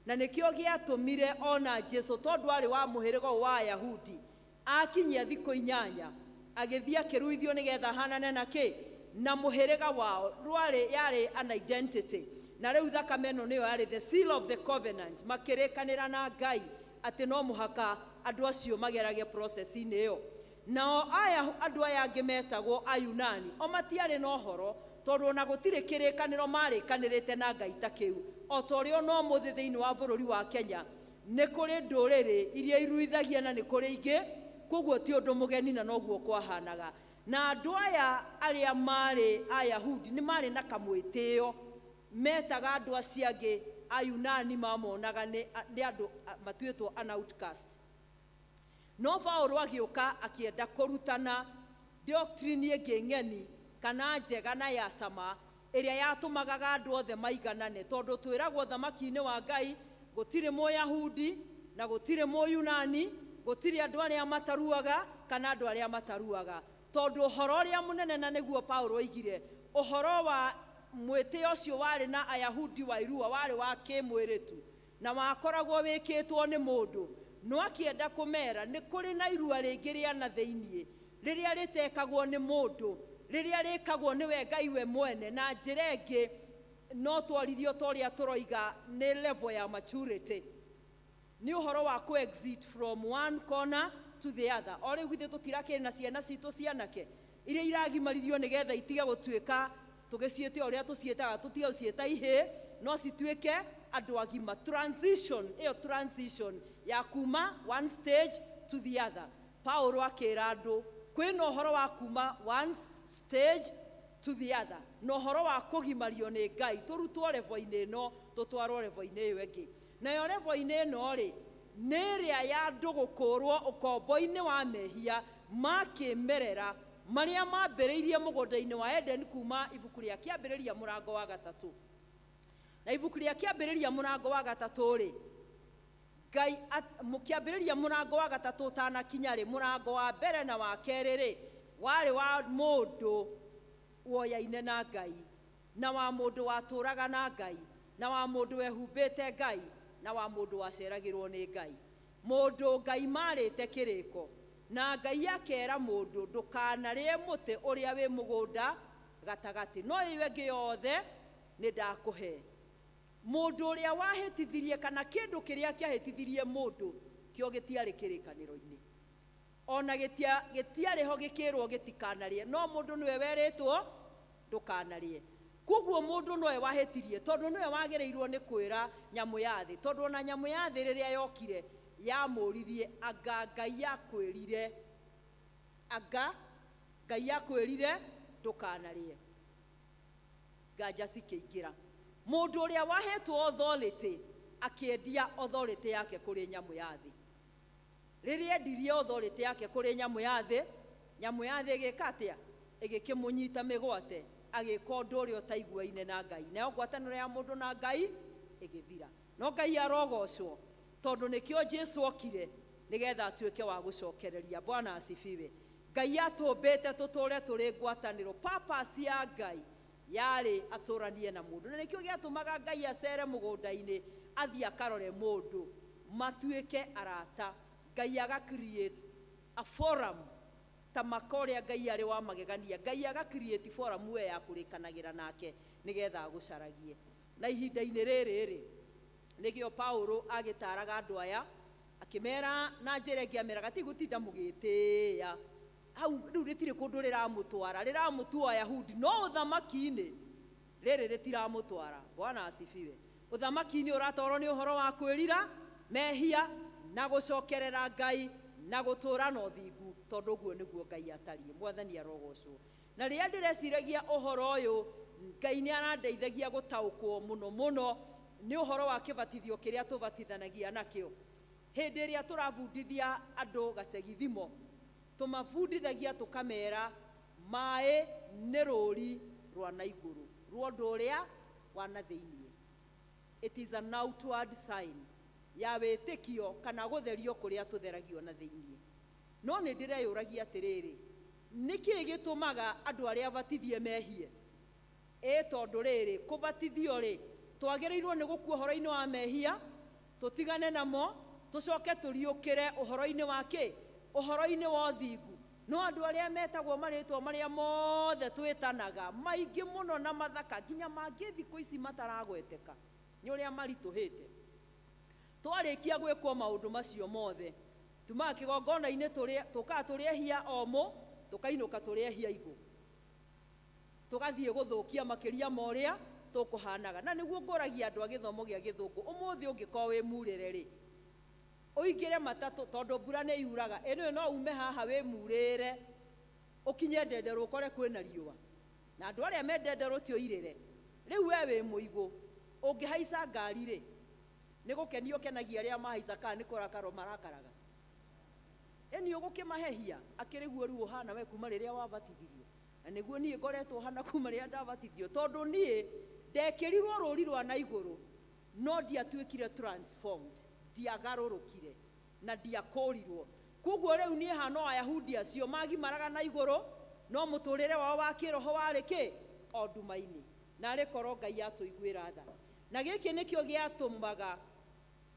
Na nĩkĩo gĩatũmire ona Jesu, tondũ arĩ wa mũhĩrĩga ũyũ wa Ayahudi, akinyia thikũ 8 agĩthiĩ akĩruithio nĩgetha ahanane na kĩ, na mũhĩrĩga wao. Rwarĩ yarĩ an identity, na rĩu thakame ĩno nĩyo yarĩ the seal of the covenant. Makĩrĩkanĩra na Ngai atĩ no mũhaka andũ acio magerage process-inĩ ĩyo. Nao aya andũ aya angĩ metagwo Ayunani o matiarĩ na ũhoro, tondũ ona gũtirĩ kĩrĩkanĩro marĩkanĩrĩte na Ngai ta kĩu. O ta ũrĩa ona ũmũthĩ thĩinĩ wa bũrũri wa Kenya nĩ kũrĩ ndũrĩrĩ iria iruithagia na nĩ kũrĩ ingĩ, koguo ti ũndũ mũgeni, na noguo kwahanaga. Na andũ aya arĩa marĩ Ayahudi nĩ marĩ na kamwĩtĩo, metaga andũ acio angĩ Ayunani, mamonaga nĩ andũ matuĩtwo an outcast. No Paulo agĩũka akĩenda kũrutana doctrine ĩngĩ ng'eni kana njega na ya cama, ĩrĩa yatũmagaga andũ othe maiganane, tondũ twĩragwo thamaki-inĩ wa Ngai gũtirĩ Mũyahudi na gũtirĩ Mũyunani, gũtirĩ andũ arĩa mataruaga kana andũ arĩa mataruaga, tondũ ũhoro ũrĩa mũnene, na nĩguo Paulo oigire, ũhoro wa mwĩtĩo ũcio warĩ na Ayahudi wa irua warĩ wa kĩmwĩrĩ tu na wakoragwo wĩkĩtwo nĩ mũndũ. No akĩenda kũmera nĩ kũrĩ na irua rĩngĩ rĩa na thĩiniĩ, rĩrĩa rĩtekagwo nĩ mũndũ, rĩrĩa rĩkagwo nĩwe Ngai we mwene. Na njĩra ĩngĩ no twaririo ta ũrĩa tũroiga nĩ level ya maturity, nĩ ũhoro wa kũ exit from one corner to the other. O rĩu githĩ tũtirakĩrĩ na ciana citũ cianake iria iragimaririo nĩgetha itige gũtuĩka tũgĩciĩte ũrĩa tũciĩtaga, tũtige gũciĩta ihĩĩ, no cituĩke andũ agima. Transition ĩyo, transition ya kuma one stage to the other. Paulo akĩra andũ kwĩna ũhoro wa kuma one stage to the other, na ũhoro wa kũgimario nĩ Ngai, tũrutwo level-inĩ ĩno tũtwarwo level-inĩ ĩyo ĩngĩ. Nayo level-inĩ ĩno rĩ, nĩ ĩrĩa ya andũ gũkũrwo ũkombo-inĩ wa mehia ma kĩmerera marĩa mambĩrĩirie mũgũnda-inĩ wa Eden, kuma ibuku rĩa Kĩambĩrĩria mũrango wa 3. Na ibuku rĩa Kĩambĩrĩria mũrango wa 3 rĩ, Ngai mũkĩambĩrĩria mũrango wa 3 ũtanakinya rĩ, mũrango wa mbere na wa kerĩ rĩ, warĩ wa mũndũ woyaine na Ngai, na wa mũndũ watũraga na Ngai, na wa mũndũ wehumbĩte Ngai, na wa mũndũ waceragĩrwo nĩ Ngai, mũndũ Ngai marĩte kĩrĩko na Ngai. Akera mũndũ, "Ndũkanarĩe mũtĩ ũrĩa wĩ mũgũnda gatagatĩ, no ĩyo ĩngĩ yothe nĩ ndakũhe." Mũndũ ũrĩa wahĩtithirie, kana kĩndũ kĩrĩa kĩahĩtithirie mũndũ, kĩo gĩtiarĩ kĩrĩkanĩro-inĩ, ona gĩtiarĩ ho gĩkĩrwo gĩtikanarĩe, no mũndũ nĩwe werĩtwo ndũkanarĩe. Koguo mũndũ nowe wahĩtirie, tondũ nĩwe wagĩrĩirwo nĩ kwĩra nyamũ ya thĩ, tondũ ona nyamũ ya thĩ rĩrĩa yokire yamũririe, "Anga Ngai yakwĩrire, anga Ngai yakwĩrire ndũkanarĩe?" Nganja cikĩingĩra. Mũndũ ũrĩa wahetwo authority akĩendia authority yake kũrĩ nyamũ ya thĩ. Rĩrĩa endirie authority yake kũrĩ nyamũ ya thĩ, nyamũ ya thĩ ĩgĩka atĩa? Ĩgĩkĩmũnyita mĩgwate, agĩka ũndũ ũrĩa ũtaiguaine na Ngai, nayo ngwatanĩro ya mũndũ na Ngai ĩgĩthira. No Ngai arogocwo, tondũ nĩkĩo Jesu okire, nĩgetha atuĩke wa gũcokereria. Bwana asifiwe. Ngai atũmbĩte tũtũre tũrĩ ngwatanĩro. Purpose ya Ngai yarĩ atũranie na mũndũ, na nĩkĩo gĩatũmaga Ngai acere mũgũnda-inĩ, athiĩ akarore mũndũ, matuĩke arata. Ngai aga create a forum, ta maka ũrĩa Ngai arĩ wa magegania. Ngai aga create forum we ya kũrĩkanagĩra nake, nĩgetha agũcaragie. Na ihinda-inĩ rĩrĩ rĩ, nĩkĩo Paulo agĩtaraga andũ aya, akĩmera na njĩra ĩngĩ, ameraga ti gũtinda mũgĩtĩĩa hau rĩu, rĩtirĩ kũndũ rĩramũtwara, rĩramũtua Ayahudi, no ũthamaki-inĩ rĩrĩ rĩtiramũtwara. Bwana asifiwe. Ũthamaki-inĩ ũratwarwo nĩ ũhoro wa kwĩrira mehia na gũcokerera Ngai na gũtũũra na ũthingu, tondũ ũguo nĩguo Ngai atariĩ. Mwathani arogocwo. Na rĩrĩa ndĩreciragia ũhoro ũyũ, Ngai nĩ arandeithagia gũtaũkwo mũno mũno nĩ ũhoro wa kĩbatithio kĩrĩa tũbatithanagia nakĩo. Hĩndĩ ĩrĩa tũrabundithia andũ gategithimo, tũmabundithagia tũkamera maĩ nĩ rũri rwa na igũrũ rwa ũndũ ũrĩa wa na thĩiniĩ. It is an outward sign ya wĩtĩkio kana gũtherio kũrĩa tũtheragio na thĩiniĩ. No nĩ ndĩreyũragia atĩrĩrĩ, nĩkĩĩ gĩtũmaga andũ arĩa batithie mehie? Ĩ tondũ rĩrĩ, kũbatithio rĩ, twagĩrĩirwo nĩ gũkua ũhoro-inĩ wa mehia, tũtigane namo, tũcoke tũriũkĩre ũhoro-inĩ wa kĩ? Ũhoro-inĩ wa ũthingu. No andũ arĩa metagwo marĩtwa marĩa mothe twĩtanaga maingĩ mũno na mathaka, nginya mangĩ thikũ ici mataragweteka nĩ ũrĩa maritũhĩte, twarĩkia gwĩkwo maũndũ macio mothe, tumaga kĩgongona-inĩ, tũkaga tũrĩ ehia omũ, tũkainũka tũrĩ ehia igũ, tũgathiĩ gũthũkia makĩria ma ũrĩa tũkũhanaga. Na nĩguo ngũragia andũ a gĩthomo gĩa gĩthũngũ, ũmũthĩ ũngĩkorwo wĩ murĩre rĩ, ũingĩre matatũ, tondũ mbura nĩ yuraga ĩno, no ume haha wĩ murĩre. Ũkinye Ndenderũ ũkore kwĩna riũa, na andũ arĩa me Ndenderũ ti oirĩre. Rĩu we wĩ mũigũ, ũngĩhaica ngari rĩ, nĩ gũkenio ũkenagia arĩa mahaica kana nĩ kũrakara marakaraga? Ĩni ũgũkĩmahehia akĩrĩ guo rĩu ũhana we kuma rĩrĩa wabatithirio. Na nĩguo niĩ ngoretwo hana kuma rĩrĩa ndabatithio, tondũ niĩ ndekĩrirwo rũri rwa na igũrũ, no ndiatuĩkire transformed, ndiagarũrũkire na ndiakũrirwo. Koguo rĩu niĩ hana o Ayahudi acio magimaraga na igũrũ, no mũtũrĩre wao wa kĩroho warĩ kĩ? O nduma-inĩ. Na arĩ korwo Ngai atũiguĩra tha. Na gĩkĩ nĩkĩo gĩatũmaga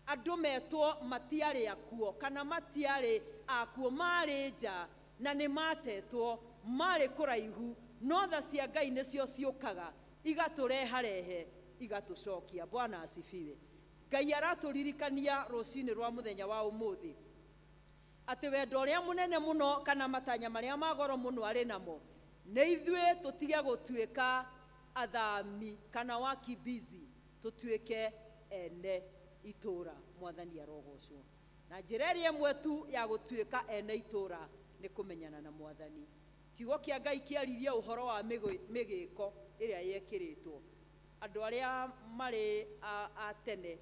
andũ metwo matiarĩ akuo, kana matiarĩ akuo, marĩ nja na nĩ matetwo, marĩ kũraihu, no tha cia Ngai nĩcio ciũkaga igatũreharehe igatũcokia. Bwana asifiwe. Ngai aratũririkania rũcinĩ rwa mũthenya wa ũmũthĩ atĩ wendo ũrĩa mũnene mũno kana matanya marĩa ma goro mũno arĩ namo nĩ ithuĩ tũtige gũtuĩka athami kana wakimbizi, tũtuĩke ene itũra. Mwathani arogocwo. Na njĩra ĩrĩa ĩmwe tu ya gũtuĩka ene itũra nĩ kũmenyana na Mwathani. Kiugo kĩa Ngai kĩaririe ũhoro wa mĩgĩko ĩrĩa yekĩrĩtwo. Andũ arĩa marĩ a tene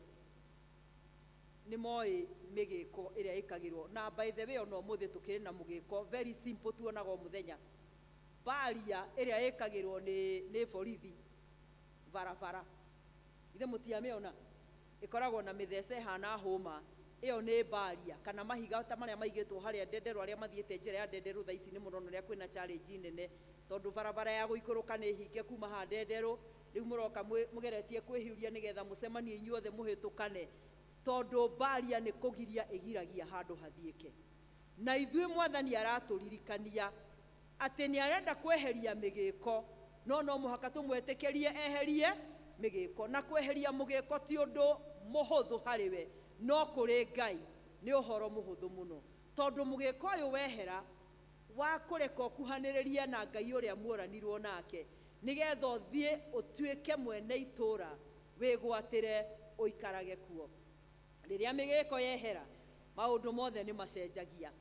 nĩ moĩ mĩgĩko ĩrĩa ĩkagĩrwo. Na by the way, ona ũmũthĩ tũkĩrĩ na mũgĩko very simple tuonaga o mũthenya, baria ĩrĩa ĩkagĩrwo nĩ borithi barabara. Ithe mũtiamĩona? Ĩkoragwo na mĩthece ĩhana hũma. Ĩyo nĩ baria kana mahiga ta marĩa maigĩtwo harĩa Ndenderũ. Arĩa mathiĩte njĩra ya Ndenderũ thaa ici nĩ mũrona ũrĩa kwĩna challenge nene, tondũ barabara ya gũikũrũka nĩ hinge kuma haha Ndenderũ. Rĩu mũroka mũgeretie kwĩhiũria nĩgetha mũcemanie inyuothe mũhĩtũkane, tondũ baria nĩ kũgiria ĩgiragia handũ hathiĩke. Na ithuĩ Mwathani aratũririkania atĩ nĩ arenda kweheria mĩgĩko, no no mũhaka tũmwetĩkĩrie eherie mĩgĩko. Na kweheria mũgĩko ti ũndũ mũhũthũ harĩ we, no kũrĩ Ngai nĩ ũhoro mũhũthũ mũno, tondũ mũgĩko ũyũ wehera wa kũreka ũkuhanĩrĩrie na Ngai ũrĩa muoranirwo nake, nĩgetha ũthiĩ ũtuĩke mwene itũra, wĩgwatĩre ũikarage kuo. Rĩrĩa mĩgĩko yehera, maũndũ mothe nĩ macenjagia.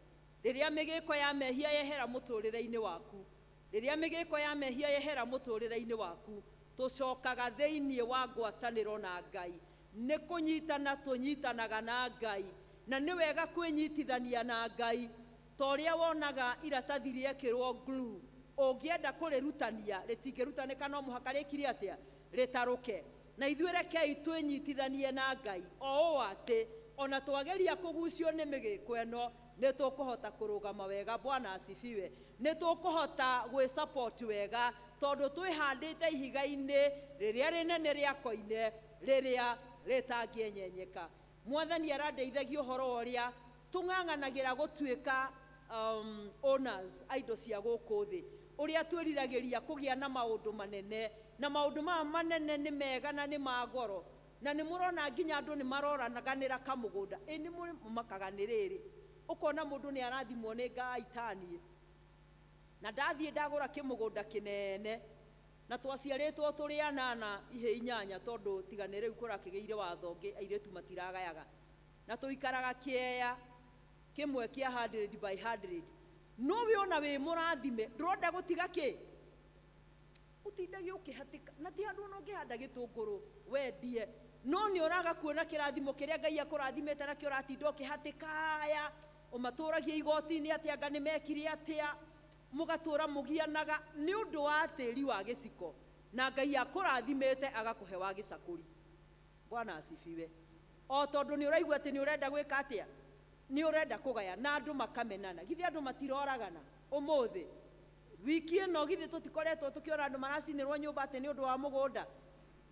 Rĩrĩa mĩgĩko ya mehia yehera mũtũrĩre-inĩ waku, rĩrĩa mĩgĩko ya mehia yehera mũtũrĩre-inĩ waku, tũcokaga thĩinĩ wa ngwatanĩro na Ngai. Nĩ kũnyitana tũnyitanaga na Ngai, na nĩ wega kwĩnyitithania na Ngai. Ta ũrĩa wonaga iratathi rĩekĩrwo glue, ũngĩenda kũrĩrutania rĩtingĩrutanĩka, no mũhaka rĩkire atĩa? Rĩtarũke. Na ithuĩ rekei twĩnyitithanie na Ngai o ũũ atĩ ona twageria kũgucio nĩ mĩgĩko ĩno, nĩ tũkũhota kũrũgama wega. Bwana asifiwe. Nĩ tũkũhota gwĩ-support wega, tondũ twĩhandĩte ihiga-inĩ rĩrĩa rĩnene rĩa koine, rĩrĩa rĩtangĩenyenyeka. Mwathani arandeithagia ũhoro wa ũrĩa tũng'ang'anagĩra gũtuĩka owners a indo cia gũkũ thĩ, ũrĩa twĩriragĩria kũgĩa na maũndũ manene, na maũndũ maya manene nĩ mega na nĩ ma goro, na nĩ mũrona nginya andũ nĩ maroranaganĩra kamũgũnda. Ĩ nĩ mũrĩ makaga nĩ rĩrĩ, ũkona mũndũ nĩ arathimwo nĩ Ngai taniĩ, na ndathiĩ ndagũra kĩmũgũnda kĩnene, na twaciarĩtwo tũrĩ anana ihĩ inyanya, tondũ tiga nĩ rĩu kũrakĩgĩire watho ũngĩ airĩtu matiragayaga, na tũikaraga kĩeya kĩmwe kĩa 100 by 100. No we ona wĩ mũrathime, ndũronda gũtiga kĩ ũtindage ũkĩhatĩka, na ti handũ ona ũngĩhanda gĩtũngũrũ wendie, no nĩ ũraga kuona kĩrathimo kĩrĩa Ngai akũrathimĩte nakĩo, ũratinda ũkĩhatĩka. Aya ũmatũragia igoti-inĩ atĩ anga nĩ mekire atĩa, mũgatũra mũgianaga nĩ ũndũ wa tĩri wa gĩciko, na Ngai akũrathimĩte agakũhe wa gĩcakũri. Bwana asifiwe. O tondũ nĩ ũraigua atĩ nĩ ũrenda gwĩka atĩa, nĩ ũrenda kũgaya, na andũ makamenana. Githĩ andũ matiroragana ũmũthĩ wiki ĩno? Githĩ tũtikoretwo tũkĩona andũ maracinĩrwo nyũmba atĩ nĩ ũndũ wa mũgũnda?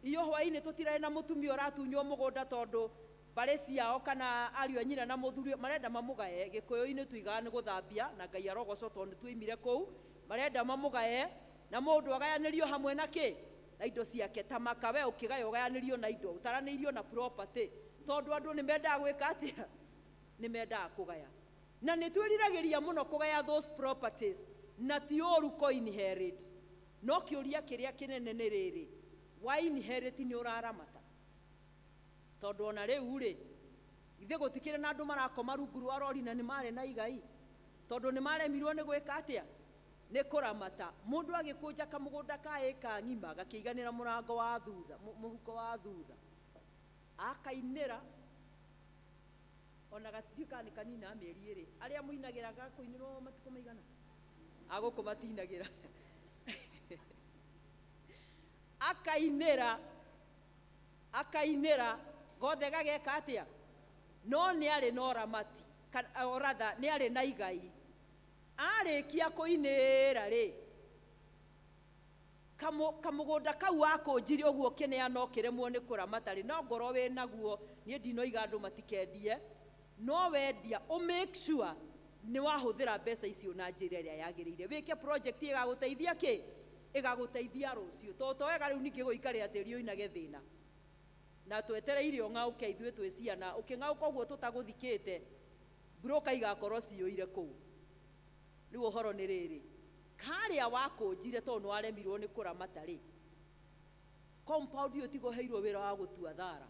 Iyo hwaĩ-inĩ tũtirarĩ na mũtumia ũratunywo mũgũnda tondũ mbarĩ ciao kana ariũ a nyina na mũthuri marenda mamũgaye. Gĩkũyũ-inĩ tuigaga nĩ gũthambia, na Ngai arogocwo tondũ nĩ tuoimire kũu. Marenda mamũgaye, na mũndũ agayanĩrio hamwe na kĩ? Na indo ciake. Ta maka we ũkĩgaya ũgayanĩrio na indo, ũtaranĩirio na property, tondũ andũ nĩ mendaga gwĩka atĩa? Nĩ mendaga kũgaya, na nĩ twĩriragĩria mũno kũgaya those properties, na ti ũru kũ inherit. No kĩũria kĩrĩa kĩnene nĩ rĩrĩ, wa inherit nĩ ũraramata? Tondũ ona rĩu rĩ, ithe gũtikĩrĩ na andũ marakoma rungu rwa rori na nĩ marĩ na igai, tondũ nĩ maremirwo nĩ gwĩka atĩa? Nĩ kũramata. Mũndũ agĩkũnja kamũgũnda ka ĩka ng'ima gakĩiganĩra mũrango wa thutha, mũhuko wa thutha. Akainĩra ona gatiũĩ kana nĩ kanina mĩeri ĩrĩ. Arĩa mũinagĩra gakũinĩrwo matukũ maigana? Agũkũ matinagĩra. Akainĩra, akainĩra gothe gageka atĩa? No nĩ arĩ na ũramati, or rather nĩ arĩ na igai. Arĩkia kũinĩra rĩ, kamũgũnda kau wakũnjire ũguo ũkĩneana ũkĩremwo nĩ kũramata rĩ, no ngorwo wĩ naguo, niĩ ndinoiga andũ matikendie, no wendia, ũ make sure nĩ wahũthĩra mbeca icio na njĩra ĩrĩa yagĩrĩire. Wĩke project ĩgagũteithia kĩ? Ĩgagũteithia rũciũ. Tondũ to wega rĩu ningĩ gũikarĩra tĩri ũinage thĩna. Na twetereire ũng'aũke ithuĩ twĩ ciana, ũkĩng'aũka ũguo tũtagũthikĩte, mburũka igakorwo ciyũire kũu. Rĩu ũhoro nĩ rĩrĩ, karĩa wakũnjire tondũ nĩ waremirwo nĩ kũramata rĩ, compound ĩyo tiga ũheirwo wĩra wa gũtua thara.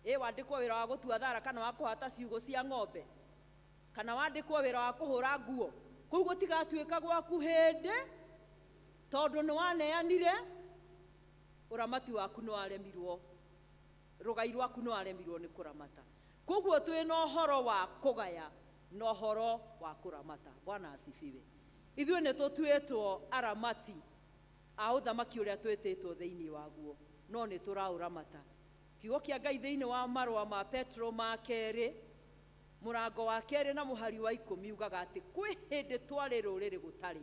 Ĩ wandĩkwo wĩra wa gũtua thara kana wa kũhata ciugũ cia ng'ombe, kana wandĩkwo wĩra wa kũhũra nguo, kũu gũtigatuĩka gwaku hĩndĩ, tondũ nĩ waneanire, ũramati waku nĩ waremirwo, rũgai rwaku nĩ waremirwo nĩ kũramata. Koguo twĩ na ũhoro wa kũgaya na ũhoro wa kũramata. Bwana asifiwe. Ithuĩ nĩ tũtuĩtwo aramati a ũthamaki ũrĩa twĩtĩtwo thĩinĩ waguo, no nĩ tũraũramata. Kiugo kĩa Ngai thĩinĩ wa marũa ma Petro ma kerĩ, mũrango wa kerĩ na mũhari wa ikũmi ugaga atĩ kwĩ hĩndĩ twarĩ rũrĩrĩ gũtarĩ,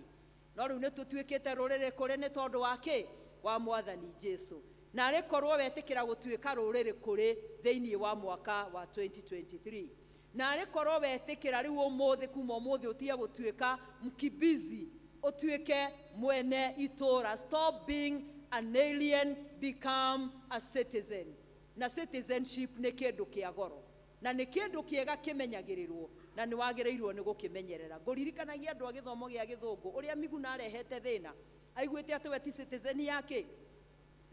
no rĩu nĩ tũtuĩkĩte rũrĩrĩ kũrĩ nĩ tondũ wa kĩ? Wa Mwathani Jesu. Na arĩ korwo wetĩkĩra gũtuĩka rũrĩrĩ kũrĩ thĩinĩ wa mwaka wa 2023. Na arĩ korwo wetĩkĩra rĩu ũmũthĩ, kuma ũmũthĩ ũtige gũtuĩka mkibizi, ũtuĩke mwene itũũra. Stop being an alien, become a citizen. Na citizenship nĩ kĩndũ kĩa goro, na nĩ kĩndũ kĩega kĩmenyagĩrĩrwo, na nĩ wagĩrĩirwo nĩ gũkĩmenyerera. Ngũririkanagia andũ a gĩthomo gĩa gĩthũngũ ũrĩa Miguna arehete thĩna, aiguĩte atĩ we ti citizen yake.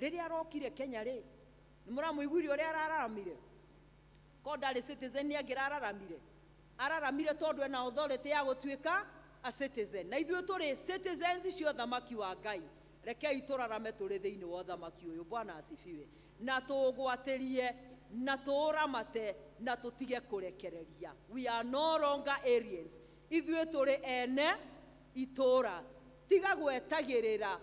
Rĩrĩa arokire Kenya rĩ, nĩ mũramũiguire ũrĩa arararamire? Ko ndarĩ citizen nĩ angĩrararamire? Araramire tondũ ena authority ya gũtuĩka a citizen. Na ithuĩ tũrĩ citizens cia ũthamaki wa Ngai. Rekei tũrarame tũrĩ thĩinĩ wa ũthamaki ũyũ. Bwana asifiwe. Na tũũgwatĩrie, na tũũramate, na tũtige kũrekereria. We are no longer aliens. Ithuĩ tũrĩ ene itũũra. Tiga gwetagĩrĩra,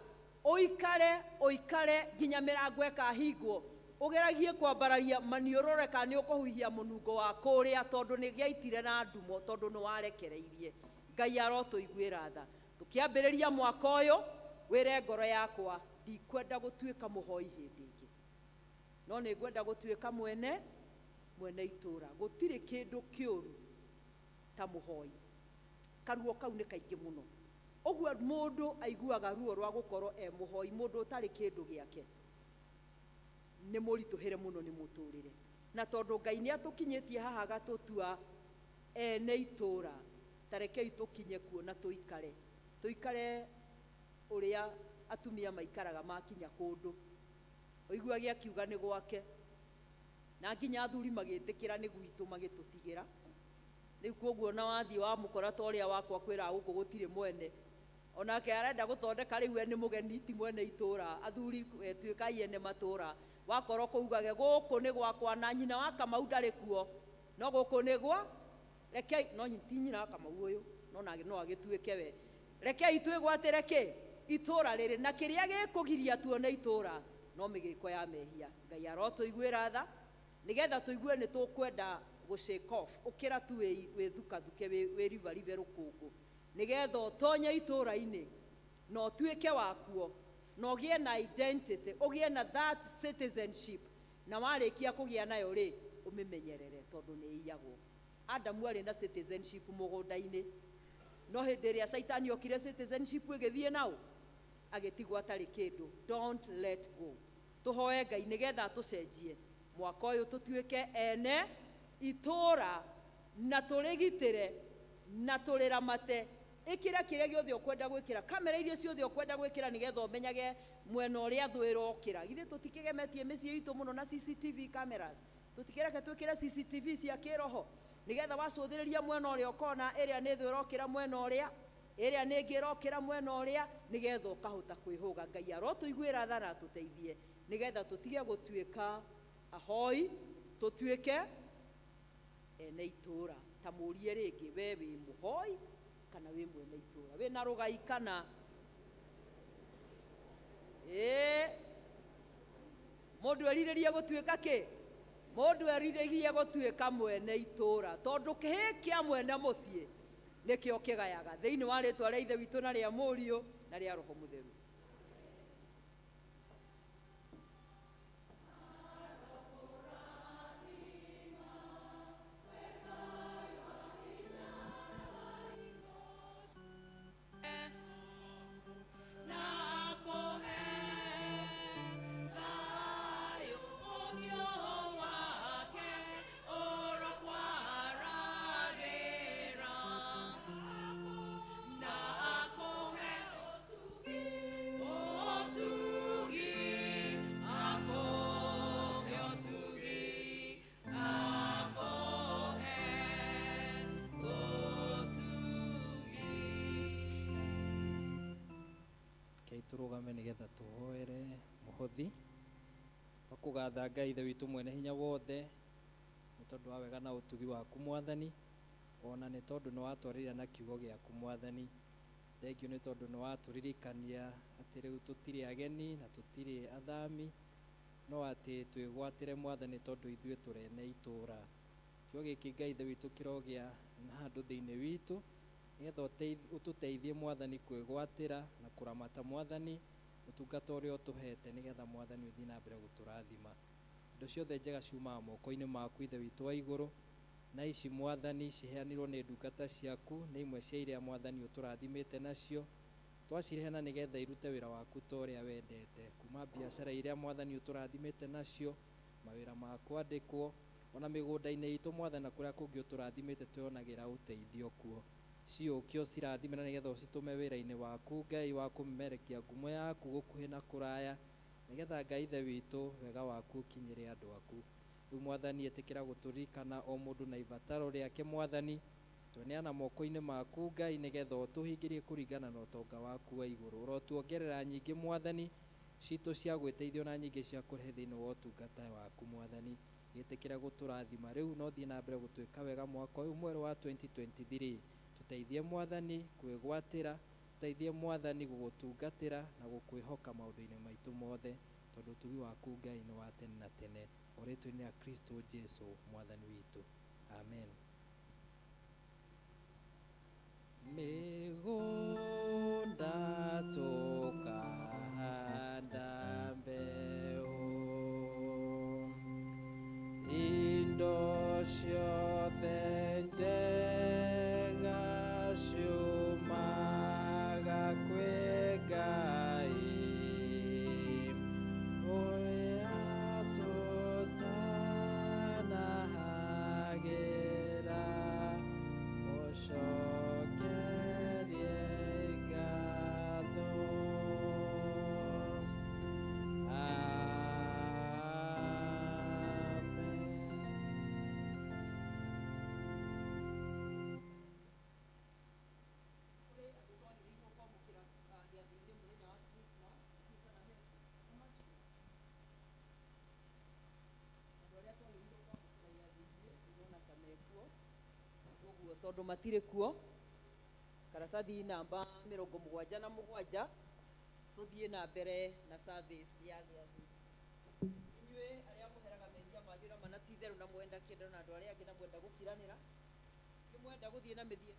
ũikare, ũikare nginya mĩrango ĩkahingwo. Ũgeragie kwambararia maniũrũ kana nĩ ũkũhuhia mũnungo wa kũrĩa, tondũ nĩ gĩaitire na ndumo, tondũ nĩ warekereirie. Ngai arotũiguĩra tha. Tũkĩambĩrĩria mwaka ũyũ, wĩre ngoro yakwa, ndikwenda gũtuĩka mũhoi hĩndĩ ĩngĩ, no nĩ ngwenda gũtuĩka mwene itũũra. Gũtirĩ kĩndũ kĩũru ta mũhoi. Karuo kau nĩ kaingĩ mũno. Ũguo mũndũ aiguaga ruo rwa gũkorwo e mũhoi, mũndũ ũtarĩ kĩndũ gĩake, nĩ mũritũhĩre mũno nĩ mũtũrĩre. Na tondũ Ngai nĩ atũkinyĩtie haha agatũtua ene itũũra, ta rekei tũkinye kuo na tũikare. Tũikare ũrĩa atumia maikaraga makinya kũndũ. Ũiguage akiuga nĩ gwake, na nginya athuri magĩtĩkĩra nĩ gwitũ magĩtũtigĩra. Rĩu koguo na wathiĩ wamũkora ta ũrĩa wakwa kwĩraga gũkũ gũtirĩ mwene, onake arenda gũthondeka rĩu we nĩ mũgeni ti mwene itũũra. Athuri tuĩkai ene matũũra. Wakorwo kũugage gũkũ nĩ gwakwa na nyina wa Kamau ndarĩ kuo, no gũkũ nĩ gwa rekei, no ti nyina wa Kamau ũyũ, no no agĩtuĩke we. Rekei twĩgwatĩre kĩ? Itũũra rĩrĩ, na kĩrĩa gĩkũgiria tuone itũũra no mĩgĩko ya mehia. Ngai arotũiguĩra tha nĩgetha tũigue nĩ tũkwenda gũ shake off, ũkĩra tu wĩthukathuke, wĩribaribe rũkũngũ, nĩgetha ũtonye itũũra-inĩ na ũtuĩke wakuo, na ũgĩe na identity, ũgĩe na that citizenship, na warĩkia kũgĩa nayo rĩ, ũmĩmenyerere tondũ nĩ ĩiyagwo. Adamu arĩ na citizenship mũgũnda-inĩ, no hĩndĩ ĩrĩa Shaitani okire citizenship ĩgĩthiĩ nao, agĩtigwo atarĩ kĩndũ. Don't let go. Tũhoe Ngai nĩgetha atũcenjie mwaka ũyũ tũtuĩke ene itũũra, na tũrĩgitĩre na tũrĩramate. Ĩkĩra kĩrĩa gĩothe ũkwenda gwĩkĩra, kamera iria ciothe ũkwenda gwĩkĩra, nĩgetha ũmenyage mwena ũrĩa thũ ĩrokĩra. Githĩ tũtikĩgemetie mĩciĩ itũ mũno na CCTV cameras? Tũtikĩreke twĩkĩre CCTV cia kĩroho, nĩgetha wacũthĩrĩria mwena ũrĩa ũkona ĩrĩa nĩ thũ ĩrokĩra mwena ũrĩa. Ĩrĩa nĩ ĩngĩ ĩrokĩra mwena ũrĩa, nĩgetha ũkahota kwĩhũga. Ngai arotũiguĩra tha na atũteithie, nĩgetha tũtige gũtuĩka ahoi, tũtuĩke ene itũũra. Ta mũrie rĩngĩ, we wĩ mũhoi kana wĩ mwene itũũra? Wĩna rũgai kana? Ĩĩ, mũndũ erirĩrie gũtuĩka kĩ? Mũndũ erirĩrie gũtuĩka mwene itũũra, tondũ kĩhĩ kĩa mwene mũciĩ nĩkĩo kĩgayaga. Thĩinĩ wa rĩtwa rĩa Ithe witũ na rĩa Mũriũ na rĩa Roho Mũtheru. Rekei tũrũgame nĩgetha tũhoere mũhothi wa kũgatha Ngai Ithe witũ mwene hinya wothe, nĩ tondũ wa wega na ũtugi waku Mwathani, ona nĩ tondũ nĩ watwarĩria na kiugo gĩaku Mwathani. Thengiũ nĩ tondũ nĩ watũririkania atĩ rĩu tũtirĩ ageni na tũtirĩ athami, no atĩ twĩgwatĩre Mwathani tondũ ithuĩ tũrĩ ene itũũra. Kiugo gĩkĩ Ngai Ithe witũ kĩrogĩa na handũ thĩinĩ witũ, nĩgetha ũtũteithie Mwathani kwĩgwatĩra na kũramata Mwathani ũtungata ũrĩa ũtũhete, nĩgetha Mwathani ũthiĩ na mbere gũtũrathima. Indo ciothe njega ciumaga moko-inĩ maku Ithe witũ wa igũrũ, na ici Mwathani ciheanirwo nĩ ndungata ciaku, nĩ imwe cia iria Mwathani ũtũrathimĩte nacio. Twacireheana nĩgetha irute wĩra waku ta ũrĩa wendete, kuma biacara iria Mwathani ũtũrathimĩte nacio, mawĩra ma kwandĩkwo, ona mĩgũnda-inĩ itũ Mwathani, na kũrĩa kũngĩ ũtũrathimĩte twĩonagĩra ũteithio kuo. Ciũkio cirathime na nĩgetha ũcitũme wĩra-inĩ waku Ngai wa kũmemerekia ngumo yaku gũkuhĩ na kũraya, nĩgetha Ngai Ithe witũ wega waku ũkinyĩre andũ aku. Rĩu Mwathani ĩtĩkĩra gũtũririkana o mũndũ na ibataro rĩake Mwathani, tweneana moko-inĩ maku Ngai, nĩgetha ũtũhingĩrie kũringana na ũtonga waku wa igũrũ. Ũrotuongerera nyingĩ Mwathani citũ cia gwĩteithio na nyingĩ cia kũrehe thĩinĩ wa ũtungata waku Mwathani. Gĩtĩkĩra gũtũrathima rĩu no thiĩ na mbere gũtwĩka wega mwaka ũyũ mwerũ wa 2023. Tũteithie Mwathani kwĩgwatĩra, tũteithie Mwathani gũgũtungatĩra na gũkwĩhoka maũndũ-inĩ maitũ mothe, tondũ ũtugi waku Ngai nĩ wa tene na tene. O rĩtwa-inĩ rĩa Kristo Jesu Mwathani witũ, amen. Mĩgũnda tũkahanda mbeũ, indo ciothe njega ciumaga kwĩ Ngai, ũrĩa tũtanahagĩra, mũcokerie ngatho. Amen. Ũguo tondũ matirĩ kuo, karatathi namba 77, tũthiĩ na mbere na service ya gĩathĩ. Inyuĩ arĩa mũheraga mehia manyu na mana ti itherũ, na mwenda kĩendo na andũ arĩa angĩ, na mwenda gũkiranĩra, nĩ mwenda gũthiĩ na mĩthiĩ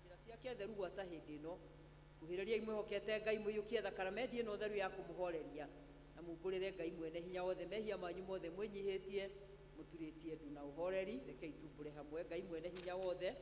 njĩra ciake theru gwata hĩndĩ ĩno, kuhĩrĩriai mwĩhokete Ngai, mũiyũkie thakramenti ĩno theru ya kũmũhoreria, na mumbũrĩre Ngai mwene hinya wothe mehia manyu mothe mwĩnyihĩtie, mũturĩtie ndu na ũhoreri. Rekei tumbũre hamwe. Ngai mwene hinya wothe,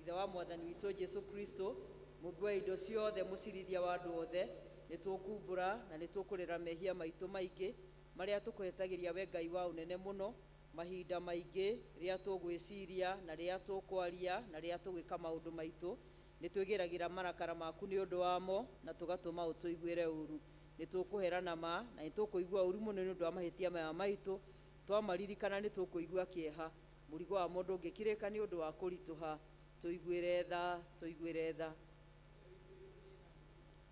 Ithe wa Mwathani witũ Jesu Kristo, mũmbi wa indo ciothe, mũcirithia wa andũ othe, nĩ tũkumbũra na nĩ tũkũrĩra mehia maitũ maingĩ marĩa tũkũhetagĩria we Ngai wa ũnene mũno, mahinda maingĩ rĩrĩa tũgwĩciria na rĩrĩa tũkwaria na rĩrĩa tũgwĩka maũndũ maitũ, nĩ twĩgĩragĩra marakara maku nĩ ũndũ wamo na tũgatũma ũtũiguĩre ũru. Nĩ tũkũherana ma na nĩ tũkũigua ũru mũno nĩ ũndũ wa mahĩtia maya maitũ. Twamaririkana nĩ tũkũigua kĩeha, mũrigo wa mũndũ ũngĩkirĩka nĩ ũndũ wa kũritũha. Tũiguĩre tha, tũiguĩre tha.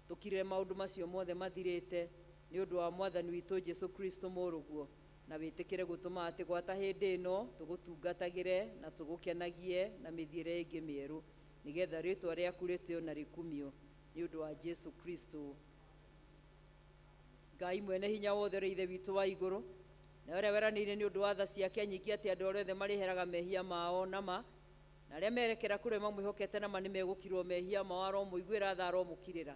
Tũkirĩre maũndũ macio mothe mathirĩte nĩ ũndũ wa Mwathani witũ Jesu Kristo mũrũguo, na wĩtĩkĩre gũtũma atĩ gwata hĩndĩ ĩno tũgũtungatagĩre na tũgũkenagie na mĩthiĩre ĩngĩ mĩerũ, nĩgetha rĩĩtwa rĩaku rĩtĩo na rĩkumio nĩ ũndũ wa Jesu Kristo. Ngai mwene hinya wothe ũrĩ Ithe witũ wa igũrũ, na ũrĩa weranĩire nĩ ũndũ wa tha ciake nyingĩ atĩ andũ arĩa othe marĩheraga mehia mao nama na arĩa merekera kũrĩ mamwĩhokete nama nĩ megũkirwo mehia mao, aromũiguĩra tha, aromũkirĩra,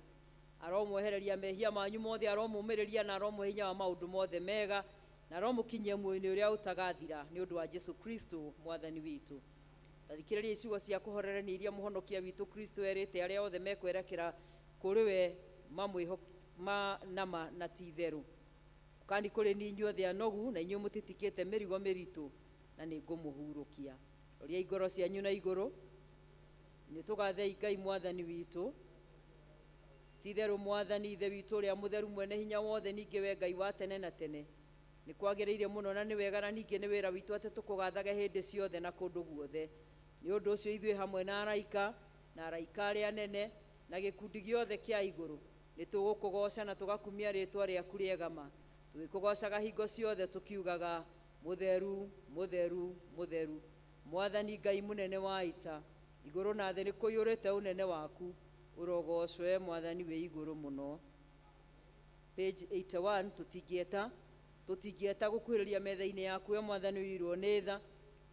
aromwehereria mehia manyu mothe, aromũmĩrĩria na aromũhe hinya wa maũndũ mothe mega, na aromũkinyia muoyo-inĩ ũrĩa ũtagathira nĩ ũndũ wa Jesu Kristo Mwathani witũ. Tathikĩrĩria ciugo cia kũhorerania iria mũhonokia witũ Kristo erĩte arĩa othe mekwerekera kũrĩ we mamwĩho ma nama na ti itherũ. Ũkani kũrĩ ni inyuothe anogu na inyuĩ mũtitikĩte mĩrigo mĩritũ, na nĩ ngũmũhurũkia. Roriai ngoro cianyu na igũrũ. Nĩ tũgathei Ngai Mwathani witũ. Ti itherũ Mwathani Ithe witũ ũrĩa mũtheru mwene hinya wothe, ningĩ we Ngai wa tene na tene, nĩ kwagĩrĩire mũno na nĩ wega na ningĩ nĩ wĩra witũ atĩ tũkũgathage hĩndĩ ciothe na kũndũ guothe. Nĩ ũndũ ũcio ithuĩ hamwe na araika na araika arĩa anene na gĩkundi gĩothe kĩa igũrũ nĩ tũgũkũgooca na tũgakumia rĩĩtwa rĩaku rĩega ma, tũgĩkũgoocaga hingo ciothe tũkiugaga mũtheru, mũtheru, mũtheru, Mwathani Ngai mũnene wa ita, igũrũ na thĩ nĩ kũiyũrĩte ũnene waku, ũrogocwe Mwathani wĩ igũrũ mũno. Page 81, tũtingĩeta gũkuhĩrĩria metha-inĩ yaku we Mwathani ũiyũirwo nĩ tha,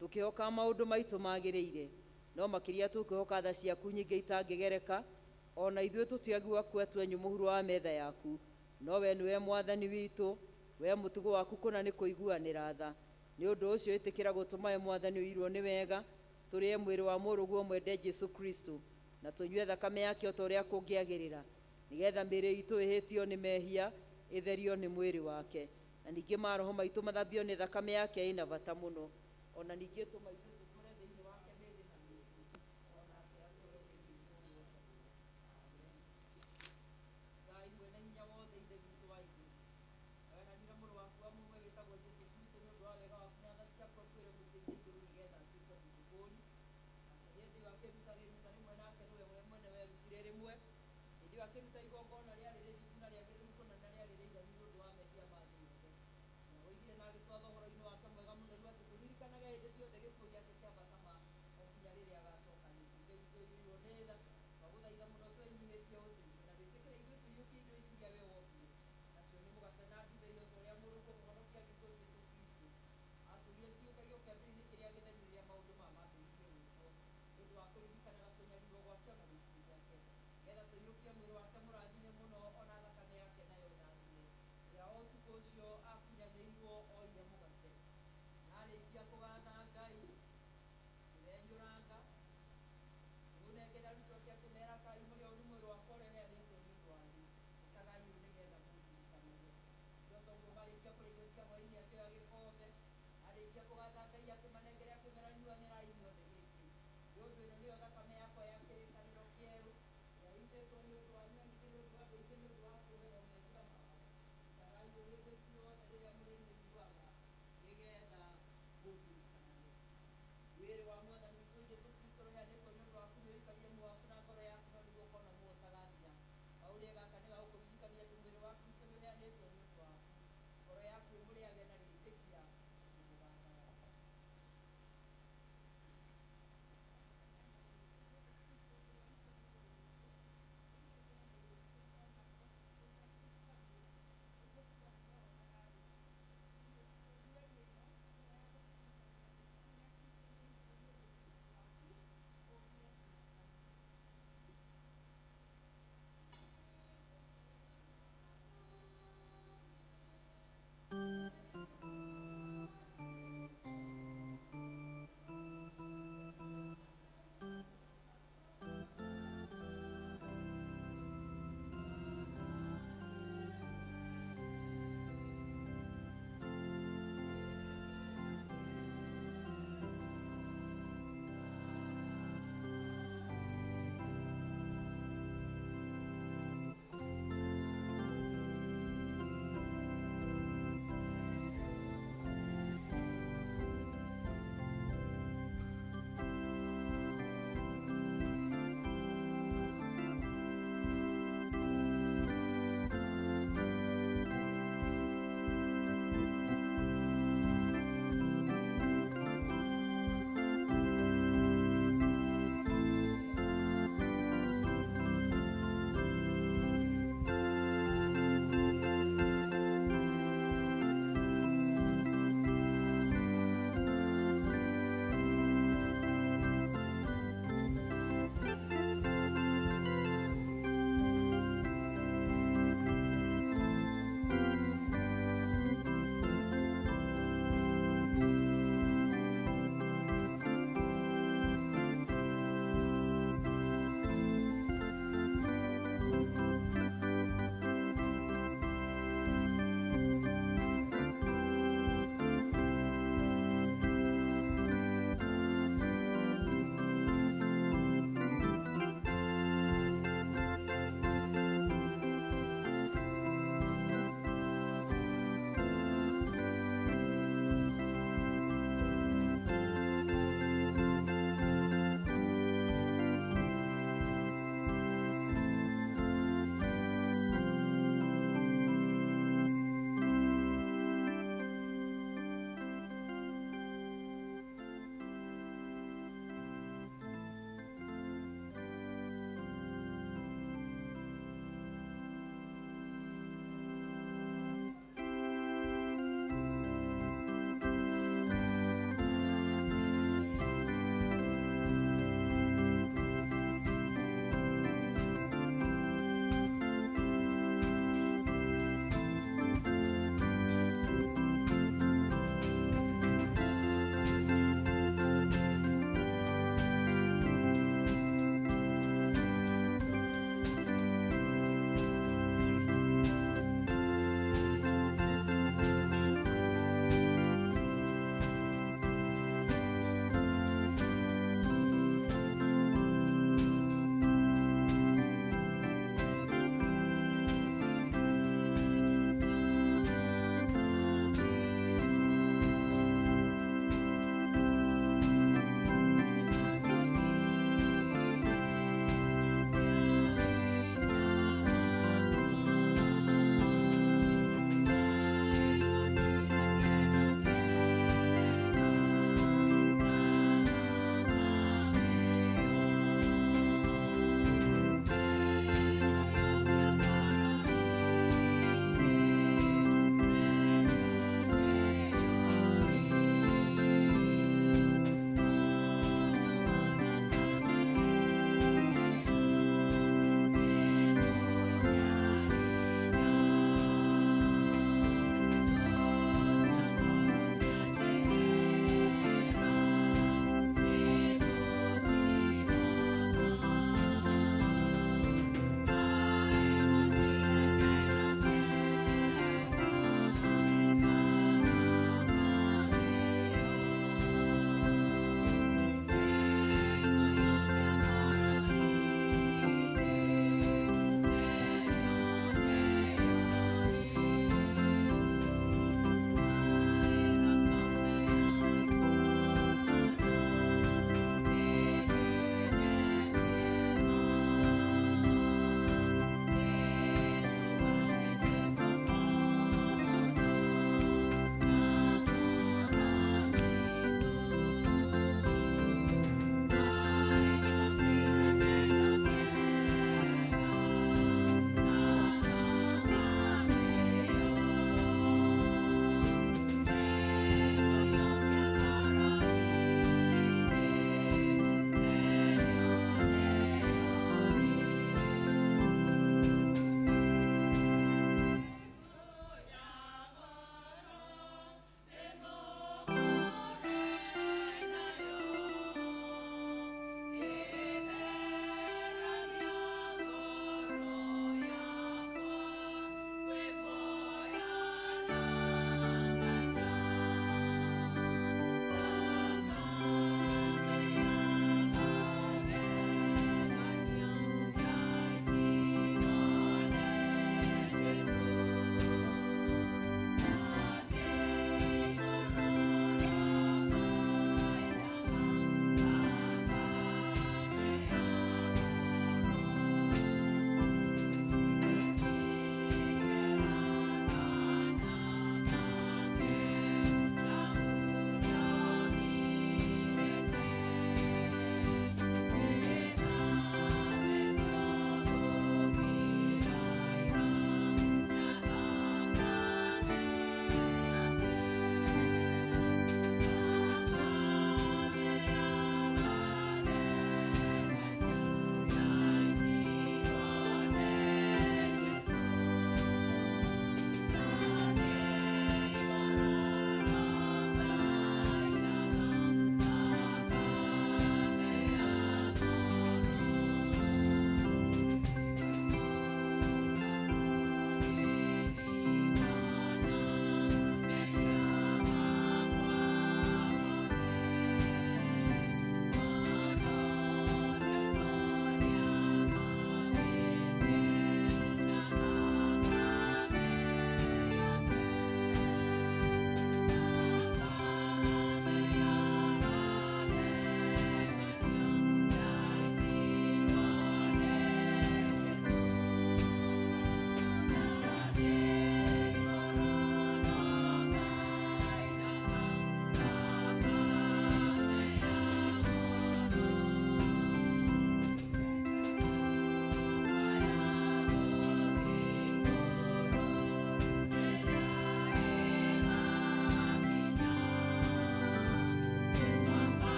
tũkĩhoka maũndũ maitũ magĩrĩire, no makĩria tũkĩhoka tha ciaku nyingĩ itangĩgereka, ona ithuĩ tũtiagua kwetu mũhuro wa metha yaku, no we nĩwe Mwathani witũ, we mũtugo waku kũna nĩ kũiguanĩra tha. Nĩ ũndũ ũcio ĩtĩkĩra gũtũma we Mwathani ũiyũirwo nĩ wega, tũrĩe mwĩrĩ wa mũrũguo mwende Jesu Kristo, na tũnyue thakame yake o ta ũrĩa kũngĩagĩrĩra, nĩgetha mĩĩrĩ itũ ĩhĩtio nĩ mehia ĩtherio nĩ mwĩrĩ wake, na ningĩ maroho maitũ mathambio nĩ thakame yake ĩna bata mũno, ona ningĩ tũma ithuĩ tũtũre thĩinĩ wake mĩndĩ na mĩndĩ, onake atũre thĩinĩ witũ. Amen. Ngai mwene hinya wothe, Ithe witũ wa igũrũ, na wehanire mũrũ waku wa mũmwe wĩtagwo Jesu Kristo nĩ ũndũ wa wega waku na tha ciaku akuĩre mũtĩ-inĩ igũrũ nĩgetha atuĩke mũtũkũũri. Nake hĩndĩ ĩyo akĩruta rĩruta rĩmwe, nake nĩwe we mwene werutire rĩmwe. Hĩndĩ ĩyo akĩruta igongona rĩarĩ rĩthingu na rĩagĩrĩru kũna na rĩarĩ rĩiganu nĩ ũndũ wa mehia ma thĩ yothe. Na oigire na agĩtwatha ũhoro-inĩ wake mwega mũtheru atĩ tũririkanage hĩndĩ ciothe gĩkuũ gĩake kĩa bata ma o nginya rĩrĩa agacoka rĩngĩ. Ithe witũ ũiyũirwo nĩ tha, twagũthaitha mũno twĩnyihĩtie ũtũigue na wĩtĩkĩre ithuĩ tũiyũkie indo ici iria we wombire, nacio nĩ mũgate na ndibei, o ta ũrĩa mũrũguo mũhonokia witũ Jesu Kristo atũrie ciũkagio kĩambĩrĩria kĩrĩa gĩtheru rĩrĩa maũndũ maya mambĩrĩirie gwĩkwo, nĩ ũndũ wa kũririkanaga kũnyarirwo gwake ona gĩkuũ gĩake, nĩgetha tũiyũkie mwĩrĩ wake mũrathime mũno ona thakame yake nayo ndathime. Rĩrĩa o ũtukũ ũcio akunyanĩirwo oire mũgate, na arĩkia kũgatha Ngai, akĩwenyũranga, akĩũnengera arutwo ake akĩmera, "Kai mũrĩe, ũyũ nĩ mwĩrĩ wakwa ũrĩa ũheanĩtwo nĩ ũndũ wanyu, ĩkagai ũũ nĩgetha mũndirikanage." Nĩ toguo marĩkia kũrĩa irio cia hwaĩ-inĩ akĩoya gĩkombe, arĩkia kũgatha Ngai akĩmanengera akĩmera, "Nyuanĩrai inyuothe gĩkĩ, nĩ ũndũ ĩno nĩyo thakame yakwa ya kĩrĩkanĩro kĩerũ, ĩrĩa ĩitĩtwo nĩ ũndũ wanyu na ningĩ nĩ ũndũ wa andũ aingĩ nĩ ũndũ wa kuoherwo mehia mao. Ĩkagai ũũ hĩndĩ ciothe rĩrĩa mũrĩmĩnyuaga nĩgetha mũndirikanage." Mwĩrĩ wa Mwathani witũ Jesu Kristo ũrĩa ũheanĩtwo nĩ ũndũ waku nĩũikarie muoyo waku na ngoro yaku, na nĩguo ũkona muoyo ũtagathira. Kaũrĩe gaka nĩ gagũkũririkania atĩ mwĩrĩ wa Kristo nĩũheanĩtwo nĩ ũndũ waku. Ngoro yaku ĩmũrĩage na gwĩtĩkia ĩkĩmũgathaga.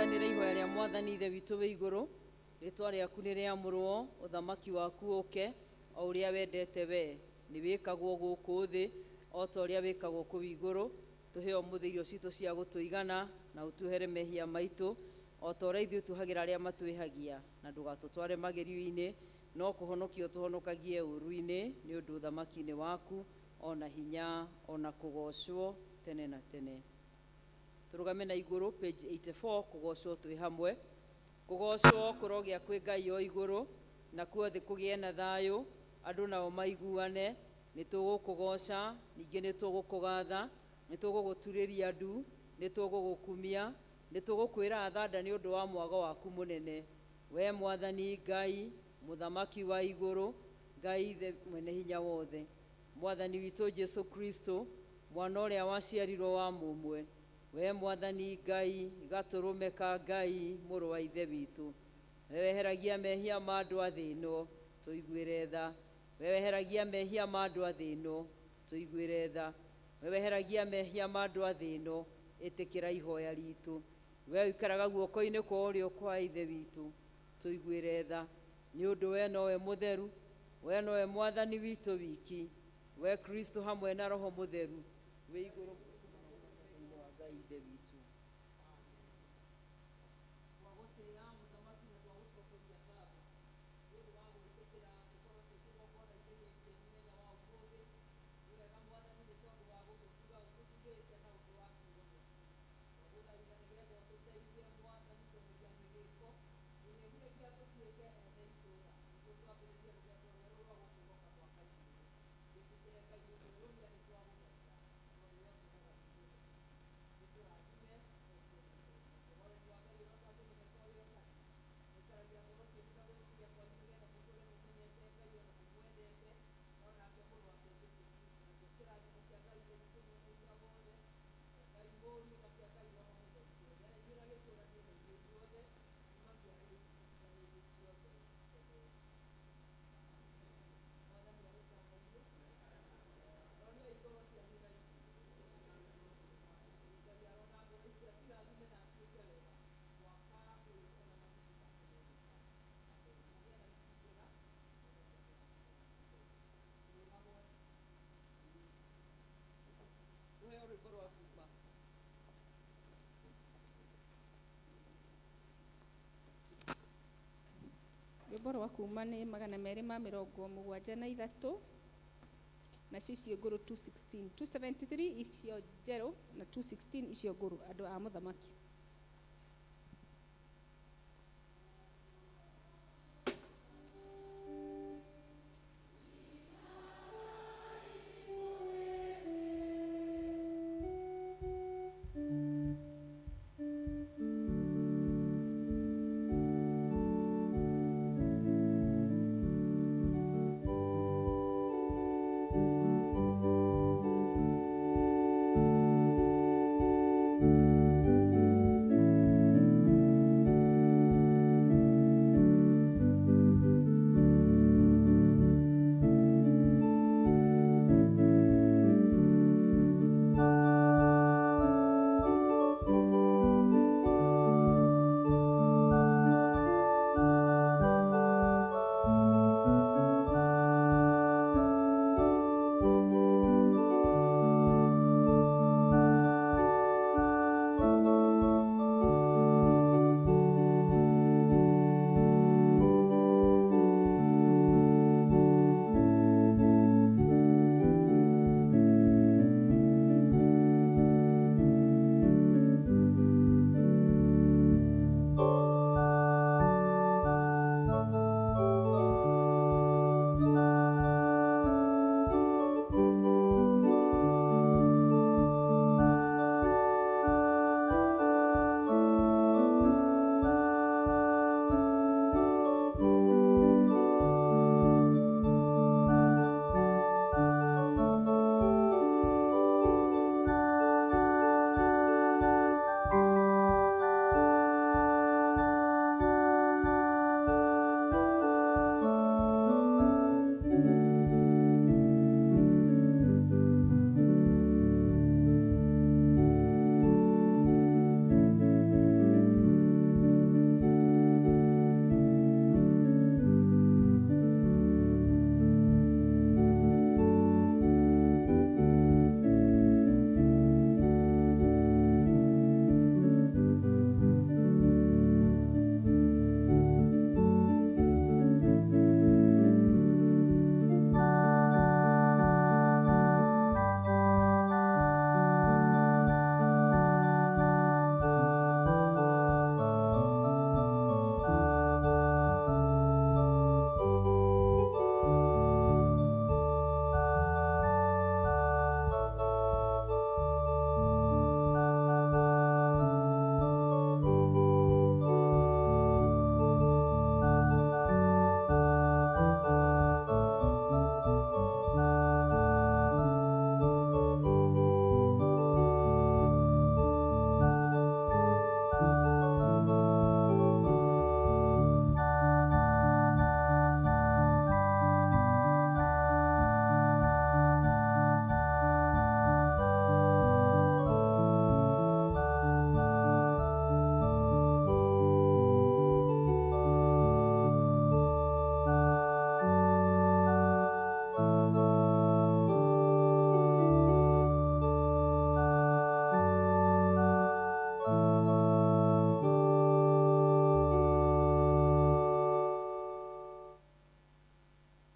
Tũnyitanĩre ihoya rĩa Mwathani Ithe witũ wĩ igũrũ, rĩtwa rĩaku nĩ rĩamũrwo, ũthamaki waku ũke, o ũrĩa wendete we, nĩ wĩkagwo gũkũ thĩ, o ta ũrĩa wĩkagwo kũu igũrũ. Tũhe ũmũthĩ irio citũ cia gũtũigana, na ũtuohere mehia maitũ, o ta ũrĩa ithuĩ tuohagĩra arĩa matwĩhagia, na ndũgatũtware magerio-inĩ, no kũhonokia ũtũhonokagie ũũru-inĩ, nĩ ũndũ ũthamaki-inĩ waku, ona hinya, ona kũgocwo tene na tene. Tũrũgame na igũrũ page 84, kũgocwo twĩ hamwe. Kũgocwo kũrogĩa kwĩ Ngai o igũrũ, nakuo thĩ kũgĩe na thayũ, andũ nao maiguane. Nĩ tũgũkũgoca, ningĩ nĩ tũgũkũgatha, nĩ tũgũgũturĩria ndu, nĩ tũgũgũkumia, nĩ tũgũkwĩra thanda nĩ ũndũ wa mwago waku mũnene. We Mwathani Ngai, Mũthamaki wa igũrũ, Ngai Ithe mwene hinya wothe. Mwathani witũ Jesu Kristo, mwana ũrĩa waciarirwo wa mũmwe. We Mwathani Ngai, gatũrũme ka Ngai, mũrũ wa Ithe witũ. We weheragia mehia ma andũ a thĩ ĩno, tũiguĩre tha. We weheragia mehia ma andũ a thĩ ĩno, tũiguĩre tha. We weheragia mehia ma andũ a thĩ ĩno, ĩtĩkĩra ihoya ritũ. We ũikaraga guoko-inĩ kwa ũrĩo kwa Ithe witũ, tũiguĩre tha. Nĩ ũndũ we nowe mũtheru, we nowe Mwathani witũ wiki, we Kristo hamwe na Roho Mũtheru, wĩ igũrũ wa Ngai Ithe witũ. Rwĩmbo rwa kuma nĩ 273, nacio icio ngũrũ 216, 273 icio njerũ na 216 icio ngũrũ, andũ a mũthamaki.